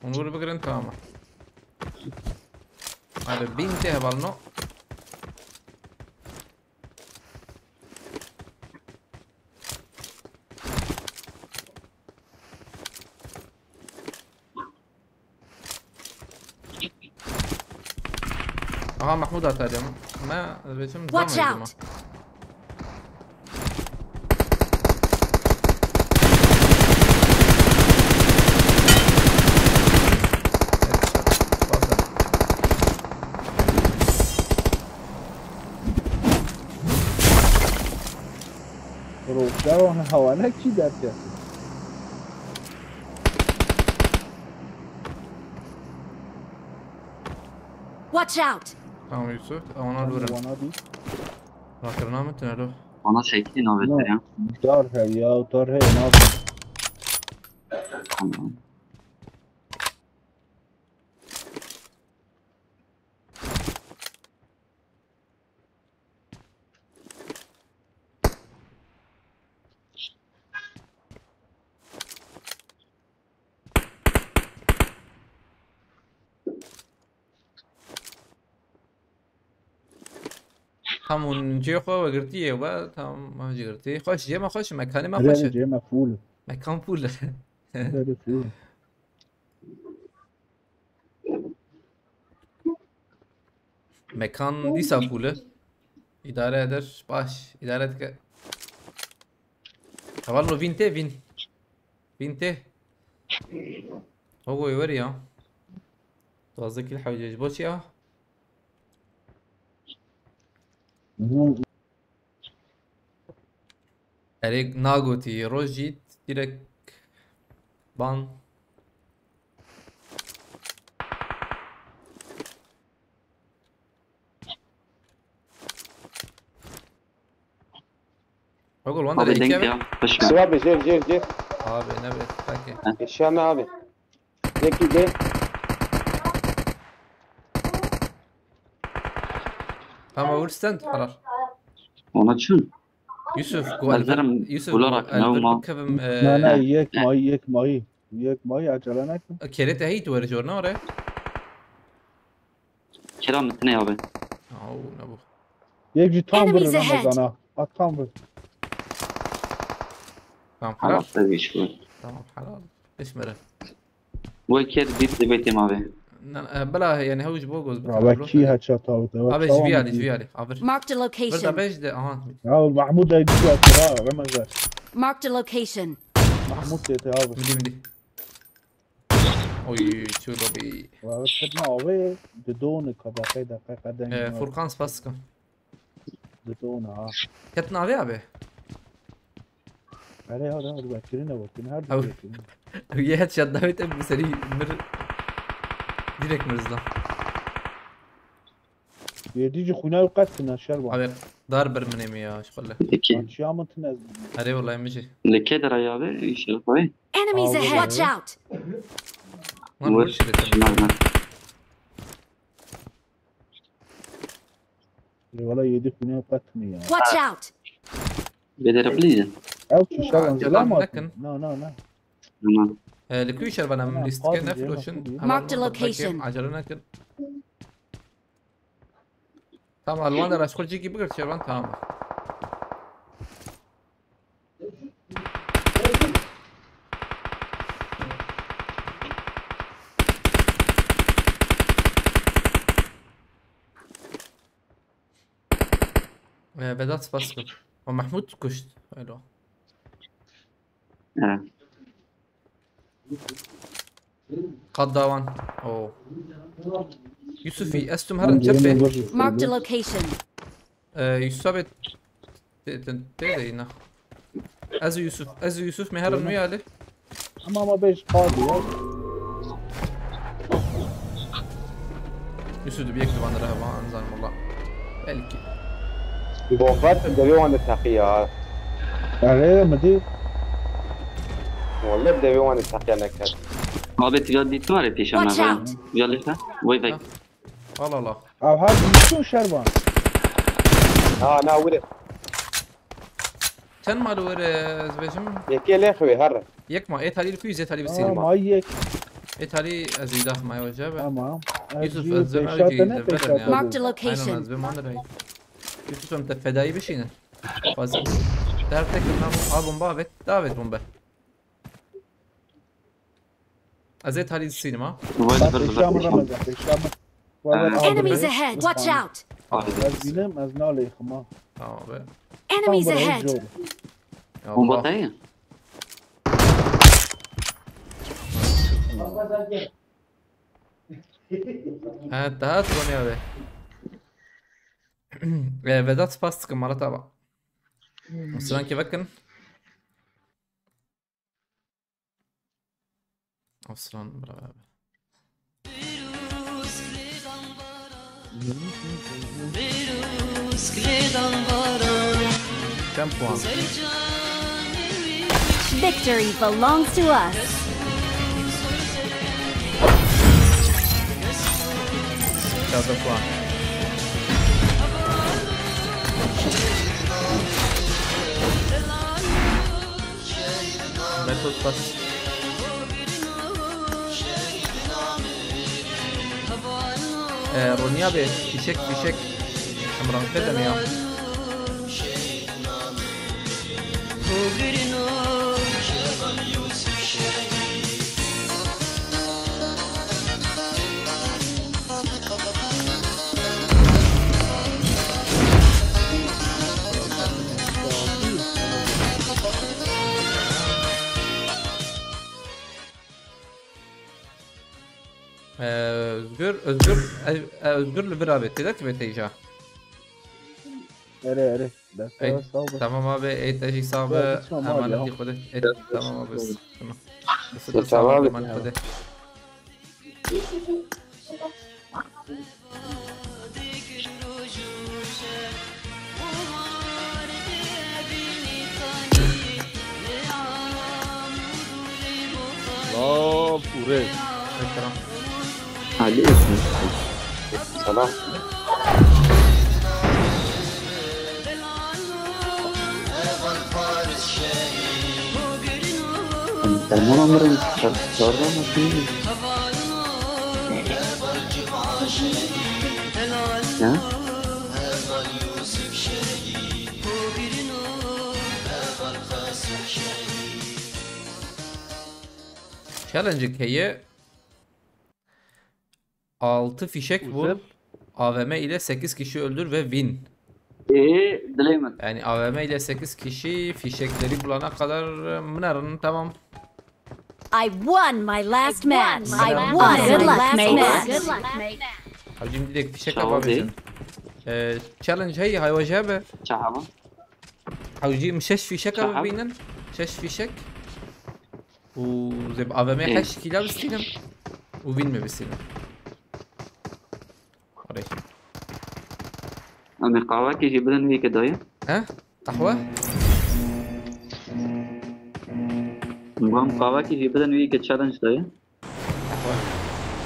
Hûn wir bigirin, tamam. Hadi bin tê hevalno. Aha, Mahmud atar ya. Me, beçim Watch zam out! Roşa wan hewanek çi derke? Watch out! Tamam Yusuf, ona Sen dur. Bana bir Rakırına mı tünelo? Bana çekti nöbette ya. Dar he ya, dar he, ne yapayım? Tamam. Tam hûn cihê xwe wegirtiyê we, tam me jî girtî. Xweş, cihê me xweş, mekanê me xweş e. Cihê me full. Mekan full e. Full. Mekan dîsa full e. Îdare eder, baş, îdare dike. Hevalno vîn tê, vîn. Vîn tê. Hogoy weri ya. Duwazdeh kîl hewce ji bo çi ya? Erê nagotî, roj jî direk ban. Ogul, wanda Abi denk ya. Siva be, jêr, jêr, jêr. Abi, ne be, peki. Eşya ne abi? Yekî de. Tamam, vur stand, karar. Ona çün? Yusuf, Nazarim Yusuf, olarak el bir kevim, e, Ne, ne, yek mayî, yek mayî. Yek mayî, acele nekin. Kerê te heyî tu were jor, ne were? Kira mitine abi. Au, ne bu? Yek jî tam vur Ramazan'a. At tam vur. Tamam, helal. Tamam, helal. Eşmere. Bu iki bir de betim abi. Bela yani hewc bo goz. Abi ki headshot abi. Abi jiviyali, jiviyali. Abi. Marked a location. Burada beş de, aha. Ya Mahmud da gidiyor ha, Ramazan. Marked a location. Mahmud dedi abi. Midi, midi. Oy, çû lobî. Wa, ew ketine avê, di done ka deqey deqey qedeng. Ee, Furkan, spas dikim. Di done ha. Ketine avê abi? Erê, ha, ha, wekirine, wekirine, her du wekirine. Ew yê headshot dawê te bi serî mir. Dî Direkt mirz da. Yedî jî xwîna ew qet tune şerba. Abi dar bir min ê mi ya şixule. Peki. Çiya min tune ez. Erê wellahî min jî. Li kê dera ya be? Şerif abi. Enemies Aa, ahead! Watch out! Lan Vur. bu şirete. Şunlardan. Ê wala yedî xwîna ew qet tune ya. Watch out! Bê dere bilîze. Ew çi şerba Aa, zila devam ma nekin. Na na na. Tamam. Ee, li ku şerba ne Ana, min lîst pardon, ke ne diyelim, filoşin. pardon. Marked a location. Acele nekin. Tamam, Alman da raşkol ciki bigir şerban tamam. Ee, Vedat spas kir. O Mahmut kuşt. Öyle o. Evet. Qat dawan. Oo. Yusufî, ez tu herin çepê. Marked a location. Ee, Yusuf abi. Te te te de yine. Ez û Yusuf, ez û Yusuf me herin wî alî. Ama ama beş kaldı ya. Yusuf de bir yek duvan re hava anzan valla. Belki. Bomba devê wan de teqiya. Erê mi dî? Welle devê wan de teqiya neket. Abi tiga dît var pêşan Watch me. out! Gel işte. Vay vay. Al al al. Ev her düştü şerban. Ha na wire. Çend mal were ez bêjim? Yekê lê xwe her. Yek ma, ê talî li ku yî zê talî bi sîr Tamam ma. Ay yek. Ê talî ez îda xma ya wece be. Tamam. Yusuf, Cî ez zê beşa me te ne cî zê beşa veren te ya. ne? Marked a Aynen, location. ez zê man direy. Yusuf, em te fedayî bişînin. Fazla. Dert tek, a bomba vet, davet bomba. Ez ê talî sînim ha. Vay Bak ber beşa mı ber. Ramazan? Beşa mı? Var, var, Ha. abi, Enemies ben- ahead! Watch out! Abi. Ez bilim, ez nalê xima. Tamam abi. Enemies Tam buraya ahead! zor. Ya Bomba Allah. Tayı. Evet, daha sonra abi. Ee, Vedat spas dikim, Marat abi. Sıran ki bakın. Aslan bravo abi. Çend puan? Victory belongs to us. Çarda puan. Metod pas. Ee, Ronya be, fişek, fişek. Em ranke deme ya. Ee, Özgür, Özgür, e, e, Özgür li vir abi, têde tibê teyja. Erê erê. Ders Ey, sağ ol. Tamam abi, ey te jî sağ be, Ya, lütfen abi ya. Emanetî Xwedê. Ey, tamam abi. Tamam. Lütfen abi. Emanetî Xwedê. Lav û rê. Ey, selam. Aleyküm. Selam. Tamam amirim. Çor-, çorba mı? Ne? Challenge heye. Altı fişek vur. A V M ile sekiz kişi öldür ve win. Ee, dilê min. Yani A V M ile sekiz kişi fişekleri bulana kadar, e, mınerin, tamam. I won my last match. I won. Good luck, mate. Hacim direkt fişek Tamam, yapabilirsin. değil. Ee, challenge hey hayvaja be. Çahaba. Hacim şeş fişek Çahab. Abi beynin. Şeş fişek. U zeb A V M Ey. Heş kila bistînim. U win mi bistînim. Em ê qawekê jî bidin wî ke dayê. He? Qehwe? Em qawekê jî bidin wî ke challenge dayê. Qehwe.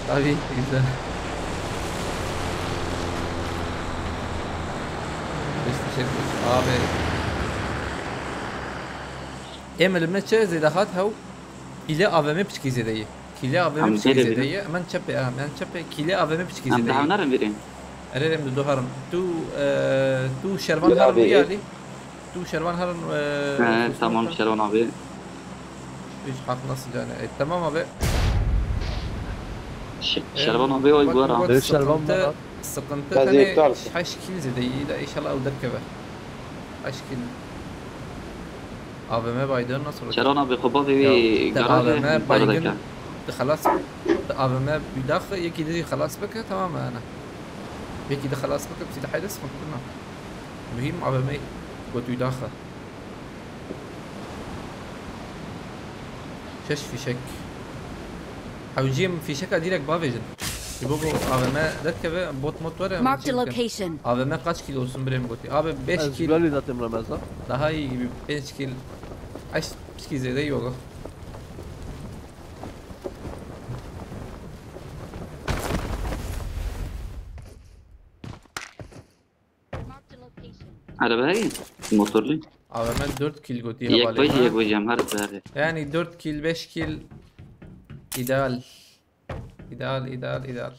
Tabii, güzel. Beş teşekkür. Abi. Emel me çe zêde hat hew. Kîlê A V M piçkî zêde ye. Kîlê A V M Em piçkî zêde zêde bînin. Ye. Hemen çepê, ha, hemen çepê. Kîlê A V M piçkî Em zêde ye. Dehavnarin vîrê. Erê, em di doharim. Tu, e, tu şervan Kîlê harin A V M. Wî alî. Tu şervan harin, e, He, susma tamam, ta. Şervan abi. Hiç hak nasıl yani? E, tamam abi. Ş-, E, Şervan abi oy bak, bu ara. Bak, E, Şervan sıkıntı, bana. Sıkıntı. Bence hani iptal. Heş kîl zêde ye de inşallah ew derkeve. Heş kîl. A V M baydın nasıl olacak? Şervan abi, xwe bavê wî Ya, te garajê A V M baygın, te xelas, te A V M bir dakika, yekî dî xelas bike, tamam yani. Yekî dî xelas bike, bir şey daha haydi sıkıntı buna. Mühim A V M götü dakika. Şeş fişek. Hewciyim fişeka direkt bavêjin. Ji bo ku A V M derkeve, bot mot were, Marked a hewciyim dikin. Location. A V M kaç kilo olsun birem gotî? Abi beş Ez kil. Gulali zaten Ramazan. Daha iyi gibi beş kil. Aş, pişkî zêde yok. Marked a location. Araba heye? Motorlu. A V M dört kil gotî. Yek hevalê bej, ha? Yek bej em her beri. Yani dört kil, beş kil ideal. İdeal, ideal, ideal.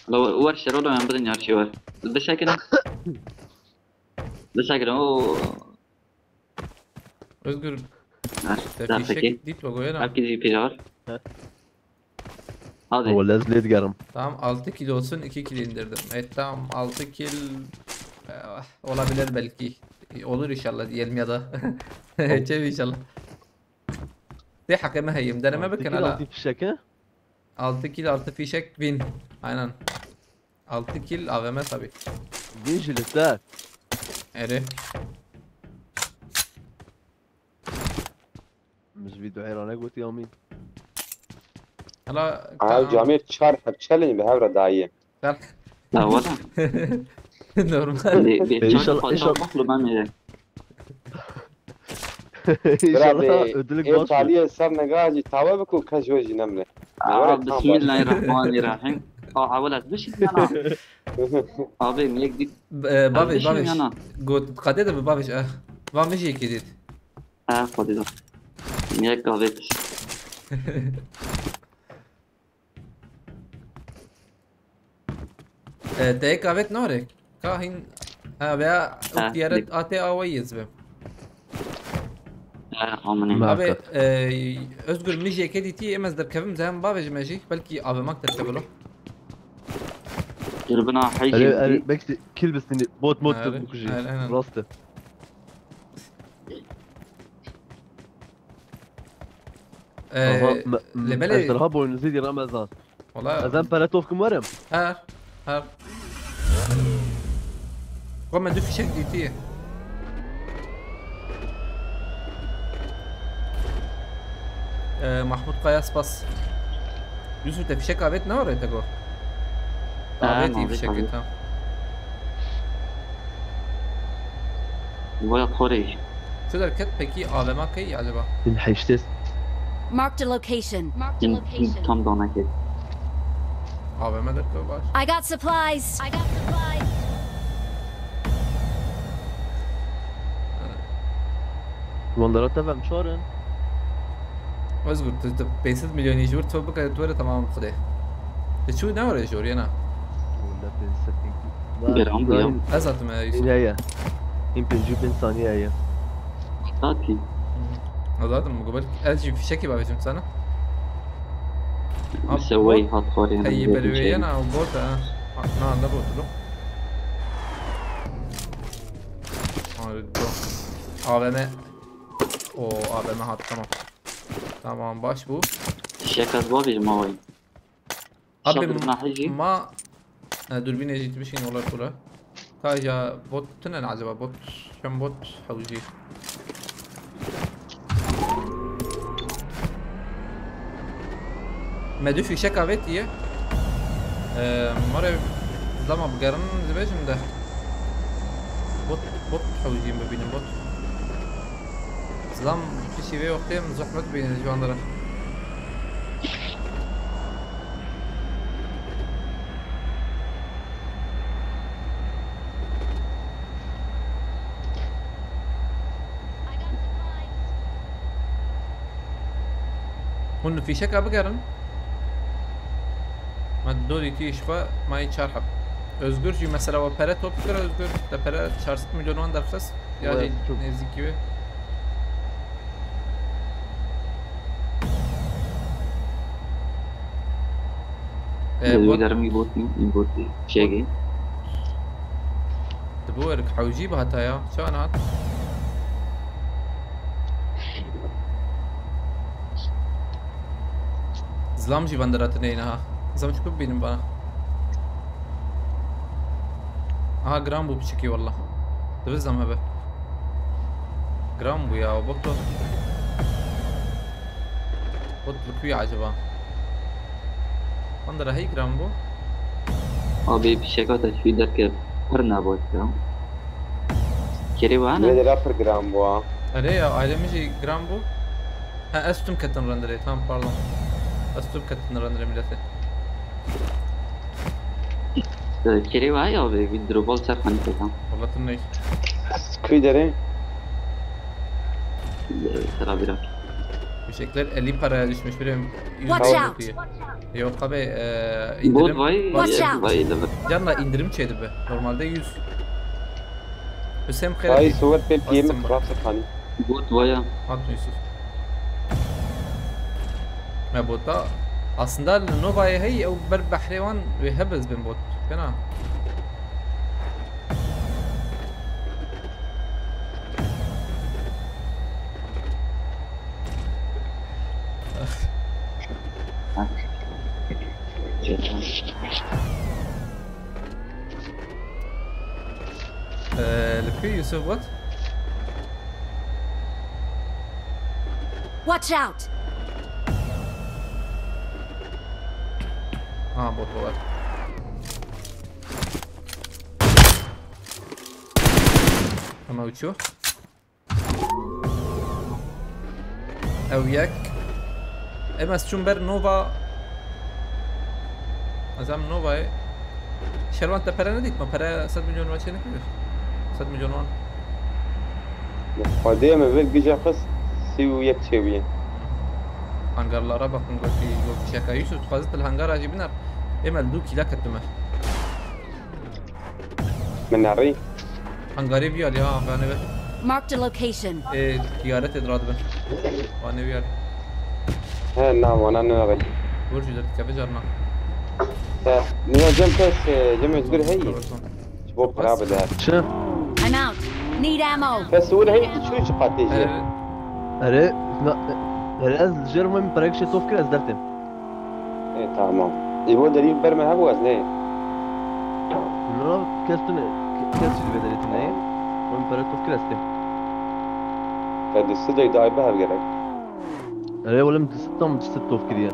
Alo, wer şerolo em bidin yarışê wer. Bisekine. Bisekine o. Özgür, Ha, te daha fişek peki. Dît ve goyena. Herkes bir pijar. He. Hadi. Wala ez lê digerim. Tamam, altı kilo olsun, iki kilo indirdim. Evet, tamam, altı kil, eh, olabilir belki. Olur inşallah diyelim ya da. Çev inşallah. De hakkımı heyim. Deneme bakın hala. Altı kilo, altı fişek, he? Altı kil artı fişek bin. Aynen. Altı kil A V M tabi. Bin jî li ser. Erê. Min ji vî duayê re negotî amîn. Hala Aha, ka- camêr çar heb challenge bi hev re daye. Çar. Ya, wala. Normal. Lê, lê, E, çar inşallah, xwe inşallah. Bak, lu ben yere. Bira, inşallah bê, ödülük ev baş. Taliyê ser nega jî tawe biku, kes ji we jî nemre. Aa, bismillahirrahmanirrahim. Aa, ewil ez bişim yana. Abi, mi yek dît. B-, e, ez bavê, bişim bavê. Yana. Got, qadê de bi bavê, eh. Va min jî yekê dît. Ha, xwedî de. Mi yek gavê. E, te yek avêt nare. Ka hîn, ha, veya Ha, û tiyaret dik- atê awayî ez be. Ha, aminê. Abi, Maka. E, Özgür, min jî yekê dîtî, em ez derkevim, ze hem bavêjime jî, belkî avêmak derkevilo. Dur bina heyjî Erê, erê, dî- belki kil bistinî, bot mot Erê, bikujî. Erê, aynen. Rast e. Ee, aha, me-, me-, lê belê ez dirha boynuzî dî Ramezan. Wala. Ez em pere tof kim werim? Her, her. Xwe me du fişek dîtiye. Ee, Mahmut Kaya spas. Yusuf te fişek avêt ne oraya te go? Ha, avêt iyi fişek tamam. Vaya Kore'yi. Şu derket peki A V M key acaba? Bin heştes. Marked a location. Marked a location. Tam da ona key. A V M derket baş. I got supplies. I got supplies. Wandara te vem çarin. Özgür, tu, tu pênc sed milyonî ji wir tu bike, tu were tamam xwedê. Tu çû ne were ji wir, yena? Wala pênc sed. Beram bû ya. Ez hatim, e, Yusuf. Heye. Hîn pêncî pênc saniye heye. Hatî. Hı. Ez hatim, belkî ez jî fişekî bavêjim sana. Mise wey hat xwarê. Heye, berê wê yena, o bot, ha. Na, ne botu lo? A V M. O, A V M hat, tamam. Tamam, baş bu. Şekat babi ma vay. Abi, şadır nahiji. Ma, e, dürbüne jî bişin ola kula. Ka ja bot tinen acaba bot? Çem bot hewji. Me du fişek avêtiye. Ee, Mare, zilama bigerin, dibêjim de. Bot, bot hewcîm bibînim, bot. Zilam pişî vê wextê em zehmet bînin ji wan dere. Hûn li fîşeka bigerin. Me do dîtî ji xwe mayî çar heb. Özgür jî mesela we pere top kir Özgür. Te pere çar sed milyon wan derxist. Ya Wê jî çok. Nêzîkî wê. Ee, Wî bot- derim îbotî, îbotî. Şegê. Dibo erik hewcî bi heta ya. Çawa nehat? Zilam jî van dira tune yine ha. Zilam çi bibînim bana. Aha, gram bû piçikî wallah. Divizam hebe. Gram bû ya, o bok to. Bot li ku ye acaba? Van dira hey gram bû. Abi fişeka te şû derke pir nebot ya. Kerê wa ne? Wê de pir gram bû ha. Erê ya, aile min jî gram bû. Ha, ez tüm ketin renderê, tamam, pardon. Ez tüm ketin renderê milletê. Ee, Kerê wa ya be, bir drobal ser hani ketan. Valla tüm ney. Kuy derê? Ee, Sera bir. Fişekler elli paraya düşmüş, bir yüz Watch out! Yok abi, e, indirim. Bot vay, Watch out! Vay, evet. Canla indirim çedi be. Normalde yüz. Hüseyin Kaya. Ay, suwet pê piyê mi krafse hani. Bot vaya. Hat Yusuf. Me bota. Aslında li Nova'yê hey ew ber behrê wan wê hebez bin bot. Fena. Ee, li ku Yusuf bot? Watch out! Ha, bot bot. Ama uçuyor. Ew yek. Em ez çûm ber Nova. Ez em Novayê. Şervan te pere nedît me? Pere sed milyon ve çênik bilir. Sed milyon wan. Xwedê me vir gije xist sî û yek çêbûye. Hangarlara bakın, goşî, goşî şeka. Yusuf, tu xwazit li hangara jî biner. Em el du kîla ketime. Min nerî? Hangarê viyalî ha, hangarê ve. Marked a location. Ê, tiyaretê diradibin. Hanê viyalî. He, na, wana nerî. Vur jî derdikeve carna. Te, niye cem kes, e, cem Özgür hey. Tamam, tamam. Ji bo para bide. Çi? I'm out. Need ammo. Kes vur hey, tu çû çi qatê jî? Erê. Erê, na, erê ez jêr min perekşê tof kir ez dertêm. E, tamam. Îvo derî ber me hebû ez nê. Lira kes tune, kes jî li vê derê tune ye. Tamam. Min pere tof kir ez têm. Te di sidey dayê bi hev gerek. Erê olim di sid tam di sid tof kiriye.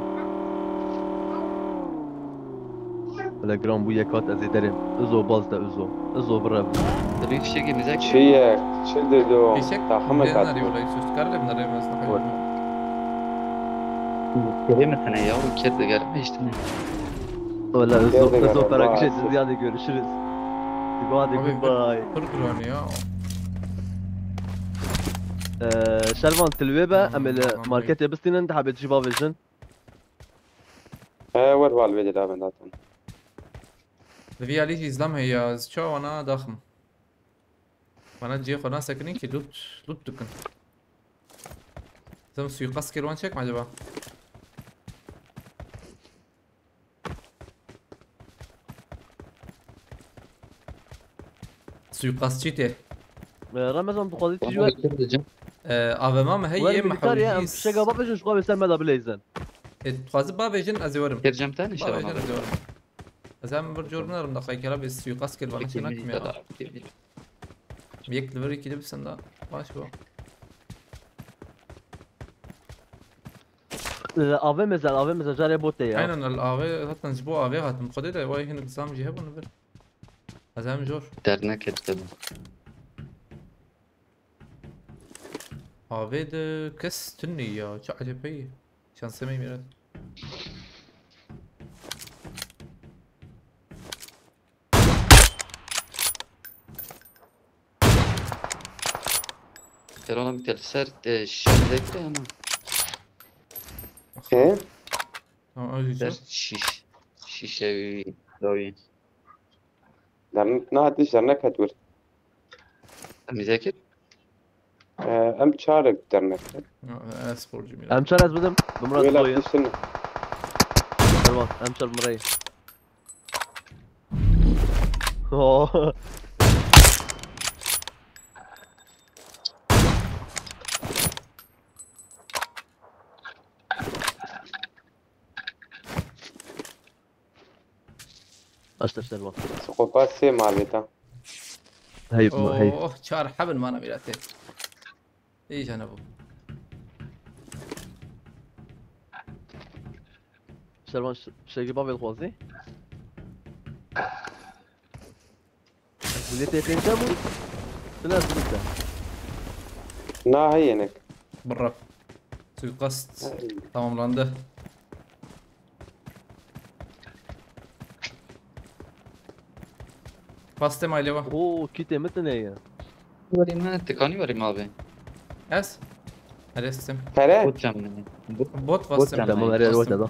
Bile giran bû yek hat ez ê derêm. Izo baz de Izo. Izo birev. Tabii fişekê bize. Çi ye? Çi dido? Fişek taxim mi nerî kat? Olay söz karle mi nerî mesela? Kerê mi tane ya? Ker de gelme işte ne? Öyle Izo, Izo para kişi siz yani görüşürüz. Hadi goodbye. Pir giran ya. Ee, Şervan tilwê be, em ê li marketê bistînin, dihabê jî bavêjin. He, wer bal vê dira ben zaten. Li vî alî jî zlam heye, ez çawa wana daxim. Wana cihê xwe nasekinin ki loot, loot dikin. Zem suikast kir wan çek mi acaba? Suikastçî tê. Ee, Ramazan, tu xwazî çi ji we? Ee, A V M mi heye? Wer me milikar ya, em hewcî fişeka bavêjin, ji xwe ser me de bileyzin. E, tu xwazî bavêjin, ez ê werim. Kir cem te nişte bavêjin, bana. Ez ê werim. Ez hem bir cor binerim da xaykera bir suikast kir bana, peki, şuna kim ya? Yek li vir ikili bisin da. Baş bu. Avê mezel, avê mezel, carê botê ya. Aynen, el avê, zaten ji bo avê hatim. Xwedê de, vay hinek zam jî hebûn vir. Ez hem jor. Derneket de bû. Avê de kes tunî ya, çi ecebeyî. Şansê me mîret. Terana bir tel ser, e, şişe bile ama. He? Tamam, öyle Ser şiş. Şişe bir dawî. Dernek, na, hatiş dernek het wir. Em izekir? Ee, em çarek dernek. Ya, e, sporcuyum ya. Em çar ez bidim. Bi Murat Wela Zoya. Dişin. Tamam, em çar Muray'ı. Oh. Aşta şerva. Skopa sê mal bêta. Heyf ma, heyf. Oh, çar hebin mana mîratê. Î jane bû. Şervan ş-, şegî bavê dixwazî. Millet E P C'de bu. Silah zırhta. Na heyenek. Bırra. Suikast tamamlandı. Pastê maylê va. Oo, kitê min tune ye. Werî me, tikanî werî me abi. Ez? Erê sistem. Pere? Bot cem min. Bot, bot bastım. Tamam, erê bastım. Erê da.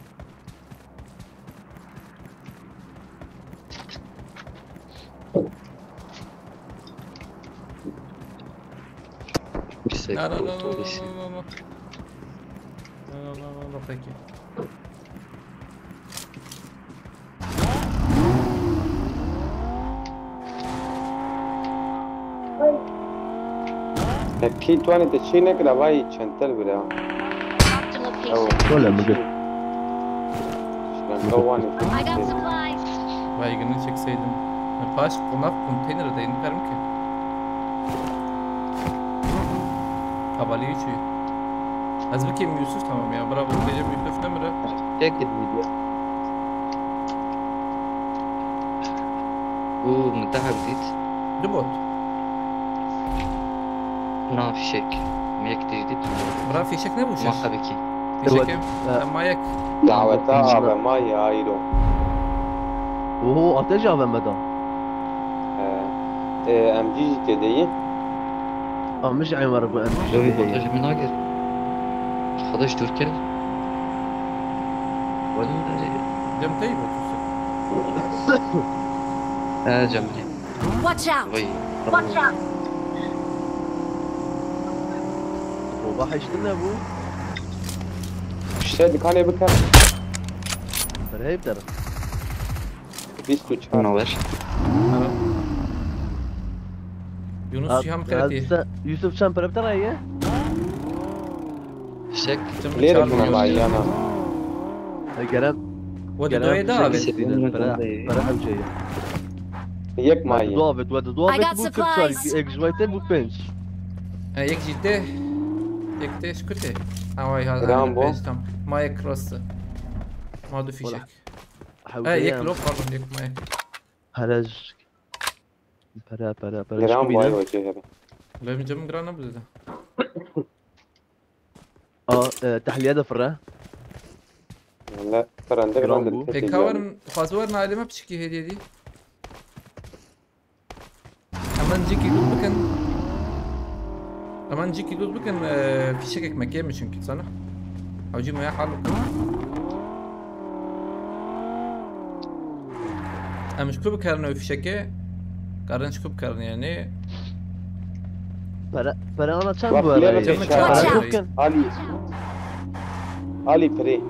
Bir sekund. No, no, no, no, no, no, no. No, no, no, no, thank you. Hep kî tuanê te çê nekira vay çentel bira. Marked a location. Ew. Şöyle mi? Şiran kawanê. I got supplies. Baygını çekseydim. Ya, paş konak konteynere de indi ki. Kavalî çû. Ez bikêm Yusuf tamam ya. Bravo. Gece Yusuf ne mire? Tek video. Bu mutahak zit. Du bot. Na fişek. Mek tecdît. Bira fişek ne bu şey? Muhabbeki. Fişek. Evet. Em, e, em mayek. Daveta abi, ma ya ayro. Oho, ateş A V M'da. Ee, e, M G jî tê de ye. Amiş eyvar bu M G jî tê de ye. Revî botaj min agir. Xwedê ji Tirkiye. Welî. Cem tey mi otursun? Ee, Cem tey. Watch out! Vay. Watch out! Baba heştin ne bu? Şey, bir tane bir tane. Rehip derim. Bîst û çar. Naber? Yunus Cihan Pereti. Yusuf Çan Pereti ne ye? Şek. Lêre bûne mayana. Gerem. Wede doyê da abi. Para, para hewce ye. Yek mayê. Dua vet, wede dua vet bu kırk çar, ek jwayte bu pênc. E, yek jî te. Yek te şkute. Ha, vay, ha, Gram ha, bu. Pênc tam. Ma yek rast. Ma du fişek. Hewce. E, yek lo, pardon, yek ma yek. Hele j-, pere, pere, pere. Gram vay hoca hele. Benim canım gram ne bu dedi? A, e, tahliye de fırra. Valla fıranda gram bu. Pek havarım, fazla var, aileme piçki hediye değil. Hemen ciki loot bikin. Hemen ciki loot bikin, e, fişek ekmek yeme çünkü sana. Avcı maya hal bikin. Em ji ku bikarin ew fişekê? Karin ji ku bikarin yani? Para, para ana çend bu arayı? Bak, Cemil, para çend? Çok kin. Ali. Ali pire.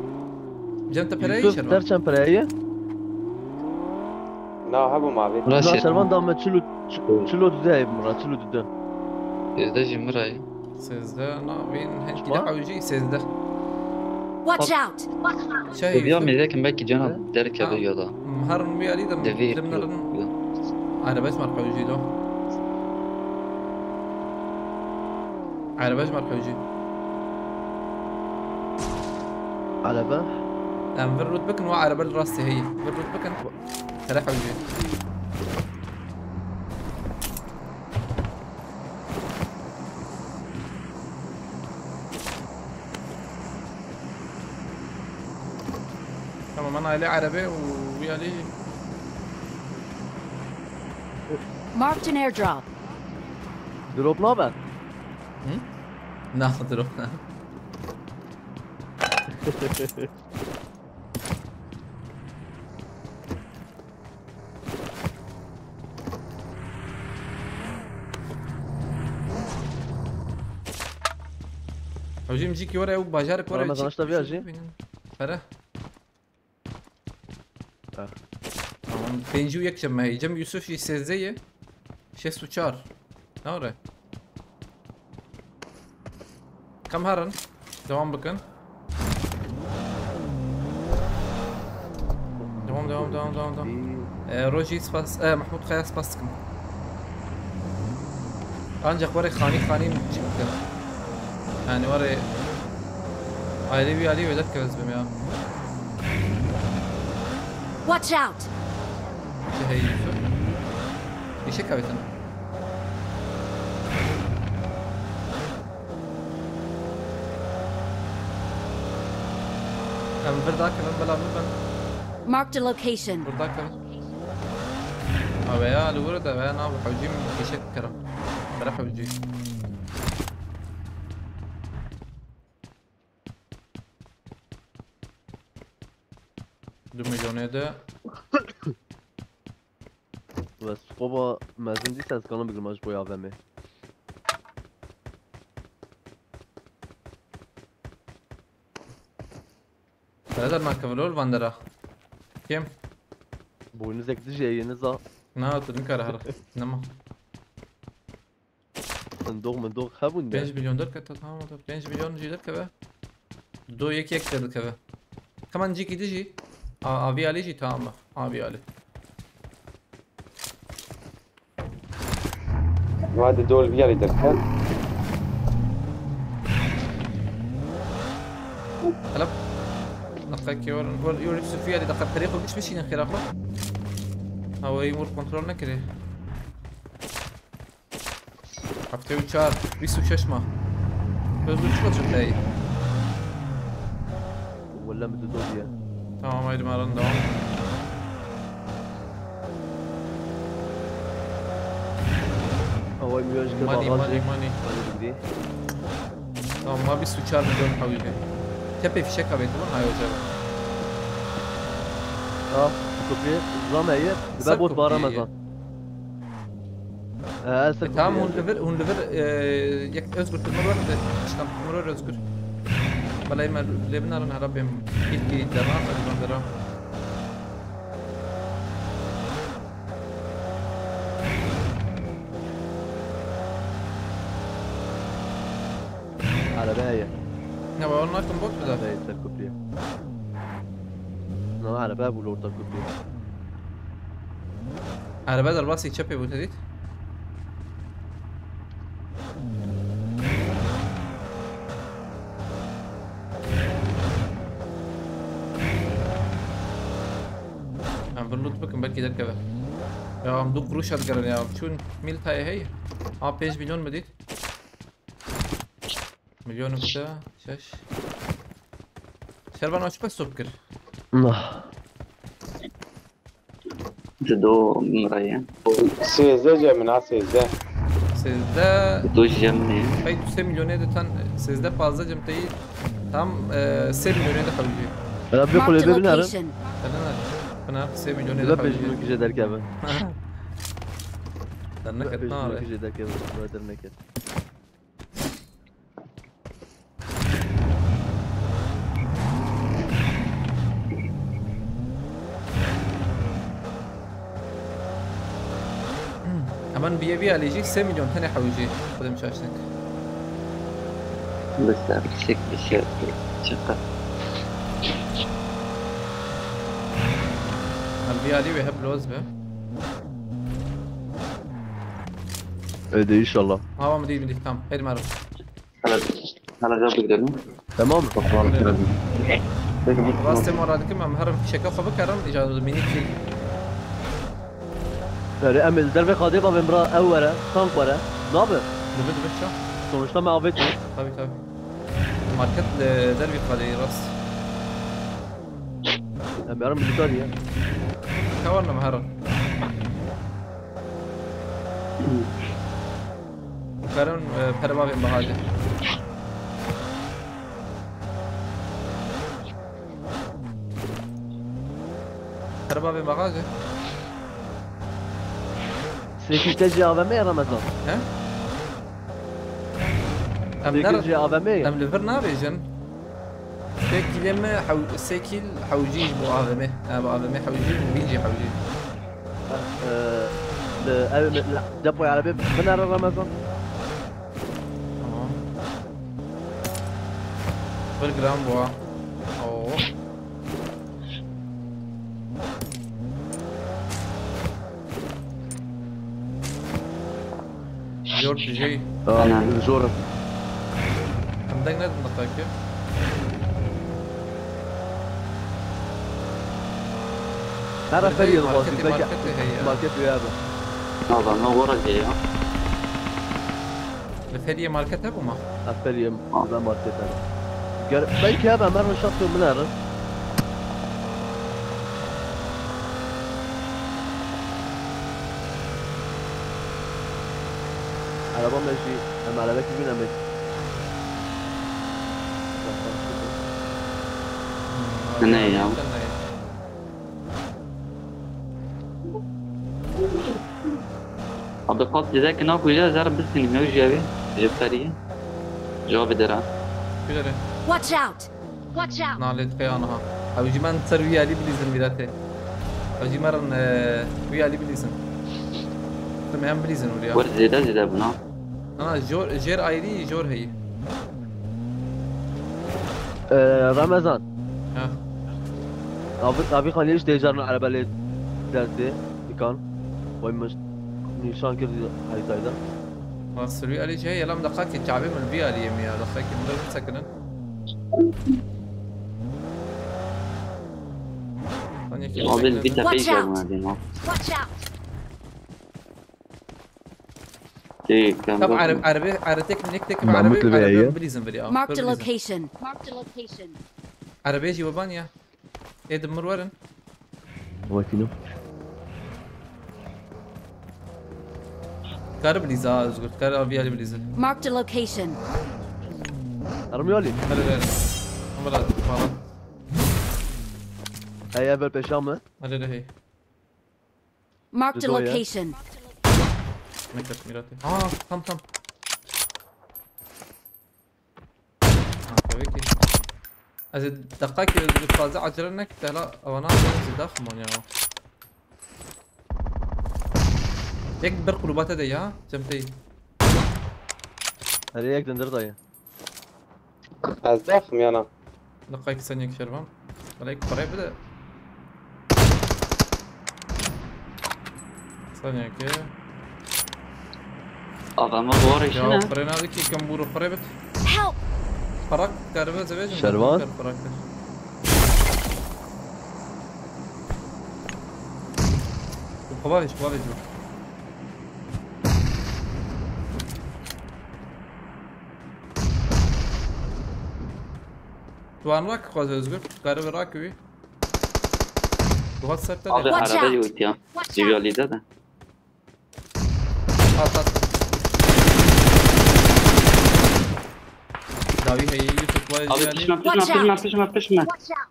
Cem te parayı Yusuf, ter çend parayı? Na, hebû mavê. Na, Şervan da me çil û, çil û du de, Murat, çil û du de. Sêzdeh jî min re ye. Sêzdeh, na, vên hentî de hewcî, sêzdeh. Watch out! Şey, ya mêzekim belkî cana derkeve ya da. Her min wî alî de lim nerin. Arabes mar hewcî do. Arabes mar hewcî. Erebe. Em vir rût bikin, wa erebe li rastê heye. Vir rût bikin. Tere hewce. Tamam, ana ele erebe û wî alî. Marked an airdrop. Drop nabe. Hı? Na, drop na. Hocam, cîkî were ew bajarek were. Ramazan, çi-, işte bir çi acı. bînin? Pere. Ah. Tamam, pêncî û yek cem me heye. Cem Yusuf jî sêzdeh ye. Şêst û çar. Ne were? Kam herin. Devam bikin. Devam, devam, devam, devam, devam. Ee, Rojî spas, e, Mahmut Kaya spas dikim. Ancak were xanî xanî cî bikin. Yani were aile bir aile velet kevez bim ya. Watch out! Şey, hey Yusuf. İşe kavetin. Em vir dakevin, bela bibe. Marked a location. Vir dakevin. Abi ya, li vir de ve nav hewcî min kêşek kirim. Bira hewcî. Du milyonê de. Ve skoba mezin dîsa ez kanim bigrim ji bo ya vemê. Birader, nakeve lol vandera. Kim? Boynuzek dijî eyêniza. Na, tu nikare her. Nema. Sindoq mindoq hebûn de. Pênc milyon derkete, tamam da. Pênc milyon jî derkeve. Do yek yek de dikeve. Hemen cîkî dijî. A, avî alî jî tamam mı? Avî alî. Hadi dol bir yere derken. Hele. Dakika ki var. Var, yürü Sufiye, hadi dakika. Perê xwe biş bişînin xêra xwe. Ha, o îmur kontrol nekirê. Heftê û çar, bîst û şeş ma. Özgür, çiqas jim heye? Welle min didoriye. Tamam, haydi maran devam. Away miyaj kir Money, bagajê. Money, money. Hadi bigirî. Tamam, ma bîst û çar milyon hewî be. Tepê fişek avêt bûn, hayo cebe. Ha, kopya zam heye. Ser Dibe bot bara kopya. mezan. Ee, ser E, tamam, kopya. hûn li vir, hûn li vir, e, yek Özgür, tu mir wer de, işte, tu mir wer Özgür. Belê me lê binarin, hala bêm. İlk bir devam, hadi ben devam. Araba heye. Ne var, onun hakkın bot bir daha. Araba heye ser kopya. Ne araba bu orta kopya. Araba derbasî çepê bû te dît. Em bir loot bikin, belkî derkeve. Ya em du kuruş dikirin ya. Çûn mil tayê hey. A pênc milyon mu dît? Milyon nokta şeş. Şervan, aç pas top kir. Nah. Dido mireye. Sêzdeh cem min ha, sêzdeh. Sêzdeh. Dido jemê. Hey, tu sê milyonê de tan, sêzdeh pazdeh cem teyî. Tam, e, sê milyonê de hewlî. Ela bir Marked a kulede biner. Location. Pınar, Pınar sê milyonê de Dibe pêş hewlî. min kije derkeve. Derneket Pêş min nare. kije derkeve. Dibe derneket. Hemen bir bir alêjî sê milyon tenê hewlî. Xwedê min şaş nek. Bi ser çek, bi ser çek. Em bir alî wê hep loz be. Hadi inşallah. Hava mı değil mi değil, tamam. Hadi merhaba. Hala, hala cevap gidelim. Tamam mı? Bakalım. Öyle. Rastê me radikim, em herin fişeke xwe bikerin, îca mînî kî. Erê, em ê li dervê qadê bavên bira ew were, tank were. Nabe? Dibe, dibe, ça? Sonuçta me avêt. Tabii, tabii. Market li dervê qadê rast. Em herin milîtarî ye. Hewan em herin. Karin, e, pere bavên bahade. Pere bavên bahade. Sêkî te jî A V M ye Ramazan? He? Em Sêkî ner-, jî A V M ye? Em li vir nabêjin. Sê kîlê me hew-, sê kîl hewcî ji bo A V M. Ha, bo A V M hewcî, bîn jî hewcî. Eh, li, ev, li depoya erebê binere Ramazan. Tamam. Bir gram bu ha. Oo. Jor tijey. Tamam. Jor. Em deng nedin dixweke. Her ferî dixwazî, marketê, belki marketê heye. Market wê hebe. Nava, no wara heye. Li feriyê market hebû ma? Li feriyê market hebe. Ger, belki hebe, em herin şaxê min herin. Araba me jî, em arabekî bîne me. Ne ya. Abi, qat dizek nakuje, zer bisinî, ne jiyavê, ji feriyê. Cevabê dera. Kujere. Watch out! Watch out! Nalê tıkaya anaha. Abi, ji men ser wî alî bilîzin mîratê. Abi, ji merin, e, wî alî bilîzin. Tüm hem bilîzin oraya. Wer zêde zêde buna. Ana, jor, jêr ayrî, jor heyî. Ee, Ramazan. Ha. Abi, abi Xanî işte carna araba lê derdi, dikan. Koymuş, nişan kirdi haritayda. Ha, sürü Ali şey, yalan dakika ki, çabi mi bir Ali yemi ya, dakika ki, bunları mı sakının? Abi, bir tepe Watch out! Watch out! Tek, Tab, arab-, arabe, ara-, tek, nek, tek, Mahmut arabe, Bey arabe ya. Bilizin bile, ya. Marked a location. Marked a location. Arabe jî weban ya. Ê di mir werin. Wekîno. Kar bilîz ha, Özgür. Kar abi, ali bilîzin. Marked a location. Arım yali. Hadi, hadi. Ama lazım, falan. Hey, ev ber peşan mı? Hadi, hadi, hey. Marked a location. Ne kadar mirati? Aa, tam, tam. Ha, tabii ki. Ez ê deqakê ez bi fazla acele nekir, te hela avana zêde ximon ya. Yek bir kulubate de ya, cem tey. Her yek dindir dayı. Ez daxim yana. Deqayek seniyek şervan. Bana ek parayı bir de. Seniyek ya. Adamı doğru işine. Ya, parayı ne ki, kan buru parayı bit. Help! Parak, garibe zevecim. Şervan? Parak. Xwavêj, xwavêj. Tu an rak xwaz Özgür. Garibe rak wî. Duhat ser te. Abi, Watch out! Araba yoktu ya. Watch out! Rivalide de. At, at. Davi heye, Yusuf, vay. Abi, yani. Pişme, pişme, pişme, pişme, pişme. Watch out!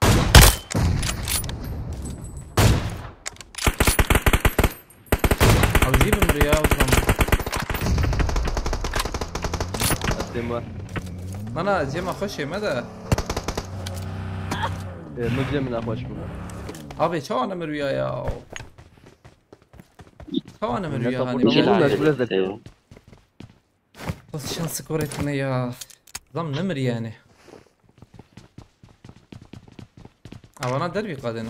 Abi, jî bimri ya, o zaman. Destê me. Nana, cema xweş ê me de. Ê, min cem nexweş bû. Abi, çawa nemir ya ya? Çawa nemir ya, hani? Çila. Bas şans sikoret ne ya. Zam nemir yani. Avana derbi kadını.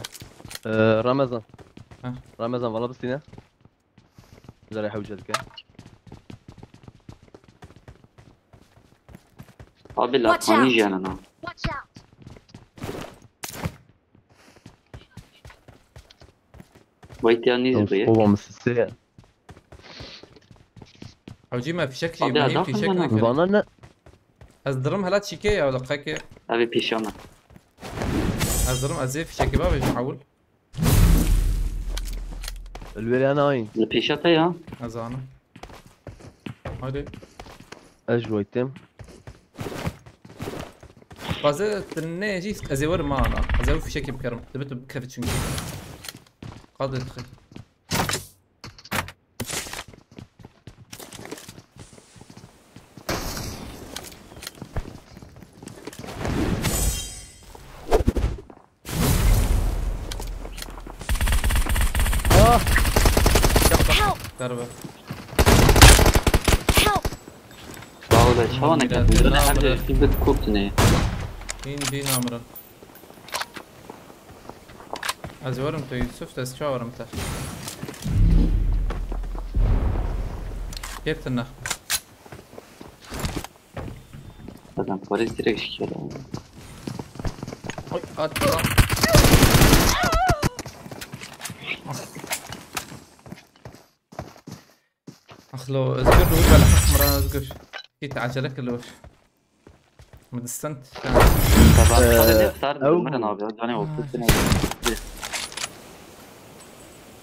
Ee, Ramazan. Heh. Ramazan, valla bistine. Zara hewce dike. Abi, la Watch out! Panis yanına. Watch out! Wait ya nîz Ew bûye. Kova min sisê. Hewcî me fişek jî, Abi me hî adam fişek hemen nekir. Vana ne? Ez dirim hela çîkê ya, deqekê. Abi pêşa me. Ez dirim, ez ê fişekê bavêjim ewil. Li wêrê nayîn. Li pêşa te ya. Ez zanim. Hadi. Ez ji wê têm. Bazı ne jî ez ê werim ana. Ez ê fişekê bikerim. Dibe tu bikeve çünkü. Hadi. Ah! Help! Darbe. Help! Sağ ol, çawa Mira, neketin. Böyle Mira, her Mira. şey bir kurt ne. Bin bin amran. Ez werim te Yusuf, ez çawa werim te. Gir tırnak. Zaten polis direkt şikayet. Oy, at. Ax lo, Özgür, dur, bela hak mıra Özgür. Git acele kilo. Midistant. Tamam. Ee, Hadi ne sar ew- durmadan abi. Canı olsun.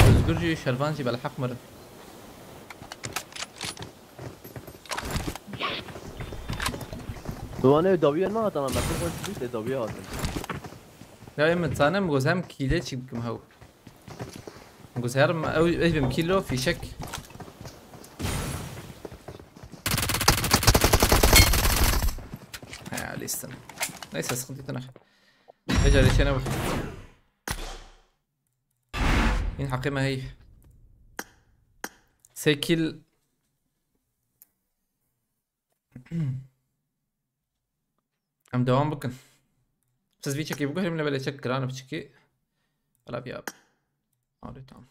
Özgür jî, Şervan jî, bela hak mıra. Dowane dawiye ne hatan ama. Çok hoş bir de dawiye hatın. Ya, em zanim, goz hem kile çi bikim hew. Goz her ma, ew, ew bim kilo fişek. He, listen. Neyse, sıkıntı yok. Becerişene bak. Yine hakkı mı hey? Sekil. Em devam bikin. Siz vî çekî biguherim, lê belê çek giran biçikî. Hala bir abi. Abi tamam.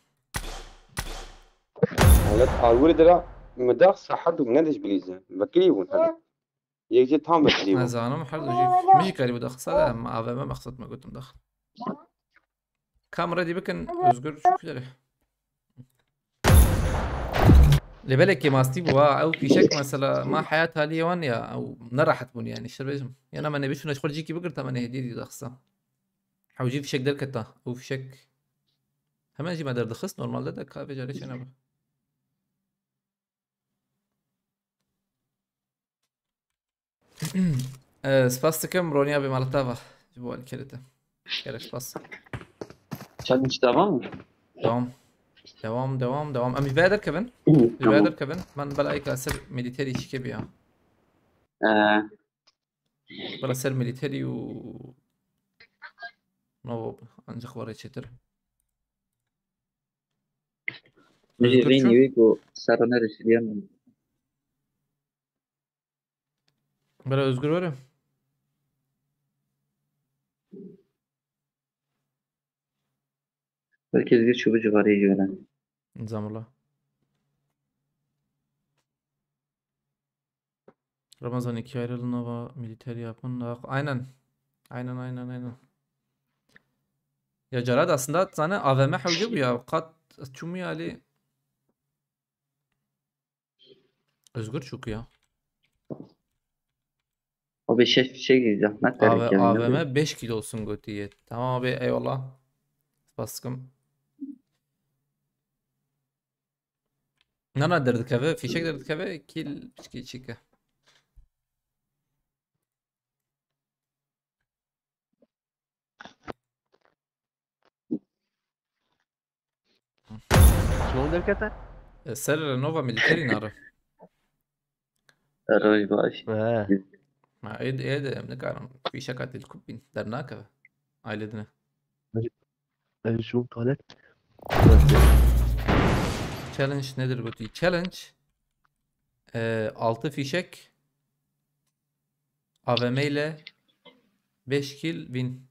Halet alwiri dira, mi dax sahat û ne diş bilîze. Vekirî bûn hadi. Yek jê tam vekirî bûn. Ez zanim her du jî. Min jî karî bu daxsa da, em A V M mexsed me gotim dax. Kamera dî bikin, Özgür çûk derê. Lê belekî mastî bû ha, ew fîşek mesela ma heyat haliyê wan ya, ew ne rehet bûn yani, şer bêjim. Yana me nebî şûna ji xwe cîkî bigirta me nehêdî dî daxsa. Hewcî fîşek derketa, ew fîşek hemen jî me derdixist, normalde de ka vê carê çênebe. Ee, spas dikim, Ronî abi, mala te ava. Ji bo alîkariya te. Gelek spas. Challenge devam mı? Devam. Devam, devam, devam. Em ji vê derkevin. Ji vê Tamam. derkevin. Ben bela êka ser militerî çîkê biya. Ee, Bela ser militerî û no, ancak var çetir. Özgür Özgür Bey şu- niye bu sarı neresi diyemem. Bela Özgür var ya. Belki Özgür şu bu civarı yiyor lan. Zamula. Ramazan iki ayrılın ama militer yapın. Aynen. Aynen, aynen, aynen. Ya Cerad aslında sana A V M hewce bu ya. Kat çumu ya Ali. Özgür çok ya. O bir şey, şey zahmet A V, verir kendine. A V M beş kilo olsun götüye. Tamam abi, eyvallah. Baskım. Nana derdikeve, fişek derdikeve, kil piçki çike. Çiman derkete? E, ser Nova militeri nare. Roj baş. He. Ha, êd, êd, em nikarin. Fişek atil kubin. Dernakeve. Aile dine. Ev şu tuvalet. Challenge nedir bu? Challenge. E, altı fişek. A V M ile beş kill win.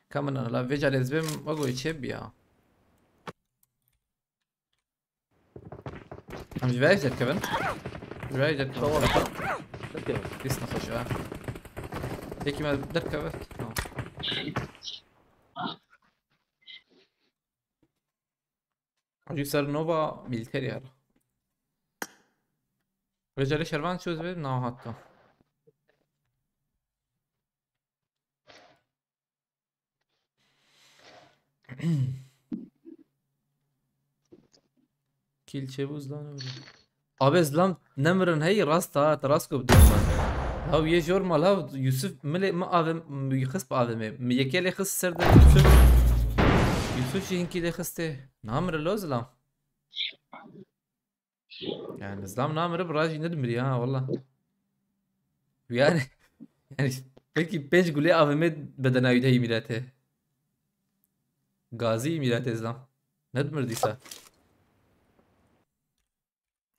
Kamera la veja lezbim vago içe biya. Em ji vê derkevin. Ji vê derkevin. Pîs nexweş e. Yekî me derkeve. Tamam. Hacî ser nova milîterî her. Vê carê şervan çû divê nahat da. Kîl çêbû zilam nemir. Abê zilam nemirin hey rast ha, te rast got dûma. Law yê jor ma law Yusuf milê mi avê mi xist bi avê me. Mi yekê lê xist ser de Yusuf. Yusuf jî hinkî lê xistê. Namire lo zilam. Yani zam namire bi rajî nedimrî ha valla. Yani yani peki pênc gulê A V M bedena wî de hî mîrete. Gazî mîrete zam. Nedimir dîsa.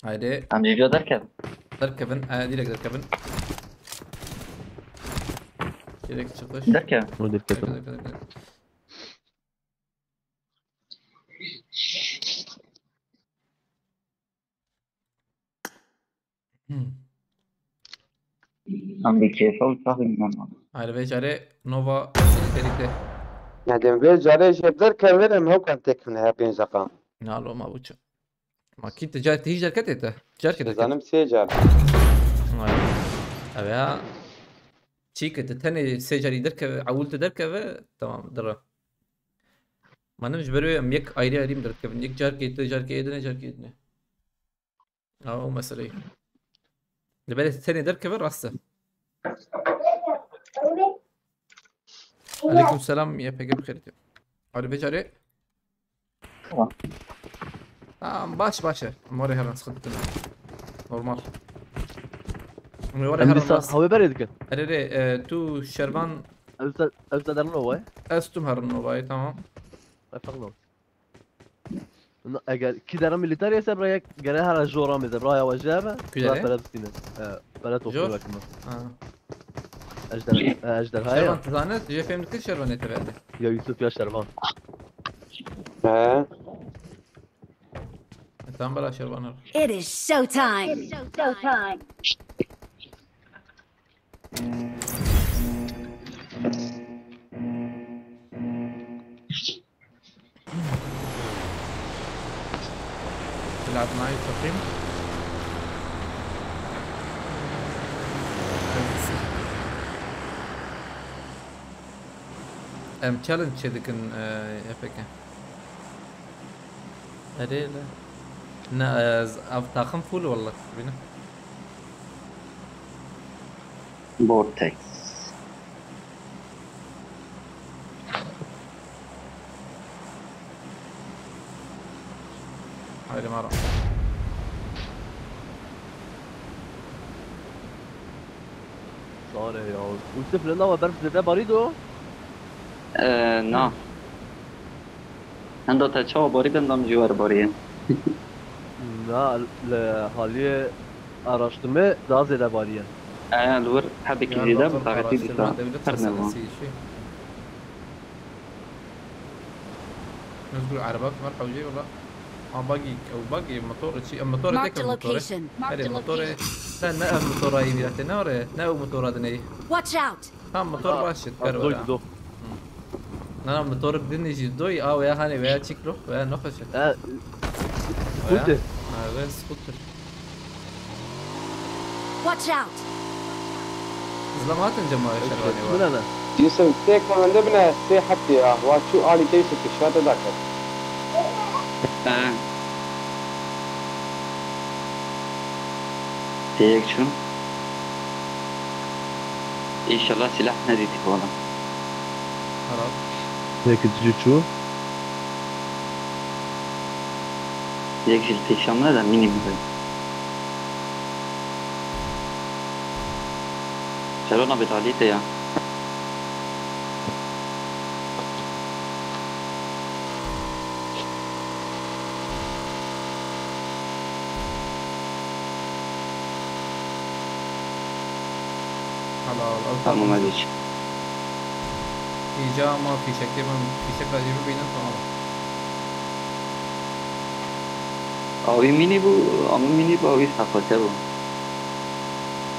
Haydi. Em jî derkevin. Derkevin, e, direkt derkevin. Direkt çıkış. Derkevin. Derkevin, derkevin, derkevin. Hmm. Em bi kêfa û çaxê minan. Haydi vê carê Nova milîterî te. Nedem vê carê jê derkevin em hewkan têkevin her pênc deqa. Nalo ma bu çi? Ma kî te car te hîç derketê te? Car kê derket? Dizanim sê car. Haydi. Ev ya. Çî ke te tenê sê carî derkeve, ewil te derkeve, tamam, dire. Manim ji ber wê em yek ayrî ayrî min derdikevin. Yek carkê tu, carkê ê dinê, carkê ê dinê. Ha, o meseleyê. Li ber tenê derkeve rast e. Aleyküm selam, Y P G bi xêr diye. Hadi vê carê. Tamam. Tamam, baş, baş e. Morê herin sıkıntı. Normal. Morê herin rast. Hawê berê dikin. Erê, erê, e, tu şervan. Ev se-, ev se derin o vay. Ez tu herin o vay, tamam. Efendim. Na, eger kî dera milîterê se bira yek gere hera jora me de bira ya we jebe. Kî dere? Bira pere bistîne. E, pere toplu bakma. Ha. Ejder-, e, ejderha ya. Şervan, tu zanî, tu jê fêm dikir Şervan ê te verde. Ya Yusuf ya Şervan. He. E, tamam, bira Şervan al. It is showtime. It is showtime. تلعب معي تقييم؟ Em challenge çê dikin, e, Y P G. Erê le. Ne, ez, ev taxim full wallah, bîne. Vortex. Haydi mara. Sare ya. Yusuf, li nava berf zêde barî do? Ee, na. Henda te çawa barî, henda min jî wer bariye. Na, li haliyê araştirmê daha zêde bariye. Ee, li wir hebekî zêde bi taxetî dîsa. Her ne. Özgür, araba var hewceyê wala. Ha, buggy, ew buggy, motor, çi, ew motor. Marked a location. Erê, motor. Ne, ne ev motora yî vîratê, ne orê, ne ew motora dineyî. Watch out! Ha, motor baş e, kar were. Na, na, motor din jî doy, a, veya hani veya çiklo, veya ne xweş e. Ha, scooter. Ha, ve scooter. Watch out! Zilam hatin cema şervanê wa. Yusuf, tê kevende bine sê hetê ya. Wa çû alî te Yusuf, kişa te dakir. He. Tê yek çûn. Înşallah silah nedîtî bana. Xerab. Yek ji çû. Yek jî li pêşan me de mînî bû. Çerona bêtalî te ya. Helal, ew tamam, hadi. Îca ma fîşekê min, fîşek da jî bibînin, tamam. Awî mînî bû, ama mînî bû, awî safate bû.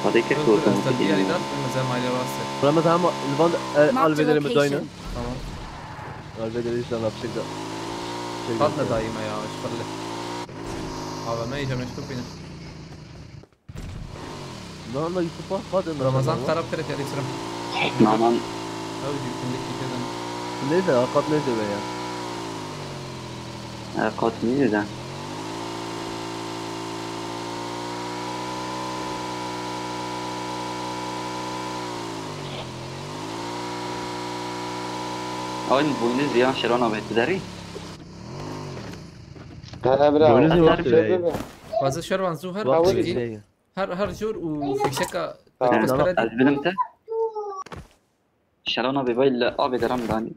Xwedê kek Dur, dur, otomatik ez te bir iniyor. Yeri dat, ben mesela mayla rastı. Ramazan ama Levant e, Marked a alvedere mi dayna? Location. Tamam. Alvedere işte lan fişek de. Fişek de. Tat ne daima ya, şifreli. A V M iyice meşgul beni. Lan lan Yusuf'a hadi Ramazan taraf kırık ya, Ekstrem. Naman. Ew jî kimlik kişi dedim. Neyse, akat neyse be ya. Akat neyse de. Aynı boynuz ya, Şeron abi, tu deri? He, he, bira. Boynuz mu? Atar. Vakti şey be. Fazla Şervan zu her Vakti çekî. Şey. Her, her jor û fişeka Tamam. Tamam. Ez bilim te. Şeron abi bay le abi deram dani.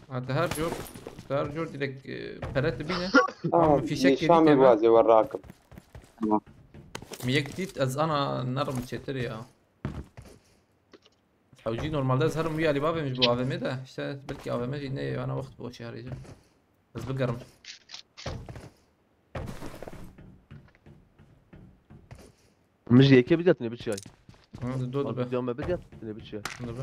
Hatta her jor, her jor direkt e, pere dibîne. Tamam, ama fişek nîşan yedî me tema. Wazê we rakim. Tamam. Mi yek dît ez ana nerim çêtir ya. Hewcî normalde ez herim wî alî bavêm ji bo A V M de. İşte belki A V M jî ne ana wext bo çi herêce. Ez bigerim. Min ji yekê bidiyat ne biçiyay. Ha, di do dibe. Albidiyan me bidiyat ne biçiyay. Dibe.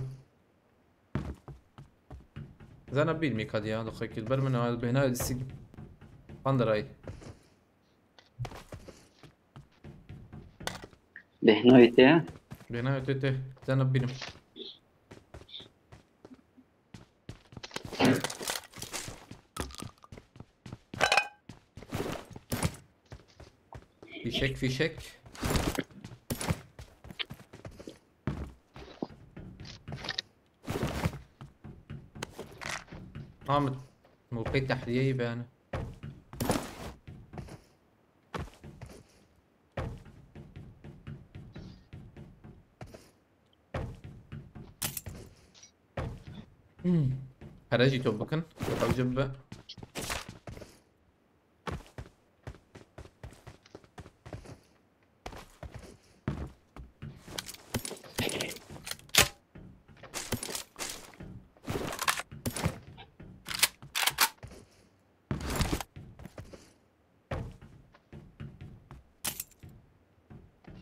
Zana bir mi kadiya da xekil ber min al behna disi. Pandaray. Behna öte. Behna öte te. Zana birim. Fişek, fişek. Ahmet, موقع تحلية يبان. Hmm. Pere jî top bikin. Hewce bibe.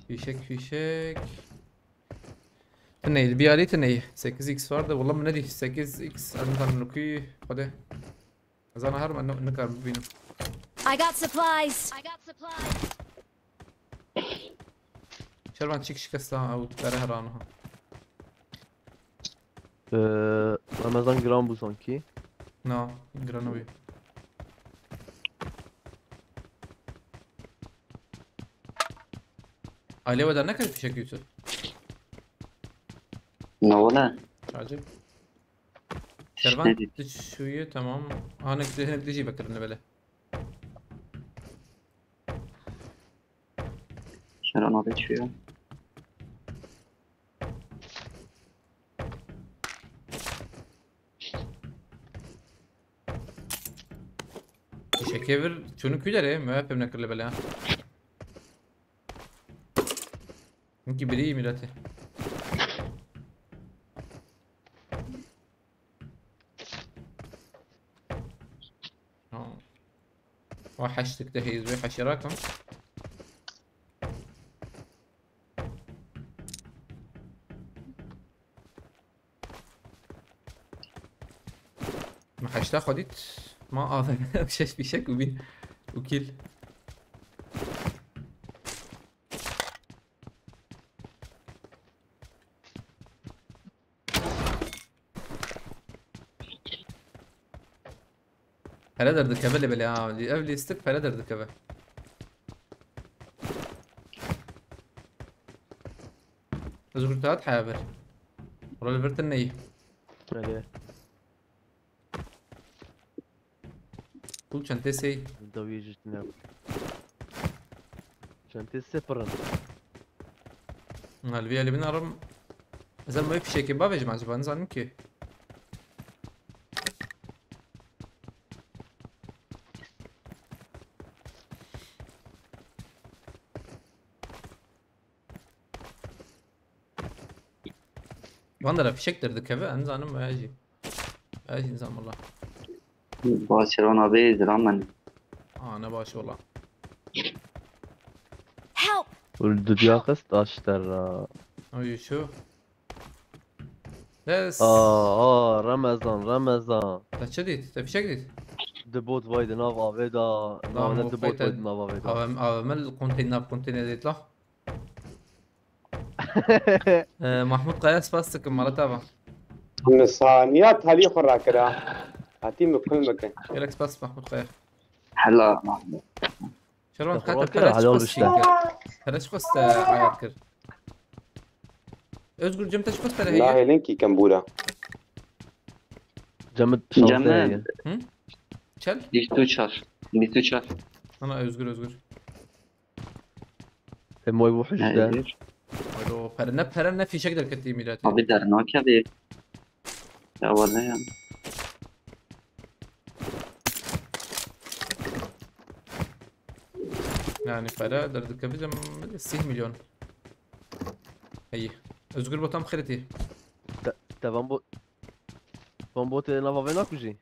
Fişek, fişek. Tiney, bir yari tiney. Sekiz x vardı. Valla min nedî sekiz x. Em tam nukî. Hadi. Ez ana her me ne, ne kar bibînim. I got supplies. I got supplies. Şervan çik şikesta ew tere herano. Ee, Ramazan giran bû sanki. Na, giran bû. Aile weda nekir fişek YouTube. Ne ola? Acil. Şervan, ne dît? Tu şuyu tamam. Hanek de, hanek de jî bekirine bele. Şervan abi şuyu. Şekevir çunu küdere, müeppem ne kirle bele. Minki birî milletê. Ha. O heştik de heyz ve heşera kam. Ma heşta xwe dît. Ma A V M şeş fîşek û bîn û kîl. Pere derdikeve lê belê ha. Ev lîstik pere derdikeve. Ez gurtat heya vir. Wala li vir tune yî. Belê. Kul çentê sey. Dawiyê jî tune. Çentê sê pir in. Elvî elî binarim. Ez em wê fişekê bavêjim acaba, nizanim ki. Van dera fişek derdikeve, em zanim veya jî. Veya jî nizam wala. Baş Şervan abi, zilam ben. Aa, ne baş wala. Help! Û li dibiya qist aştera. Oy şu. Yes. Aa, aa, Remezan, Remezan. Te çi dît? Te fişek dît? Di bot vay di nav avê da. Lan Nav ne bu di bot vay di nav avê da. A V M, A V M li konteyner, konteyner dît la. Ee, Mahmut Kaya spas dikim, Malat Ava. Min saniya talî xwe rakira. Hatî min kul bikin. Gelek spas Mahmut Kaya. Hela Mahmut. Şervan Te xwe kata rakira, pere çi helal xwest işte. Kir? Pere çi xwest, e, ayar kir? Özgür, cem te çi xwest pere heye? Nahêlin kî kembûra. Cemid Cemid. Şansê heye. Hı? Çel? Bîst û çar. Bîst û çar. Ana Özgür, Özgür. E, moy bu hişte. Hayır. Alo, pere ne, pere ne fişek derketî mîretê. Abi dernakevê. Ya wele ya. Yani pere derdikevî cem sih milyon. Hey. Özgür Botan xeretî. Te, te van bo-, van botê nava vê nakujî?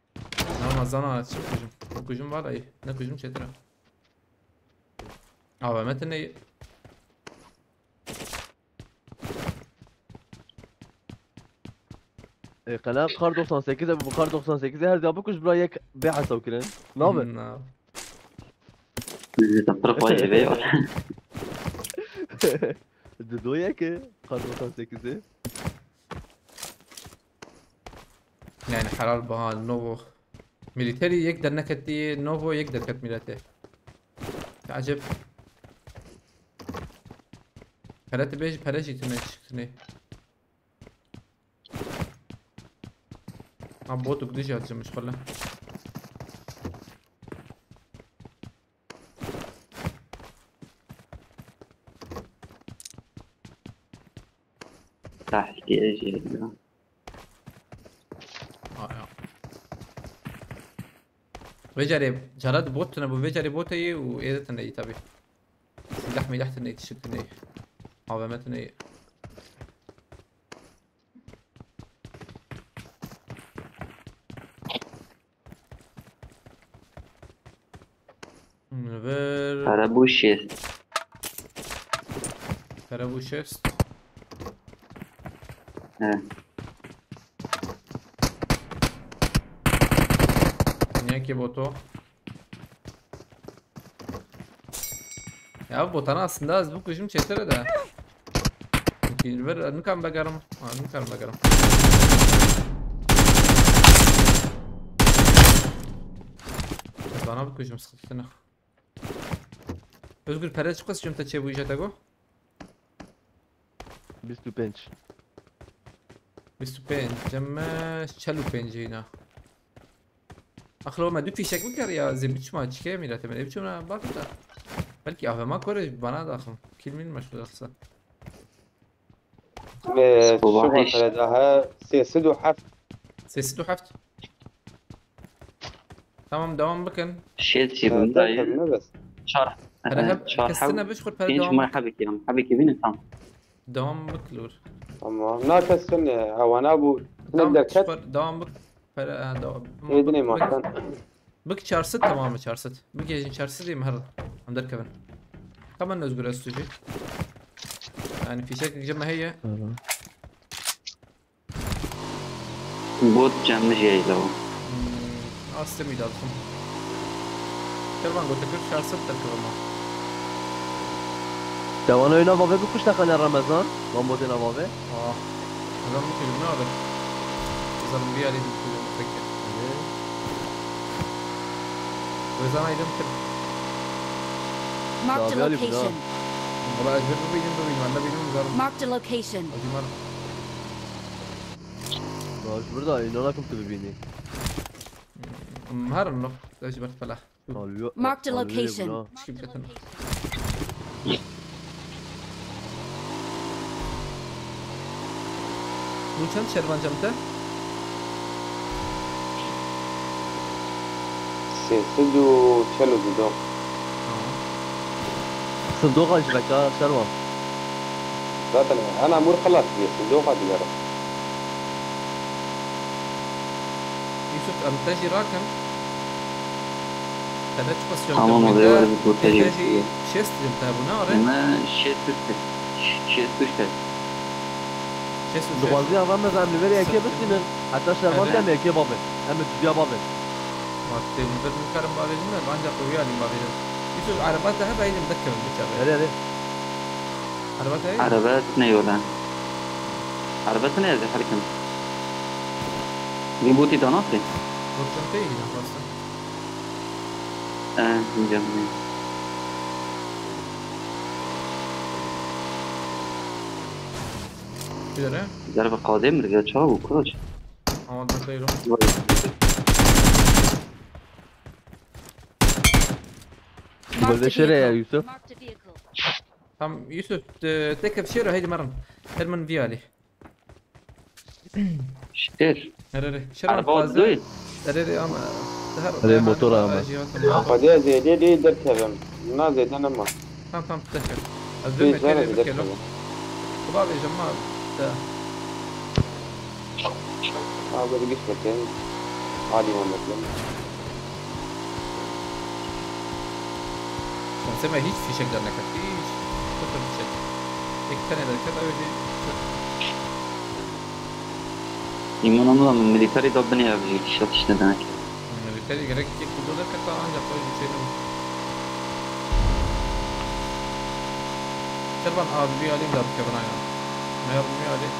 Na, na, zana çi kujim. Kujim var ay. Ne kujim çetire. A V M tine. E, qena Kar doksan sekiz e, bu Kar doksan sekiz e her zaman bikuş bura yek bê hesab kirin. Nabe? Na. Sıfır koyuyor. Dido yek e, Kar doksan sekiz e. Yani helal baha Novo. Militeri yek dernek etti, Novo yek derket milete. Acep. Pere te bêjî, pere jî tune çi tune. Ha, botuk dijî hatî mişxule. Tahkî ejê. Aya. Vê carê, cara di bot tune bû, vê carê botê yê û êdî tune yî tabî. Sîlah mîlah tune yî, tişt tune yî. A V M tune yî. Ver. Para bu şest. Para bu şest. He. Niye ki boto? Ya botana aslında az bu kujum çetere de. Çünkü ver, nikarim begerim. Ha, nikarim begerim. Bana bu kujum sıkıntı ne? Özgür, pere çi qas jim te çêbûyî jete go? Bîst û pênc. Bîst û pênc, cem me çel û pênc hîna. Axir me du fîşek bikar ya, zê biçma çike mîrete me, biçma bak da. Belki A V M kore bana da axim. Kilmin maç da xisa. Ee, Sabah şu iş. Pere daha sê sed û heft. Sê sed û heft. Tamam, devam bikin. Şêt çî Ee, bim dayê. Tabii, ne bes. Çar, Hele e, hep çar kestine hev, biş xur pere pênc devam may bik. Hebekî em, hebekî bînin tam. Devam bik lur. Tamam. Na kestin, e, ewana bu. Ne Tamam, derket? Şpar, devam bik. Pere, e, devam. Êdinê Bik, bik. Mahsen. Bik çar sed, tamam mı çar sed? Bik êjin çar sed diyeyim her. Em derkevin. Tamam, Özgür Öztürk'ü. Yani fişek cem heye. Hı hı. Bot cem mi jeylo. Hmm, astım idaltım. Kervan gote kırk çar sed derkevin ma. Dewana oyuna vave bu kuş takana Ramazan. Lan botê navave. Aa. Adam bu çocuk ne abi? Kızarım bir yerde bir çocuk peki. Evet. Rezan Aydın kim? Marked a Abi Ali location. Buna ezber bu benim bu benim. Anda benim zarım. Marked a location. Acımar. Lan şu burada inanakum tu bibini. Harım no. Acımar falan. Alıyor. Marked a location. Çikim ketin. Bu çend şervan cem te? Sê sed û çel û du. Tamam. Sindoqa ji veka şervan. Zaten ana mur xelas diye sindoqa digerim. Yusuf, em te jî rakin. Te çiqas Tamam, çanta abi, bû? Öyle bir kurtarayım. Te jî şêst jim te bû, ne are? Me şêst û şeş. Şêst û şeş. Şêst û şeş. Dixwazî ava me em li vêrê yekê bistînin. Heta şervan Erê. Em yekê bavê. Em ê duya bavê. Bak, te li vir min karim bavêjin de, ancak kuviya alim bavêjin. Yusuf, araba te hebe, elim de kevin, biçare. Erê, erê. Araba te hebe? Araba ne yola? Araba ne yazı, her kim? Bir buti danatri. Vurtun te yine, bastın. Eh, bilmiyorum ne. Bir yere. Zarba kademir ya, çağı bu kılıç. Ama dur değil o. Vay. Marked a vehicle. Böyle şey ya, Yusuf. Marked a vehicle. Tam Yusuf, e, tek ev şêr heydi merin. Her min vî alî. Şêr. Her her. Şêr Araba taze. Oldu. Her her ama her Hele motor ama. Xwedê zêdê dê derkevim. Na zêde nema. Tamam, tamam, teşekkür. Ez Pê dün zere mekanı bir bir kelo. Derkevim. Kulağı vereceğim abi. De. Abi bir gitmesin. Hadi onu bekleyin. Şansıma hiç fişek de neket. Hiç. Sıfır fişek. İki tane de ket, öyle. İman ama militari da bine ya bir şey, iş atış ne demek? Militari gerek ki kudu da ket, ancak öyle bir şey de. Serban abi bir alayım da bir kebin aynen. Mermi alayım.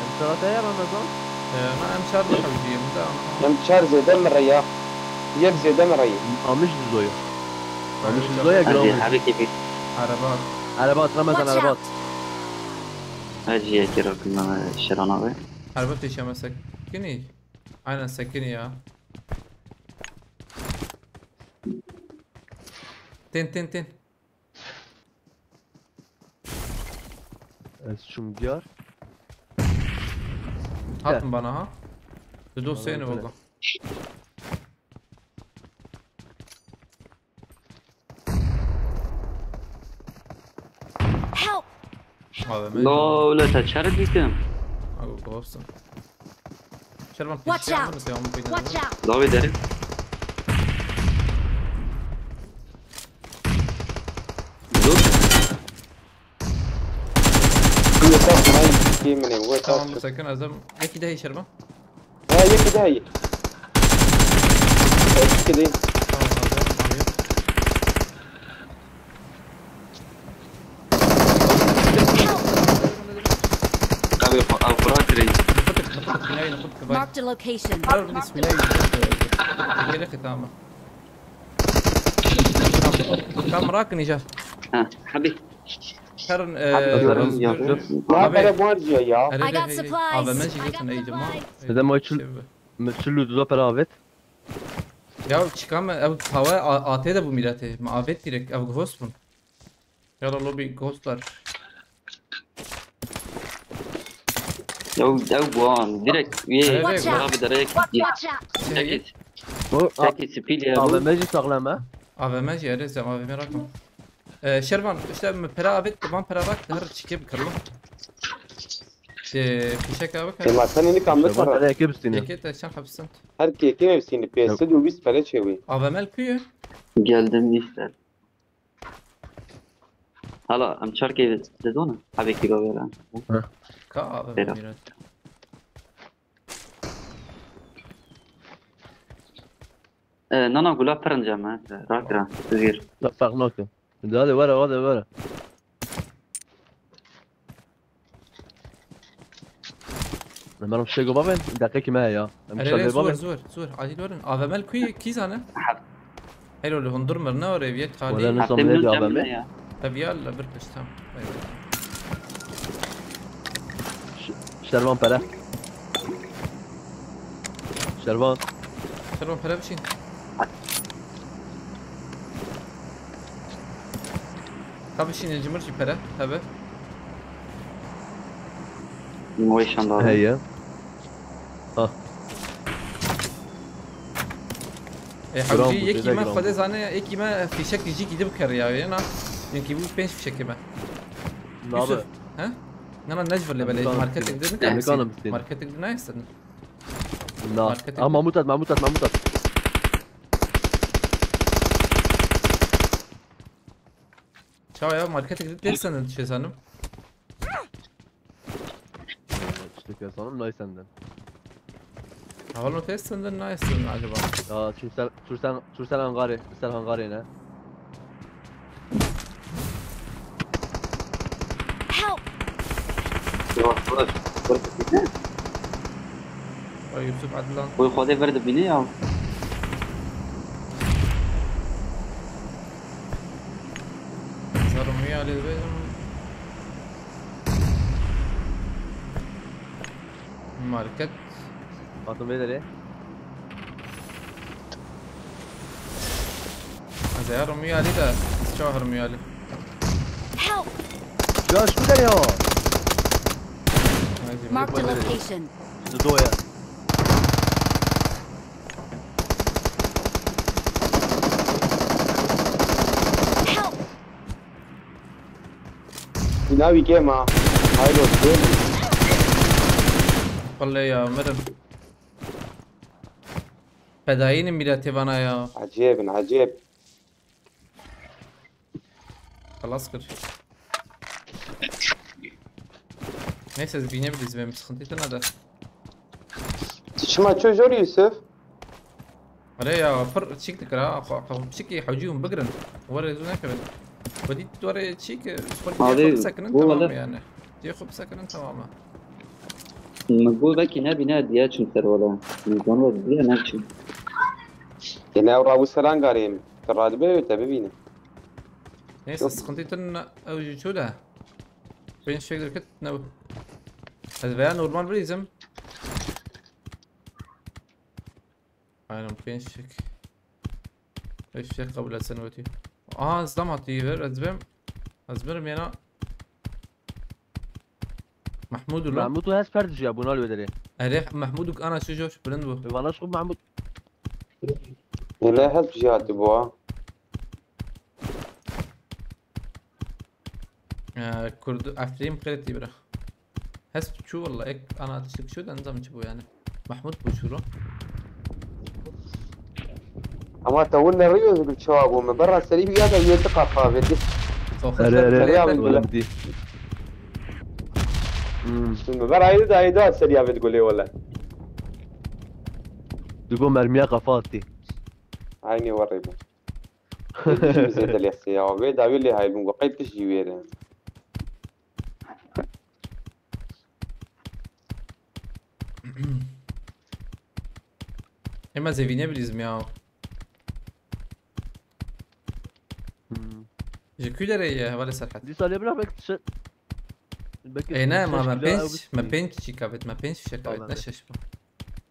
Em çar te ye Ramazan? Ee, ma em çar nehewciyim de ama. Em çar zêde mi re ya? Yek zêde mi re ye? Amiş dizoya. Amiş dizoya. Hadi, girawmiş. Hadi keyfi. Araba. Araba at, Ramazan, Watch araba at. Hadi, yek rakım, e, Şeran abi. Araba peşeme sekini. Aynen sekini ya. Tin, tin, tin. Ez çûm diyar. Hatın bana ha. Dudu seni valla. Help! A V M. La öyle te çarı diydim. Abi, olsun. Şervan Watch out! Watch out! Davet ederim. Dur. Tamam, bu sakın azam. Yekî de Şervan. Ha, yekî de. Yekî de. Tamam, azam. Abi, abi, bırak reis. Marked a location. Bismillah. Gel, tamam. Tam rak nijar. Ha, abi. Herin, e, abi, abi. Abi. Abi, ben şey götün eğitim var. Neden o çul, çul duza pera avet? Ya çıkama ev tava atê de bu milletê. Ma avet direkt ev ghost bun. Ya da lobby ghostlar. Ew, ew buan. Direkt üye. Watch out! Abi derek. Watch out! Tek git. Bu tek git, spil ya. A V M jî saxlem e. A V M jî erê zem A V M rakım. Ee, Şervan, işte mi pera abet, van pera bak, her çike bir kırma. Ee, fişek abi. Sema sen ini kamlı sara. Eke bistine. Eke te çan kapısın. Her keke mevsini piyasada döviz para çevi. A V M kuyu. Geldim işte. Hala em çarkê dizona. Abi kilo veren. Ka abi. Mirat. E, nana gula pirince me. Rakira. Zir. La fark nake. Hadi were, hadi were. Em ero şey go bavên, deqekî me ya. Em şer bê bavên. Zor, zor. Acil verin. A V M kuy kî zane? Helo, li hundur mir ne ore, viye talî. Wala ne zam ne diye A V M. Tabii ya, la bir kış tam. Şervan pere. Şervan. Şervan pere biçin. Tabii şimdi cimir ki pere, tabii. Moy şandal. Heye. Ha. E, hewcî yekî me xwedê zane, yekî me fîşek jî gidip kere ya, yena. Çünkü bu pênc fîşekê me. Yusuf, he? Na, na, ne ji vir lê belê. Marketek din ne? Marketek din ne? Na. Marketek. Aa, Mahmut at, Mahmut at, Mahmut at. Çawa ya, marketek din tê senden şey sandım. İşte sanırım nice senden. Hava no tê senden nice senden acaba? Ya, Türsel, Türsel, Türsel Hangari, Türsel Hangari ne? Help! Yok, bırak. Bırak. Ay Yusuf Adlan. Boy Xwedê vir dibînî ya. Zarım ya lezbeyim. Market. Bakın bedeli. Ez ê herim wî alî de, ez çawa herim wî alî? Help! Ya şu ne ya? Hadi, Marked a bak, location. Şu doya. Help! Bîna wî kêm a. Haylo, kêm. Pille ya, mirim. Fedayînim mîretê vana ya. Ecêb in, ecêb. Xelas kir. Neyse, ez bînê bidîzibêm, sıkıntı tine de. Tu çima çû jor Yusuf? Erê ya, pir çîk dikir ha, xwe, xwe piçikî hewcî hûn bigirin. Were zû nekevin. Xwedî were çîk, xwe Abi, cihê xwe bisekinin, bu tamam wele- yani. Cihê xwe bisekinin, tamam. Min got belkî nebîne diye çûm ser wele. Min zan were diye neçûm. Yine ew rabû seran garê min. Tu radibe te bibîne. Neyse, sıkıntı tine ew jî çû de. Pênc fişek derket ne bu? Ez veya normal bilîzim. Aynen, pênc fişek. Pênc fişek kabul etsen wetî. Aha, zlam hatî ver, ez bim. Ez birim yena. Mahmud ula. Mahmut o her sperdişi ya, bunu al bedeli. Erê, Mahmud ana şu jor, bilind bu. Valla şu Mahmut. Yine hep jihati bu ha. Ee, Kurdu, Efrîm qirtî bira. Hesp çû walla, ek ana tiştik çû de nizam çi bû yani. Mahmud bû şûro. Ama te wille rîyo zikir çawa bû me. Berra serî bi ya da yê ti qafa vêdî. Erê, erê. Serî ya Öyle vêdî. bir değil. Hmm. Şimdi berra yê da yê da serî ya vêdî gulê wele. Dugo mermiye kafa attı. Aynı var bu. Zêde lê ya. Vê dawî lê hay bûn. Qey piş jî wêre. Ema zevîne bilîzim ya. Hmm. Ji ku derê ye hevalê Serhat? Dîsa lê bira belki tişe... Belki Ê ne, ma me şeş kilo pênc, ew me bitî. pênc çîk avêt, me pênc fişek avêt, Tamam. Ne şeş bu.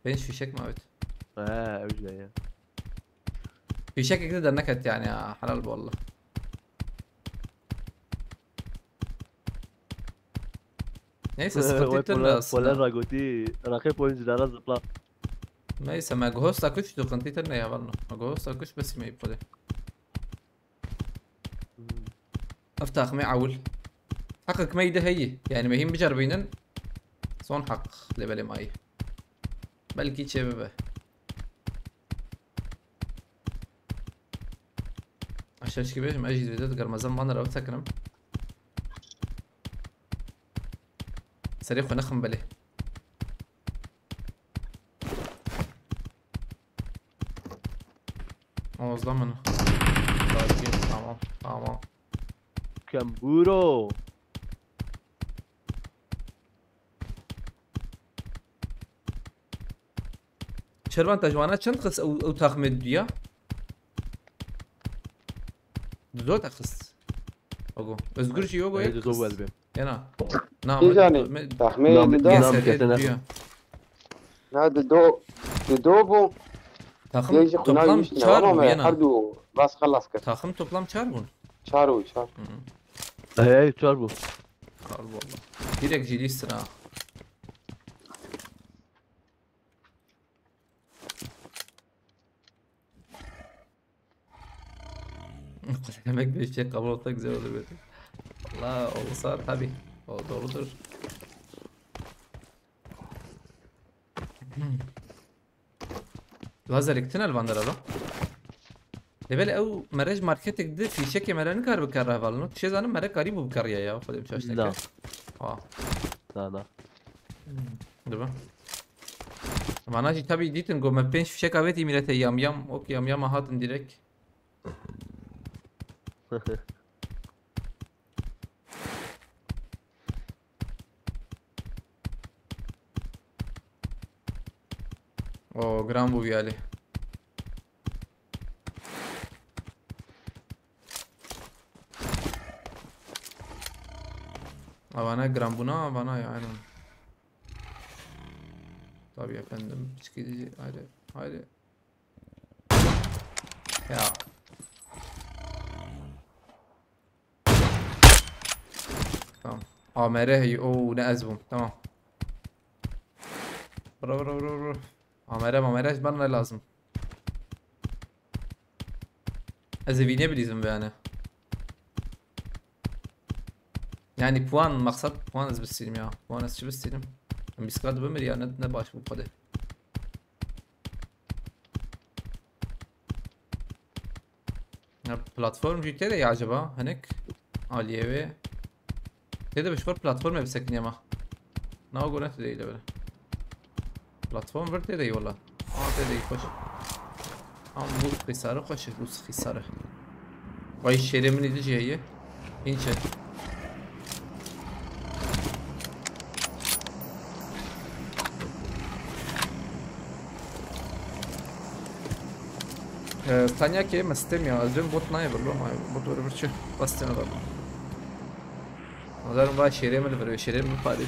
Pênc fişek me avêt. He, öyle ya. Fişek ekde derneket yani ya, helal bu Allah. Neyse, sıkıntı Vay, tırla Polen, aslında. Polen Ragotî, rakip oyunculara zıpla. Neyse, me guhosta kuş dokun tîtir ne ya valla. Me guhosta kuş besimê xwedê. Ev taxmê ewil. Heqek me îde heyî. Yani me hîn biceribînin. Son heq lê belê mayî. Belkî çê bibe. Aşağı çıkıp bêjim, ez jî vêde digerim, ez van re tekinim. Serê xwe nexim belê. Oğuz'dan bunu. Sakin, tamam, tamam. Kemburo. Şervan te ji wana çend xist ew, ew taxmê diya? Dizo te xist. Ogo. Özgür jî yogo Ey, yek dizo xist. Welbi. Yana. Na, Kî me- zanî? me- Taxmê Nam- dido. Yes, nam evet, kesene. diyo. Na dido. Dido bû. Takım Yê jî xwe toplam navîştin çar ama bû me yana. her du bas xelas kir. Takım toplam çar bûn. Çar û çar. Hey, çar bu. Kar valla. Direkt jilîstin ha. Demek bir şey kabul olsa güzel olur böyle. La olsa tabi. O doğrudur. Lazerek tine li van dera lo. Lê belê ew mere ji marketek di fîşekê mere nikar bikar hevalino. Tu çê zanim mere karî bû bikariya ya. Xwedê min şaş neke. Na. Ha. Na, na. Dibe. Vana jî tabî dîtin go me pênc fîşek avêtî mîrete yam yam. Ok yam yama hatin direk. O, giran bû vî alî. Avana giran bûna, avana ya, aynen. Tabii efendim, piçkî diyecek, haydi, haydi. Ya. Tamam. A M R heyî. Oo, ne ez bûm. Tamam. Vura, vura, vura, vura. A M R, A M R ji bana ne lazım? Ez ê vînê bilîzim be yani. Yani puan, maksat puan ez bistînim ya. Puan ez çi bistînim? Em bîstka dibimir ya, ne, ne baş bû xwedê. Ya, platform jî tê de ya acaba? Hinek aliyê wê. Tê de bi ji xwe platformê bisekiniye ma. Na, o gone tê de île böyle. Platform vir tê de iyi valla. Aa, tê de iyi, xweş. Ama buz xîsarî xweş e, buz xîsarî. Vay, şêrê min îdi jî heye. Înçe. Ee, Tanya ki mestem ya. Ez diyorum bot nayê birlo, nayê bot öyle bir şey. Bastığına da bu. Nazarim vay şêrê min li vir, şêrê min parêz.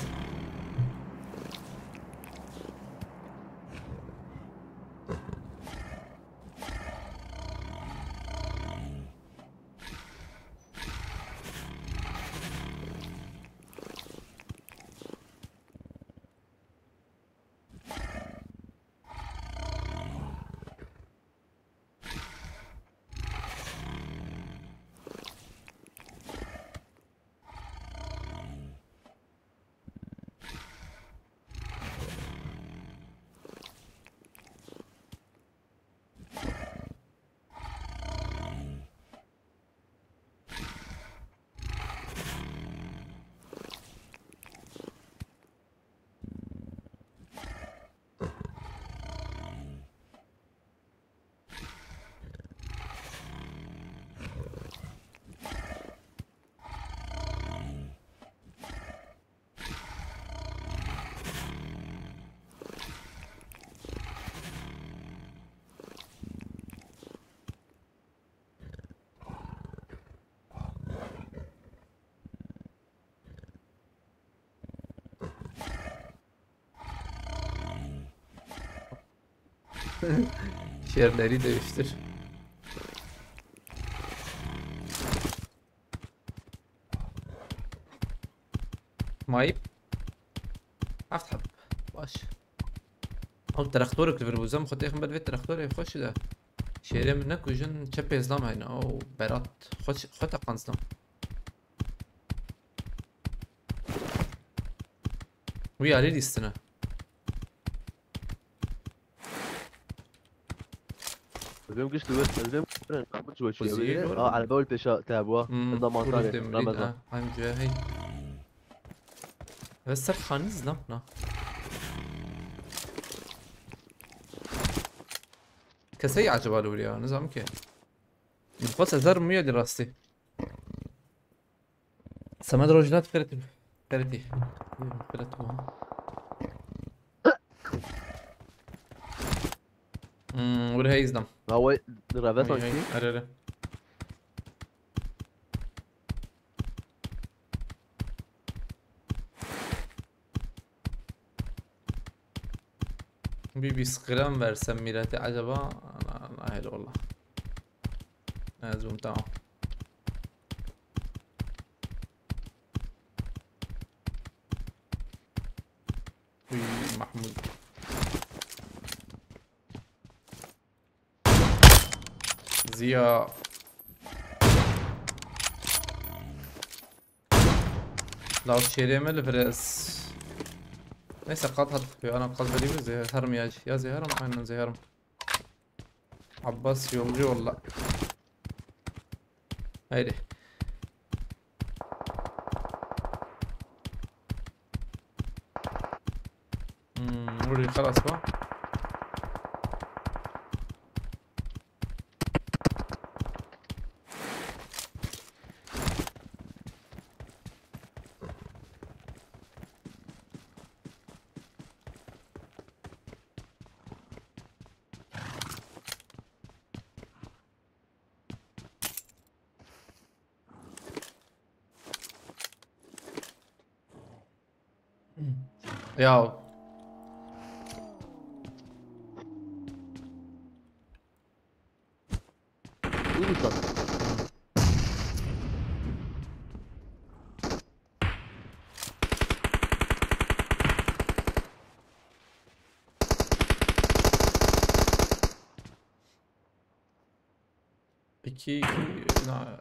Şerleri değiştir. Mayıp. Heft heb. Baş. Ew traktorek li vir bû, zem xwe têxin ber vê traktorê xweş de. Şêrê min nekujin, çepê zlam heyne. Ew berat. Xwe, xwe teqan zlam. Wî alî lîstine. Vêm gişt li wir, vêm kirin, kapat ji we çûye. Kuzî, wê dire, doğru. A, erbe ol pêşa te bûa. Hmm, enda mantarê, kurus demir, Ramazan. Ha, em cüye hey. Ve ser xanî zlam na. Kesey acaba li wir ya, nizam ki. Xwe sezer muye di rastî. Semed Rojnat Ferit. Feritî. Ferit bu. Hmm, wir heyzdam. La we reve sanki. Are, are. Bir, bir sıkıram versem millete acaba? La, la, hele valla. Ez bûm, tamam. Uy, Mahmud. Ziya. Lav şêrê me li vir ez. Neyse, kat hat. Ya ana kat vereyim mi? Zehir mi ya? Ya zehir mi? Aynen zehir mi? Abbas yolcu yolla. Haydi. Hmm, orayı خلاص bak. Ya. Uyusan. İki, iki, na.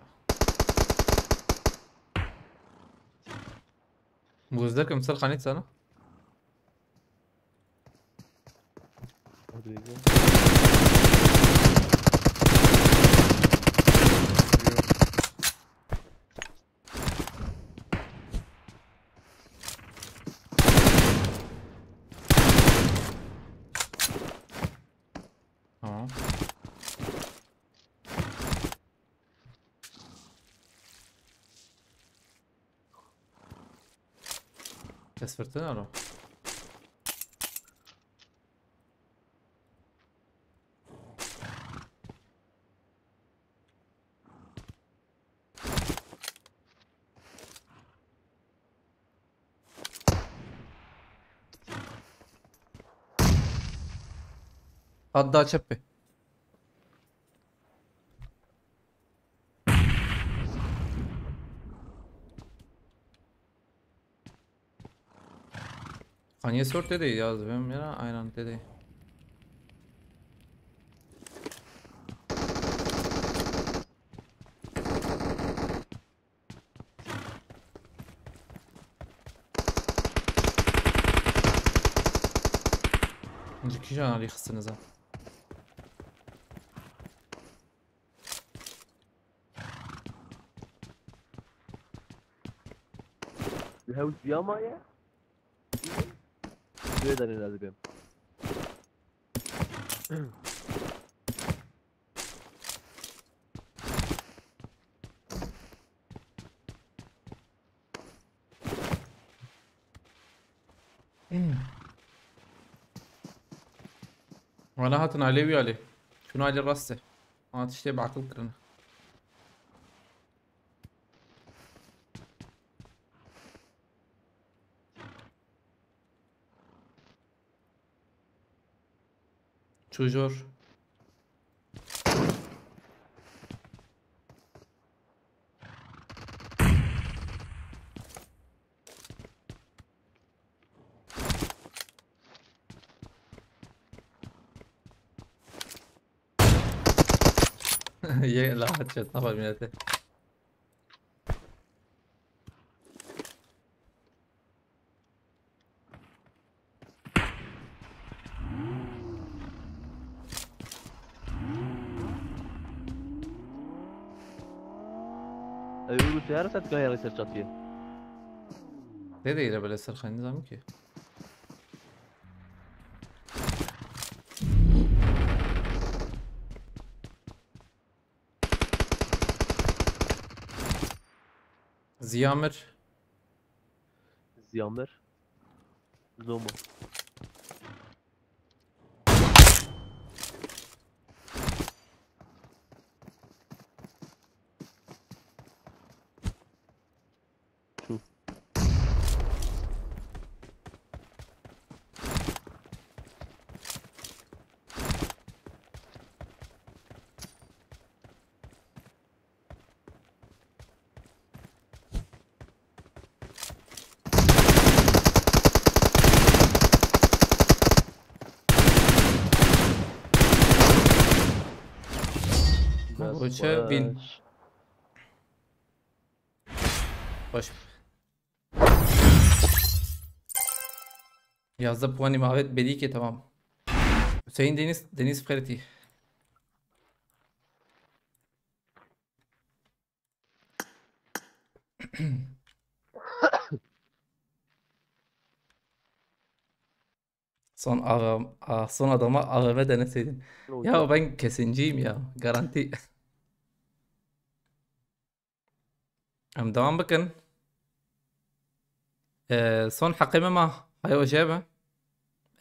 Muzdek imsal kanit sana. Hadi bekle. Tamam. Kes fırtına lo. Hatta çepe. Kanye sor dedi ya, ben ya aynen dedi. Ji kîjan alî xistinize? Li hewl diya maye? Wê derê ez bêm. Wana hatin alê wî alê. Şunu alê rast e. Ana tiştê bi aqil kirine. Çû jor. Yê la çet, ne yapayım millete? Ew û tu her set gayê ser çatiye. Ne değil böyle sırkayın, nizam ki. Ziyamir. Ziyamir. Zoma. Çû. Boşa bin. Baş. Boş. Yazdeh puanî me avêt, belî ke tamam. Hüseyin Deniz, Deniz Ferdi. Son A V M, a, son adama A V M deneseydin. Ya ben kesinciyim ya. Garanti. Em devam bikin. Ee, son heqê me ma. Hay oje be.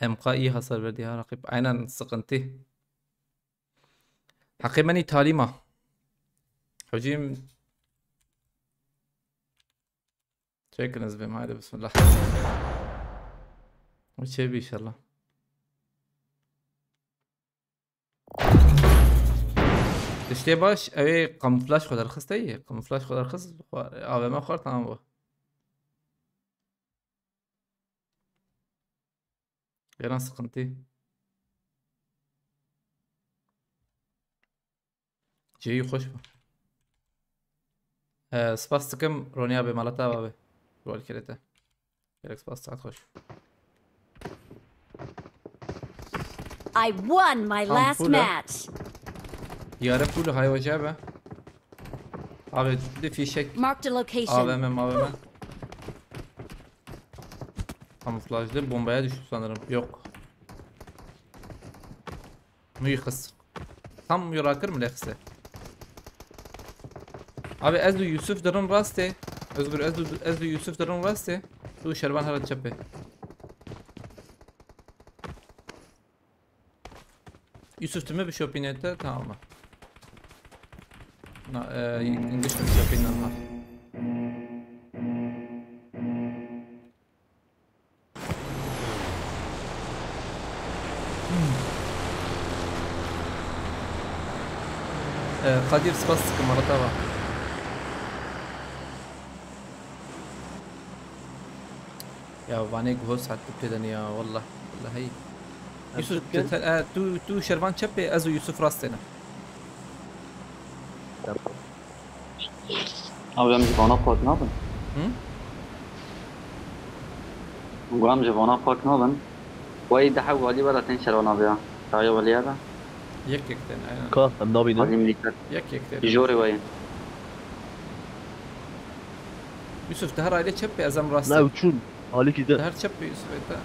Em ka iyi hasar verdi ya rakip. Aynen sıkıntı. Heqê me nî talî ma. Hocim. Çekin ez bêm, haydi bismillah. O çê bi inşallah. Tiştê baş, ew ê kamuflaj xwe derxist, ey. Kamuflaj xwe derxist, xwe, A V M xwar, tamam bû. Gelen sıkıntı. Ceyî xweş bû. Ee, spas dikim, Ronya be, mala te ava be. Rol kirete. Gerek spas, saet xweş. I won my Tamam, last full e. match. Diyare full, hay oje be. Abi, bir fişek. Marked a location. A V M, A V M. Kamuflajlı bombaya düştü sanırım. Yok. Müyü kız. Tam yorakir mi lexse? Abi, ez û Yusuf dirin rastê. Özgür, ez û, ez û Yusuf dirin rastê. Tu Şervan herin çepê. Yusuf, tu mi bişopîne te, tamam mı? Na, e, English mi bişopîne ha? E, Kadir, spas dikim, arata va. Ya, vanê guho saet tu pêdene ya, wallah. Wallahî. Yusuf, tu, e, tu, tu Şervan çepê, ez û Yusuf rastê ne. Abi, em ji vana pak nabin. Hı? Got em ji vana pak nabin. Wey daha wali wala tên Şervan abi ya. Daha wali ya da. Yek yek tên, aynen. Ka, em nabînin. Wali milîter. Yek yek tên. Jorê wey. Yusuf, te her aile çep be, ez em rast. Ne, ew çûn. Alîkî de. Te her çep be, Yusuf, te.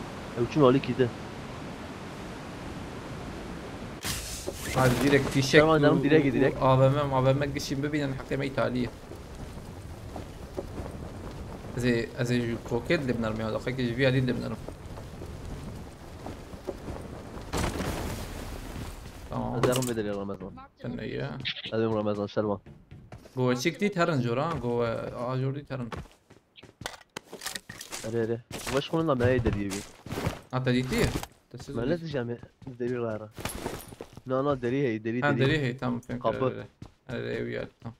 Ew çûn alîkî de. Hadi direkt fişek. Tamam canım, direkt, direkt. A V M, A V M gişin bibînin, heqê me îtalî ye. Ez ê, ez ê ji kokê dilê binêrim ya, daqekê ji vî alî dilê binêrim. Tamam. Ez ê rin vê dilê Ramazan. Sen ne ya? Ez ê rin Ramazan, Şervan. Go çik dît herin jor ha, go, e, a jor dît herin. Erê, erê. Weş xwe la me deriyê bî. Ha, te dîtî? Te siz Me ne dît? Diyeceğim ya? Derî rara. Na, na, derî hey, derî, Ha, derî. Derî hey, tamam, fehmim. Kapı. Erê, erê, ew ya, tamam.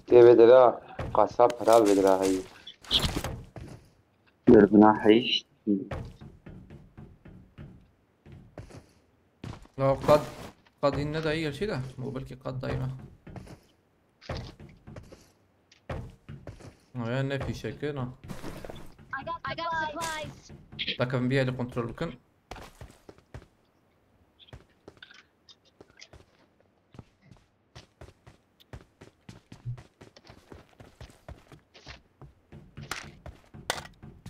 Tê vê dira, qasap hira vê dira hey. Dur bina heşt. Ya qad, qad inne dayı gerçi de. Bu belki qad dayı mı? Aya ne fişeki lan. I got supplies. Takım bir eli kontrol bakın.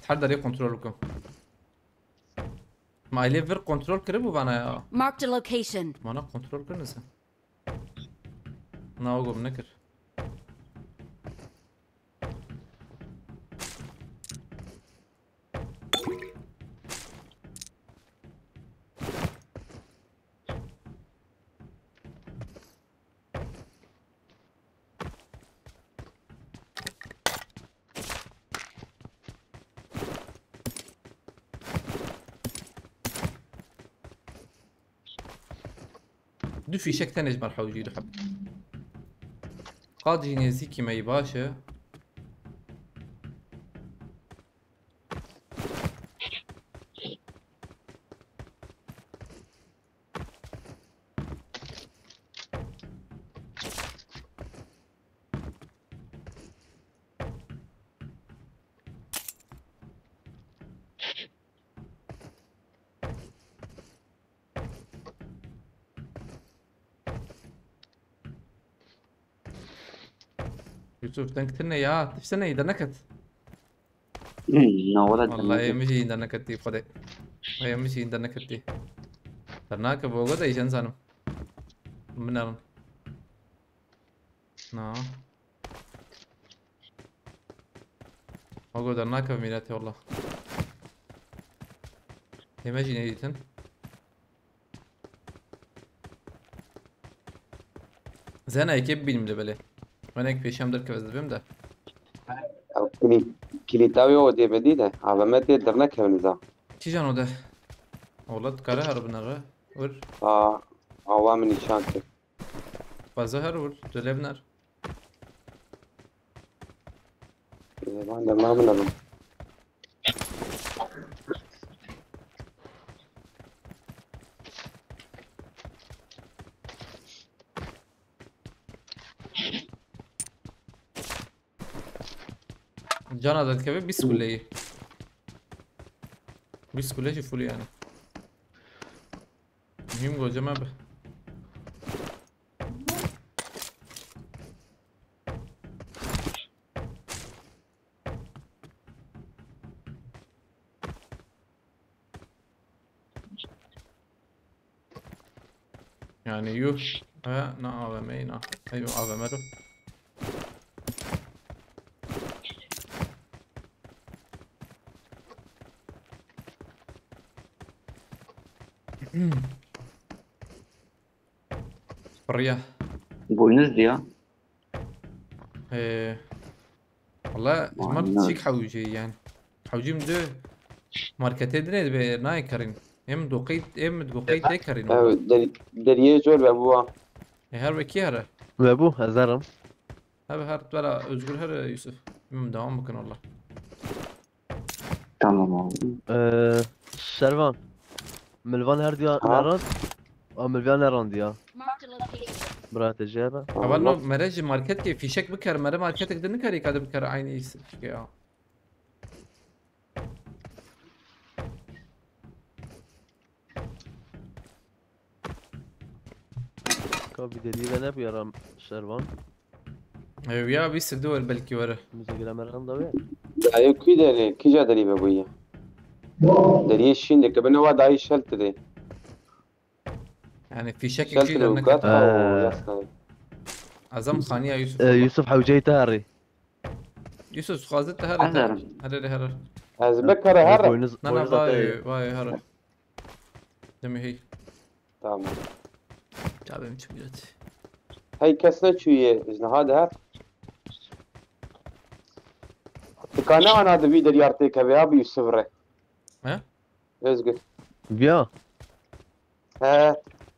Her derê kontrol bikim. Ma ailê vir kontrol kiribû vana ya. Marked a location. Vana kontrol kirin sen. Na, o gom nekir. Du fîşek tenê ji ber hewcî du heb. Qad jî nêzîkî me yî baş e. Yusuf, deng tine ya. Tiştine, derneket. Hmm, na wala Vallahi em jî derneketî, Xwedê. Ay, em jî derneketî. Dernake, bogo de îjen zanim. Binerin. Na. Bogo dernake, mîretê, wallah. Ê me jî nedîtin. Zena yekê bibînim de belê. Wenek pêşem derkeve ez dibêm de. Ew kilî-, kilîta wê odê bedî de. Avê me tê dernekevin za. Kîjan ode? Ola dikare here binere. Ur. A, awa min nîşan kir. Baza her ur. Dölev ner. Ê, van de ma min abim. Cana da dikeve bîst kuleyî. Bîst kule jî full yani. Mühim goce me be. Yani yuh. Ha, na A V M'yî na. Ey, A V M do. Piriya. Boynuz diye. Ee, Valla ji Vay mar ne. Çik hewcê yani. Hewcî min du marketê dinê dibe nayê kerîn. Em doqey, em doqey tê kerîn. Ew der-, deriyê zor ve bû. E, her wekî here. Ve bu, ez herim. Abi her vera Özgür here Yusuf. Em devam bikin valla. Tamam abi. Ee, Şervan. Milvan her diya Ha? neran. A milvan neran diya. Marked a location. Bira te jebe. Heval no mere ji market ke fîşek biker, mere marketek de nikarî kade biker aynı iş ya. Ka bir deliği de ne bu yaram Şervan? Ev ya bir sirdi var belki var. Müze giremeran da ve. Dayê kî derê, kîja derî ve bûye? Deriyê şîn de ke bine wa dayî şel tide. Yani fîşek Şel kî tide de û ne gat kadar. ha Ee. yasnayê. Azam xaniya Yusuf. Ee, Yusuf Hewce'yi te herri. Yusuf xwazit te Ez herre. herim. Herre herre. Ez bikere here. Boynuz, Nana boynuz atayı. Vay vay herre. Demê hey. Tamam. Çabim çi millet. Hey kes ne çûye, ji niha de her. Dikane ana di vî deriyar têkeve ya bi Yusuf re. He? Özgür. Biya. He.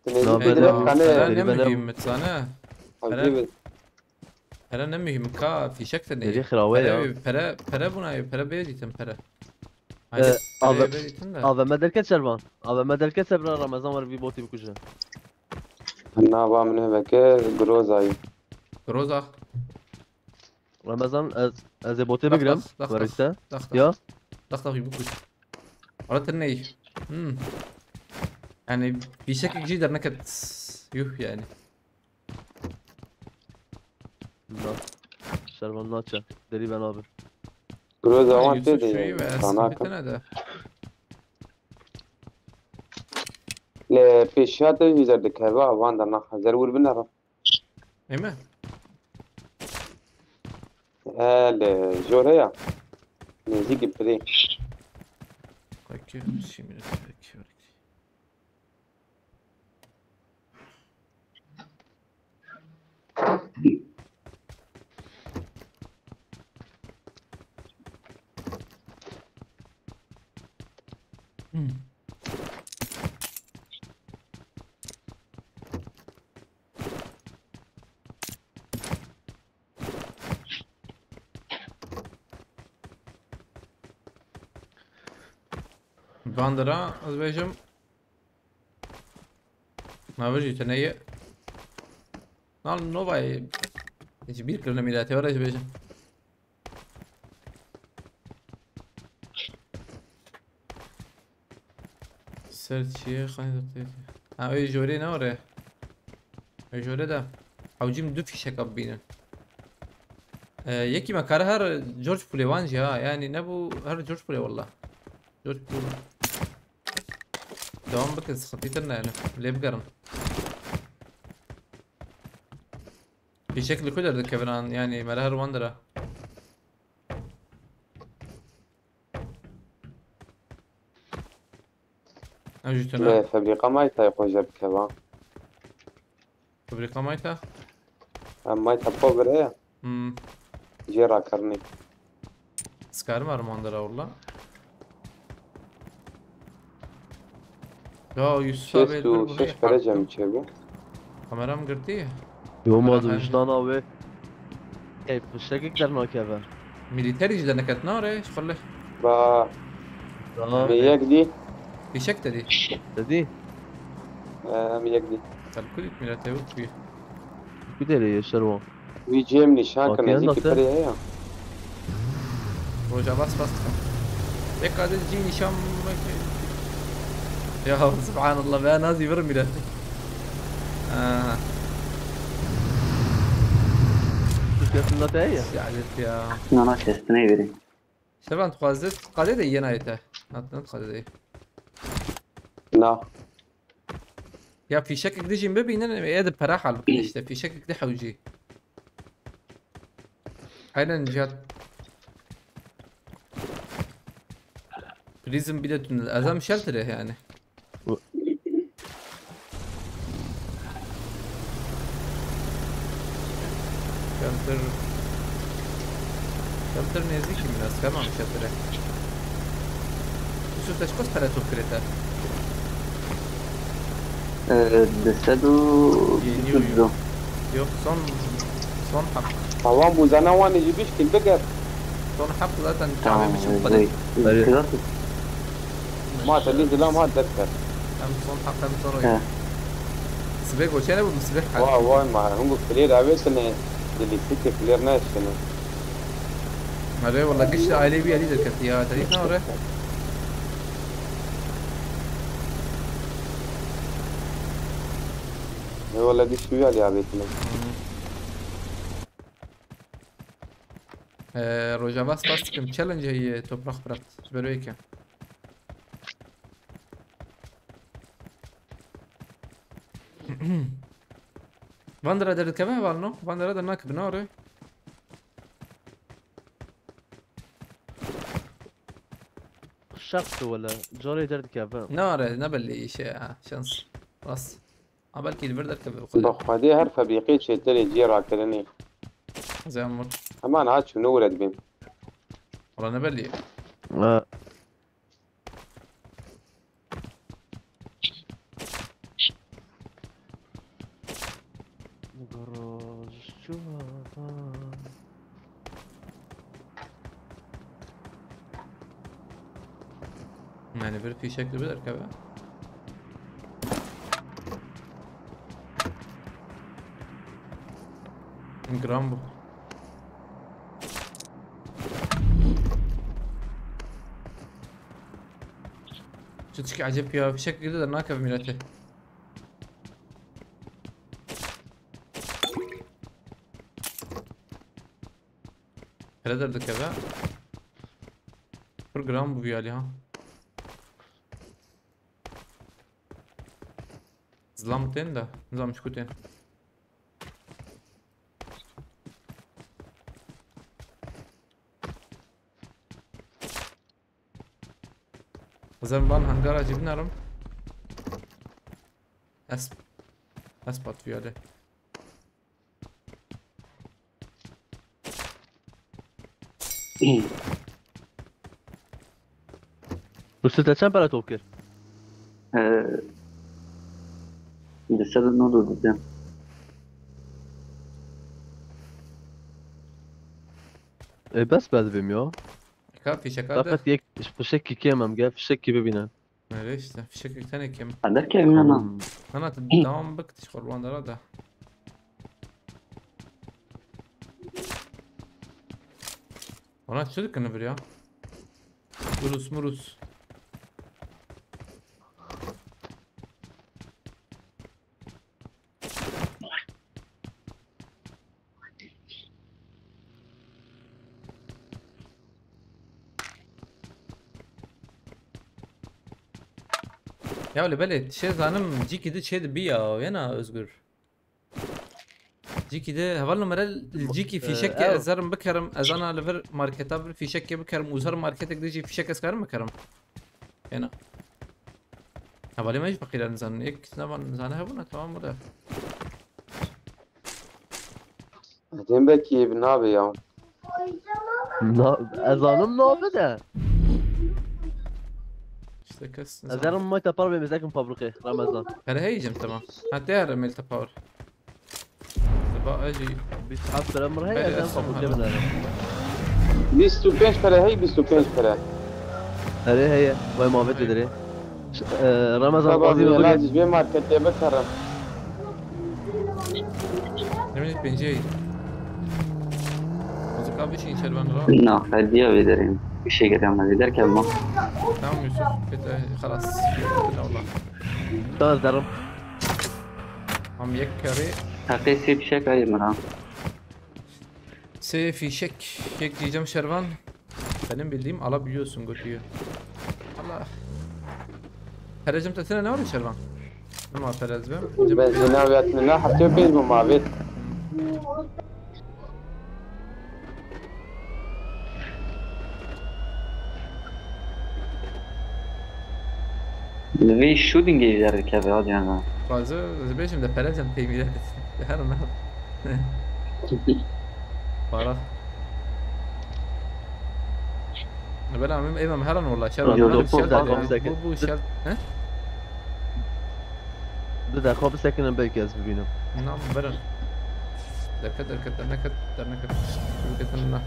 Tu ne No, zî ben direkt o- kane. Pere ne Deli ben o- mühim sana? Hewce Pere, bi. pere ne mühim ka fişek de Deli ne? xirawe ya. Pere, pere, pere buna pere bê dîtin pere. Ee, Hadi abi- pere bê dîtin de. A V M derket Şervan. A V M derket sebra Ramazan var bir botî bikuje. Nava min heveke Grozayî. Groza. Ramazan ez ez ê botê Bak, bigirem. bak, bak, Verî bak. te. Dax, Ya. Dax dax bir kuş. Ara te ney. Hmm. Yani fişek jî derneket. Yuh yani. Na. Şervan naçe. Deli ben abi. Groza Ay, wan Yusuf tê şeyi ve de Ersin sana bir tane de. Le pêşiya te jî derdikeve van de na hazir wir binere. Değil mi? He le jor heye. Nêzîkî pirê. Peki, şimdi peki. Hmm. Bandera, ez bêjim. Navê jî tune ye. Nal Novayê. Hiç bir kilometre were ji bêjim. Ser çiye xanî. Ha, öyle jore ne oraya? Öyle jore de. Hewcîm du fîşeka bibînin. Ee, yekî me kare her George Pool'ê wan jî ha. Yani ne bu her George Pool'ê walla. George Pool. Devam bikin, sıkıntı ne yani. Lê bigerin. Fîşek li ku derdikevin an, yani me re her wan dira. Ew jî tune. Lê febrîqa maytayê xwe jê bikeva. Fabrika mayta? Em mayta pobre ya. Hmm. Jê rakirinî. Skarim armandara walla. Ya Yusuf abi, şêst û şeş pere cem çêbû. Kameram girtî. Yo ma Aha. Dojdan abi. Ey, fişekek dernakeve. Milîterî jî derneket nare, şixulê. Ba. Ba. Bi yek dî. Fişek te dî. Te dî? Em yek dî. Kalkulit milete yok bir. Ku derê ye şerwa? Wî cem nîşan kir, nêzîkî pirê heye. Roja bas bas dikim. Pek adet cî nîşan meke. Ya subhanallah, be nazî vir milete. Aha. Türkiye'sinde te heye? Siyaset ya. Nana kestinê verî. Şevan dixwazit qadê de yena yete. Nat nat qadê de. Na. Ya fîşekek dijî bibînin, ê di pera hal bikin işte. Fîşekek di hewcî. Aynen Cihat. Prison bir de tünel. Azam shelter yani. Shelter. Shelter nêzîkî min ez, kema min shelterê. Yusuf, te çiqas pere top kirê te? Ee, di sed û bîst û du. Yok, son, son hak. Tamam, bu zana wan jî bişkîn biger. Son hak zaten. Tamam, kahve mi çok vay. Kırat. Ma te lî zilam hat derket. Hem son hak hem son oyun. He. Sibê goçene bu, sibê hak. Vay vay, ma hûn clear avêtine, di lîstikê clear neşine. Erê wala gişt ailê wî alî derket ya, te dît na ore? Ê wala gişt wî alî avêtine. Hı. Ee, Rojava spas dikim. Challenge heye, toprak bırak. Ji ber wê yekê. Van dira derdikeve hevalno? Van dira dernakeve, ne ore? Şex tu wele, carê derdikeve. Ne ore, ne belli işe ya, şans. Bas. Ha, belkî li vir derkeve bi xwe. Bi xwedê her febrîqê çêtir ê cihê rakirinê. Zemur. Heman ha çûne wire dibêm. Wala ne belî. Ha. Garaj çuvala. Yani bir fişek gibi derkeve. Gram bu. Çiçik acep ya, fişek girdi de nakeve milete. Hele derdikeve. Program bu viyali ha. Zilam tên de, nizam çiku tên. Zem van hangara cî binarim. Es, es pat viyade. Rûsû te çend pere top kir? Ee, di sed û nod û du. Ê, bes be divêm ya. Ka fîşeka de. Faqet yek fişekî kêm em, gel fişekî bibîne. Öyle işte, fişek bir tane kêm. Hadi kêm ya lan. Tamam. Sana tamam bak, kurban dara da. Ona çocuk kanı bir ya. Urus murus. Ya wele belê, tişê zanim cîkî di çê dibi ya, yena Özgür. Cîkî di, heval numere cîkî fîşek ke ew. Ez zerim bikerim, ez ana li vir marketa vir fîşek ke bikerim, û zer marketek di jî fîşek ez karim bikerim. Yena. Hevalê me jî feqîr e, nizanin. Yek nevan nizane hebûna, tamam, wele. Edên belkî bi navê ya. Na, ez zanim navê de. İşte kes. Ez zerim Mayta par bê, mezekim fabrikê, Ramazan. Hele heyicim, tamam. Ha, te her mail tapar. Ba, ecî. Bîst heft lira min heye, ez em fabrikê binerim. Bîst û pênc pere hey, bîst û pênc pere. Erê heye, vay muhabbet edere. Ş-, e, Ramazan, tamam, bazı ya, yolu lazım bir markette bakarım. Yemin et, pencereyi. Azık abi şey içeri ben rahat. Na, hediye verelim. Bir şey getirmedi derken mi? Tamam Yusuf, bitti, halas. Bitti, Allah. Tamam, derim. Am yek karê. Heqê sê fîşek ayê min ha. Sê fîşek, yek diyeceğim Şervan. Benim bildiğim alabiliyorsun götüyü. Allah. Perecim te tine ne var Şervan? Ne var perez be? Benzîna ve ne, heftê û pênc bû mavêt. Li vê shootingê jî derdikeve, ha, Cihan. Xwazê, ez bêjim de perezem peymîre. Her ne. Para. Bela, em, em heran wala, şer. Yo, her dokuz şer dakika, de, dokuz dakika. Bu, bu şer, he? Du dakika bisekinin, belki ez bibînim. Na, berin. Derket, derket, derneket, derneket. Şirketin na.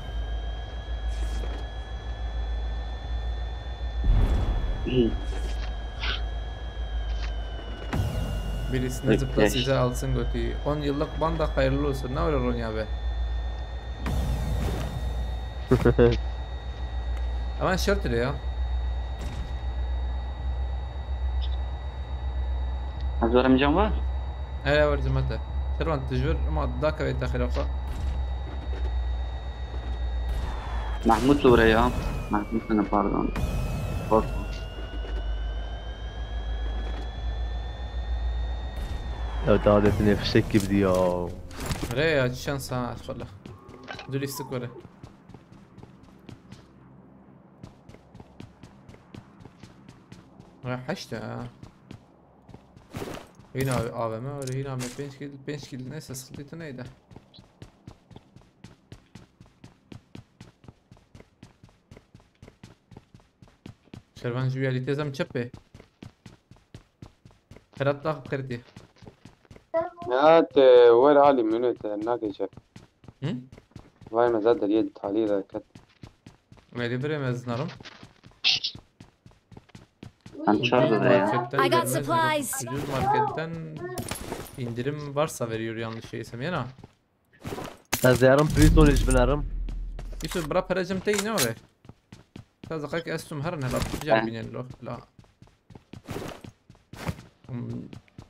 Birisine zıpla, size alsın götü. On yıllık banda hayırlı olsun. Ne öyle Ronya be? Hemen şertli ya. Ez werim cem var. He, ya, werim cem hete. Şervan, tu ji vir, ama dakika ve tahira xwe. Mahmut li were ya. Mahmut ne, pardon. Korkma. Ya, daha define fişek gibi ya. Re ya, çi şans ha, xwela. Dur, istik were. Re heşt ha. Yine A V M, öyle yine A V M, pênc kill, pênc kill, neyse, sıkıntı neydi? Şervan, ji wî alî têzem çepê. Xerat dax xeritî. Ya te wer alî min te nake çep. Hı? Vay me, zaten deriyê talî de ket. Wêrî birê me zinarim. Sen çar da ya. Marketten I got gelmez mi? Supplies. Ucuz marketten indirim varsa veriyor yanlış değilsem, yena. Ez dê herim Prisonê jî binerim. Yusuf, bira perecim te yine oraya. Taze kak estum her ne la. Bicar binin lo. La. Hmm,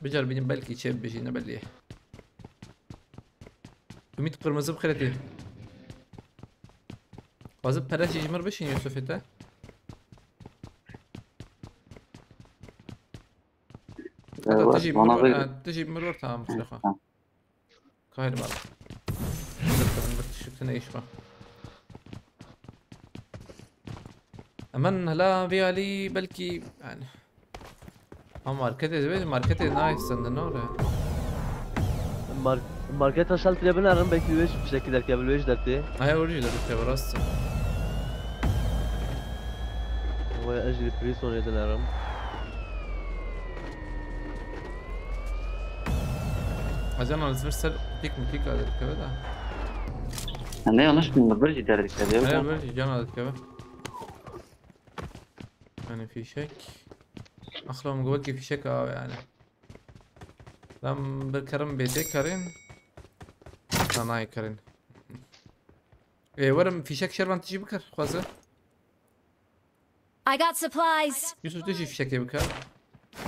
bicar binin belki çe biji ne belli. Ümit kırmızı bixireti. Bazı pere jimir bişin Yusuf ete. Hatta tijî miror, ha, tijî miror tamam, şefa. Kayır bak. Şutun iş var. Hemen hala bir ali belki yani. Ha, marketê, divê marketê nayê sende, ne ore? Mar-, marketa şal tire binerin, belki wêj bir şekilde derkeve, wêj dertê. Aya, wêj dertê, rast. Vay, ez jî Prisonê dinerim. Ajan Alzheimer ser tik mi tik derkeve de. Ne yanlış mı? Bir jî derkeve. Aya, bir jî can derkeve. Yani fişek. Axlam gu wekî fişek a yani. Lam bir kerim bê tê karin. Sanayê karin. Ê, werim fişek şervan tijî bikir, xwaze. I got supplies. Yusuf, tu jî fişekê bikir.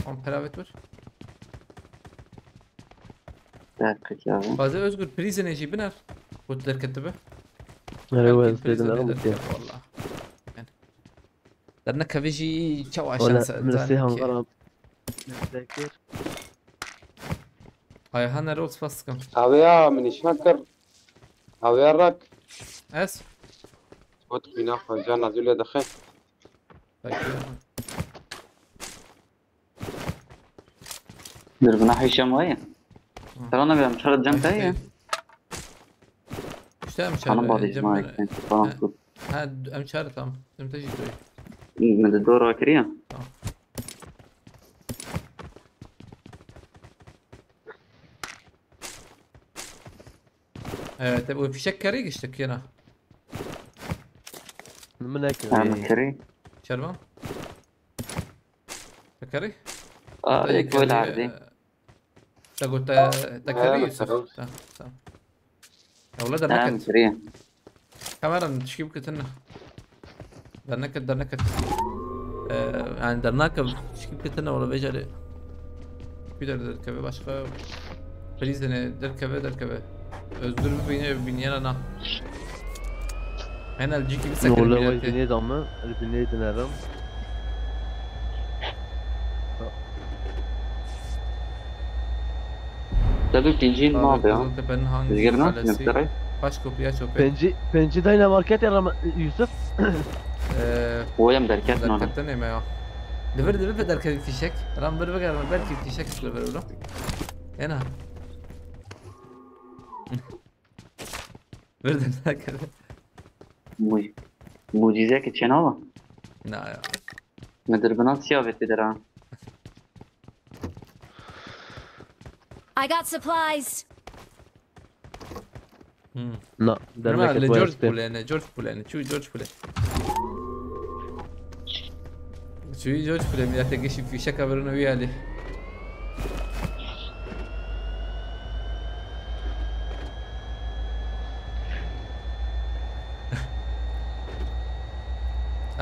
On peravet bir. Derkek ya. Xwaze Özgür, prizine jî biner. Got derketibe. Nereye? Belki ben prizine dedim derketibe, valla. Yani. Dernekevê jî çawa şans e, min sê hangara. Zekir. Ayhan Erol spas dikim. Aviya min nîşan kir. Aviya rak. Ez? Got bîna xwe can azî lê dixe. Peki. Dur buna heyşem waye. Tara ne em çar cem te ye. İşte em çar. Kanım bağlı Cem ma ben- ekmek falan Ha. tut. Ha, em çar tam. Em te jî toy. Min de dor akiriya. Tamam. Evet, bu fişek kerî işte kena. Min ne Tamam kir? kiri. Şervan. Te kerî? Aa, Te ek kerî, böyle ardi. e, Te got te, te kerî Evet, Yusuf. kerî. Tamam, tamam. Ya wala Tamam derneket. kiri. Kameran tişkî bike tine. Derneket, derneket. Ee, yani dernake tişkî bike tine wala vêca lê. Bir der derkeve başka. Prizine derkeve derkeve. Özgür bir bine biniyana na. Enel ciki bir Ne sekere oldu biniyana vay te. Bineydi ama. Bineydi nerem? Tabii ikinci Abi, mal ya. Kızıltepe'nin hangi Rüzgarın mahallesi? yaptıkları. Baş kapıya çöpe. Penci, penci dayna market ya Rama-, Yusuf. Ee, Oyam derket mi ona? Derketten yeme ya. Dıvır dıvır fe derket fişek. Lan bir bir belki fişek dıvır oğlum. Ena. Bir de derket. Mu- Mucize ki çena mı? Na ya. Müdür buna siyah vetti der ha. I got supplies. Hmm. Na, Normal dernek le bu George işte. Pule ne? George Pule ne? Çu George Pule. Çu George Pule mi yate geçip fişek haberini üyeli.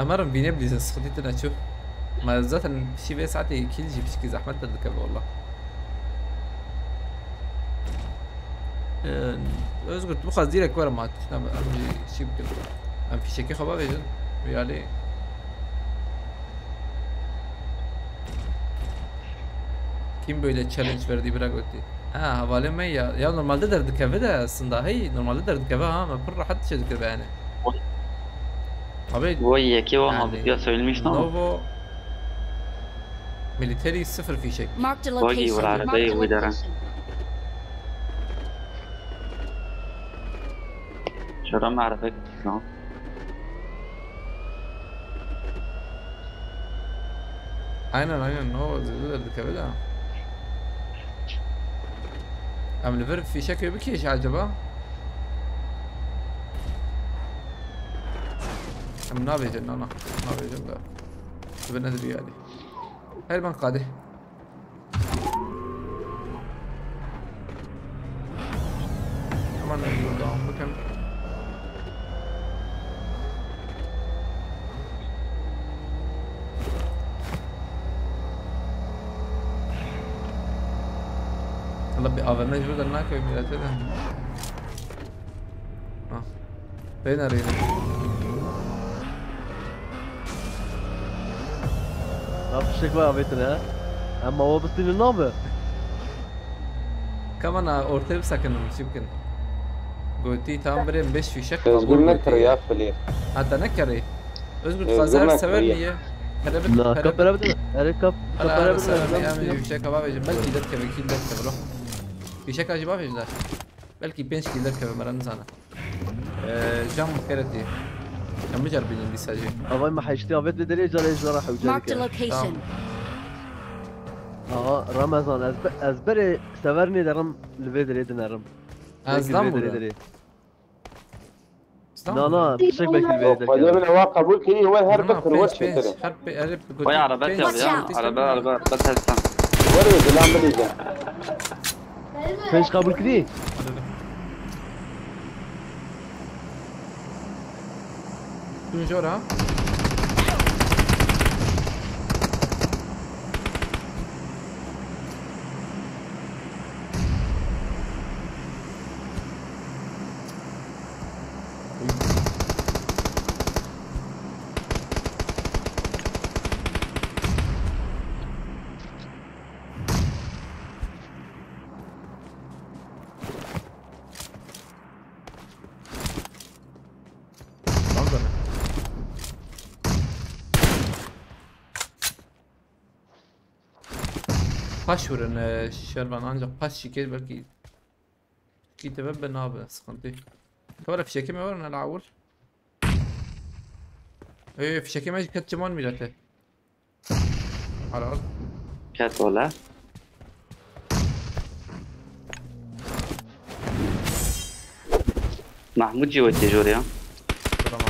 Umarım bine bilirsin, sıkıntı ettin açıp. Ma zaten şi ve saate iki jî pişkî zehmet de dikeve valla. Ee, Özgür, bu kadar direkt var ama tişna em jî şi bikin. Em fişekî xwe bavêjin. Realî. Kim böyle challenge verdi bira gotti? Ha, havale me ya. Ya normalde derdikeve de aslında. Hey, normalde derdikeve ha. Me pir rahat şey dikeve yani. Abi, Bu yeki o Yani, aldık ya söylemiş ne ama. Novo Military sıfır fişek. Marked a Bagi location. var arada ya bu idare. Şura marifet. No. Aynen, aynen, no, zêde derdikeve de. Em li vir fîşekê bikêşe acaba? Em nabêjin, na, na. Nabêjin de. Bi ne dibi yani. Her ben qadê. Aman, ez devam bikim. Hala bir A V M ji burada nakayım millete de. Ah. Beni arayın. Na fişek var avêtin he. Ama o bistînin nabe. Kamana ortaya bir sakın çipkin. Goti tam bir beş fişek Özgür kabul ne goti. kırı ya fili. Hatta ne kere? Özgür Özgür fazla her ne sever kırı ya? Niye? Hele bir Na kapara bir de. Hele kap Hala kapara hala bir sever de. Niye? Hem fişek hava verecek. Belki dört kere, iki dört kere bro. Fişek acaba verecek. Belki beş kere dört kere meranı sana. Ee, cam kereti. Em bicaribînin dîsa jî. Avay me heştê avêt vê derê cara jara hewce Marked a dike. location. Aha Ramazan ez be- ez berê sever nêderim li vê derê dinerim. Ez Belki lan vê derê burada. derê. Biz lan Na burada. na fişek belki vê Yok, derê. Xwedê min ewa qebûl kirî, we her Na, na, bikir, we pênc, pênc. çêtir. Her pe- her pe- Vay araba pênc, çaldı ya. pênc, Araba pênc. araba araba tersten. Were wê dilan bilîzin. Pênc qebûl kirî. Tu jora. Paş vurun, e, Şervan, ancak paş şikir belki. Ki tebe be nabe, sıkıntı. Kavara fişekê me var ne la awul. Ee, fişekê me ket ciman mirete. Helal. Ket ola. Mahmud jî wekî jor ya. Tamam.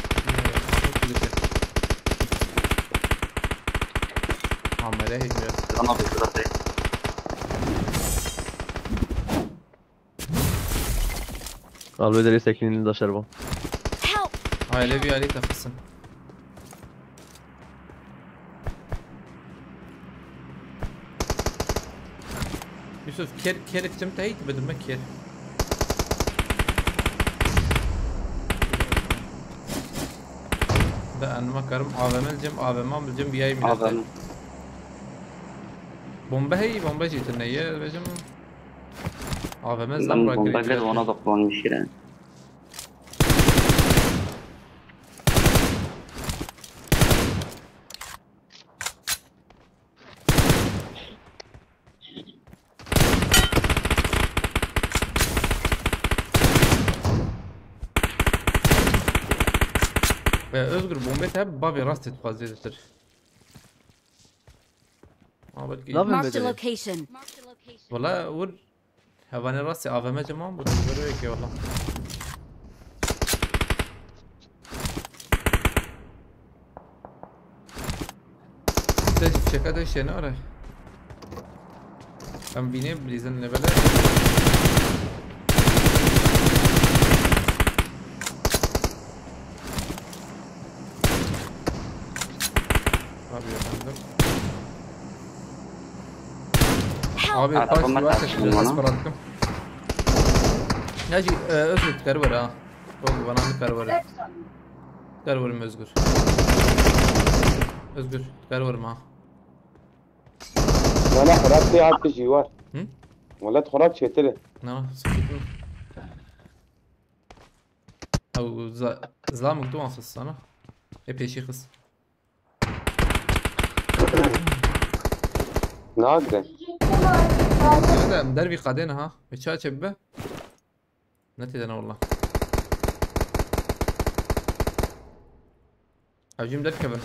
Amele hikmet. Tamam, bir sırada. Alvê derê sekinî da şerba. Help! Aile bir aile takılsın. Yusuf, ker, ker kim teyit bidim mi ker? Da anma karim A V M cim, A V M cim bir ay millet. A V M. Bomba hey, bomba jî tune ye, vecim. A V M zam rak bomba gel ona da kullanmış yine. Ve Özgür, bombe te bavê rastê dixwazê ditir. Ha, belki. Marked a location. Valla vur. Hevanê rastê A V M ciman bu, dibir wê ki valla. Te çeka de şenare. Em bînê bilîzin ne bele. Abi efendim. Abi, arabama kaç yavaş taktım. Bana. Eskora attım. Ya, e, Özgür, dikkat var ha. Özgür, bana dikkat var. Dikkat var Özgür. Özgür, dikkat var ha. Valla xurab tê hat jî war. Hı? Wala xurab çêtir e. Na, sıkıntı. Ew za-, zilamok tu wan xist sana. E pêşî xist. Nagre. Em dervî qadê ne ha. Ve çaçe bibe. Ne têde ne walla. Ev jî min derkevin.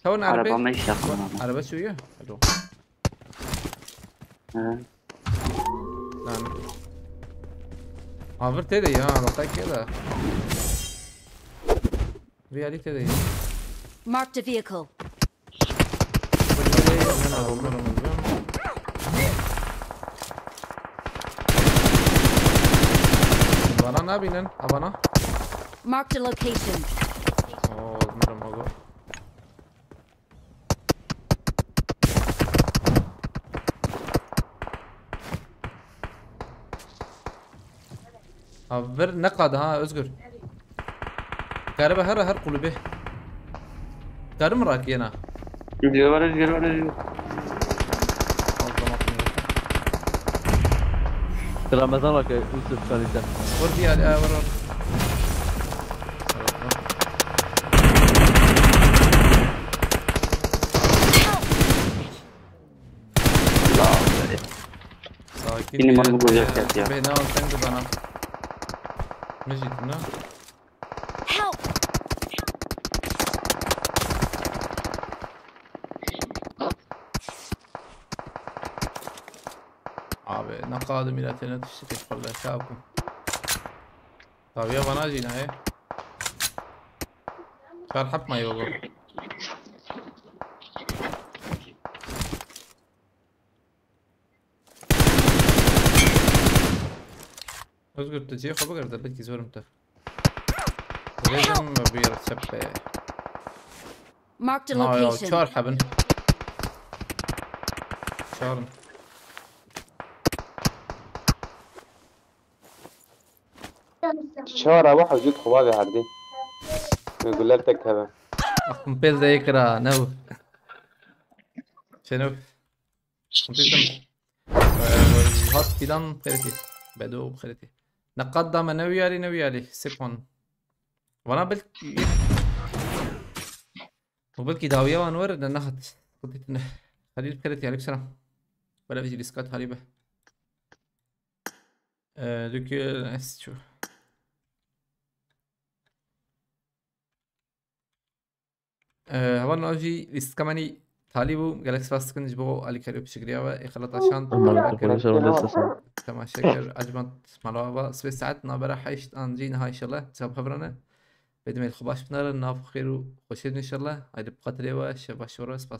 Tewin araba erbe. Me iş yapın abi. Araba çûye. Alo. Hı. Lan. Avir têde ya, alaqayê kê de. Vî alî têde ya. Marked a vehicle. Bana nabînin, abana. Marked a location. Oo, mirim ogo. Ha, vir neqada ha, Özgür. Garibe her, her kulübe. Karim rakiyena. Geliyor, var, geliyor, var, geliyor. Ramazan bak, Yusuf kalite. Vur bir, e, vur, vur. Sakin. Yine bana bu koyacak ya. Beni al sen de bana. Ne ciddi ne? Help! Abi, ne kadar milletine düştük, vallahi, sağ olun. Tabii ya, bana acıyla, he. Çar hap mı yok? Özgür, tu cihê xwe bigir de, belkî zorim te. Rêzim bir çepe. Marked a location. Çar hebin. Çar in. Çar ewa hewcî xwe bavê herdê. Guler tek hebe. Axim pêl de yekira, ne bu? Şenov. Hat filan xeretî. Bedo xeretî. Neqat da me ne wiyarî, ne wiyarî. Sê puan. Vana belkî. Û belkî dawiya wan were de nehat. Xwedî tune. Halî bikerê, aleyküm selam. Bela vî jî lîstka talî be. Ee, dükü es çû. Ee, heval nav jî lîstka menî talî bû. Gelek spas dikin ji bo alîkarî û piştgiriya we. Ê xelat aşand. Temaşe kir, Ecmant Mala Ava. Sibê saet navbera heşt an jî niha inşallah. Cevap hevrane. Bedimê xwe baş binare, nav xêr û xweşê inşallah. Haydi bi xatirê we, şev baş we, spas.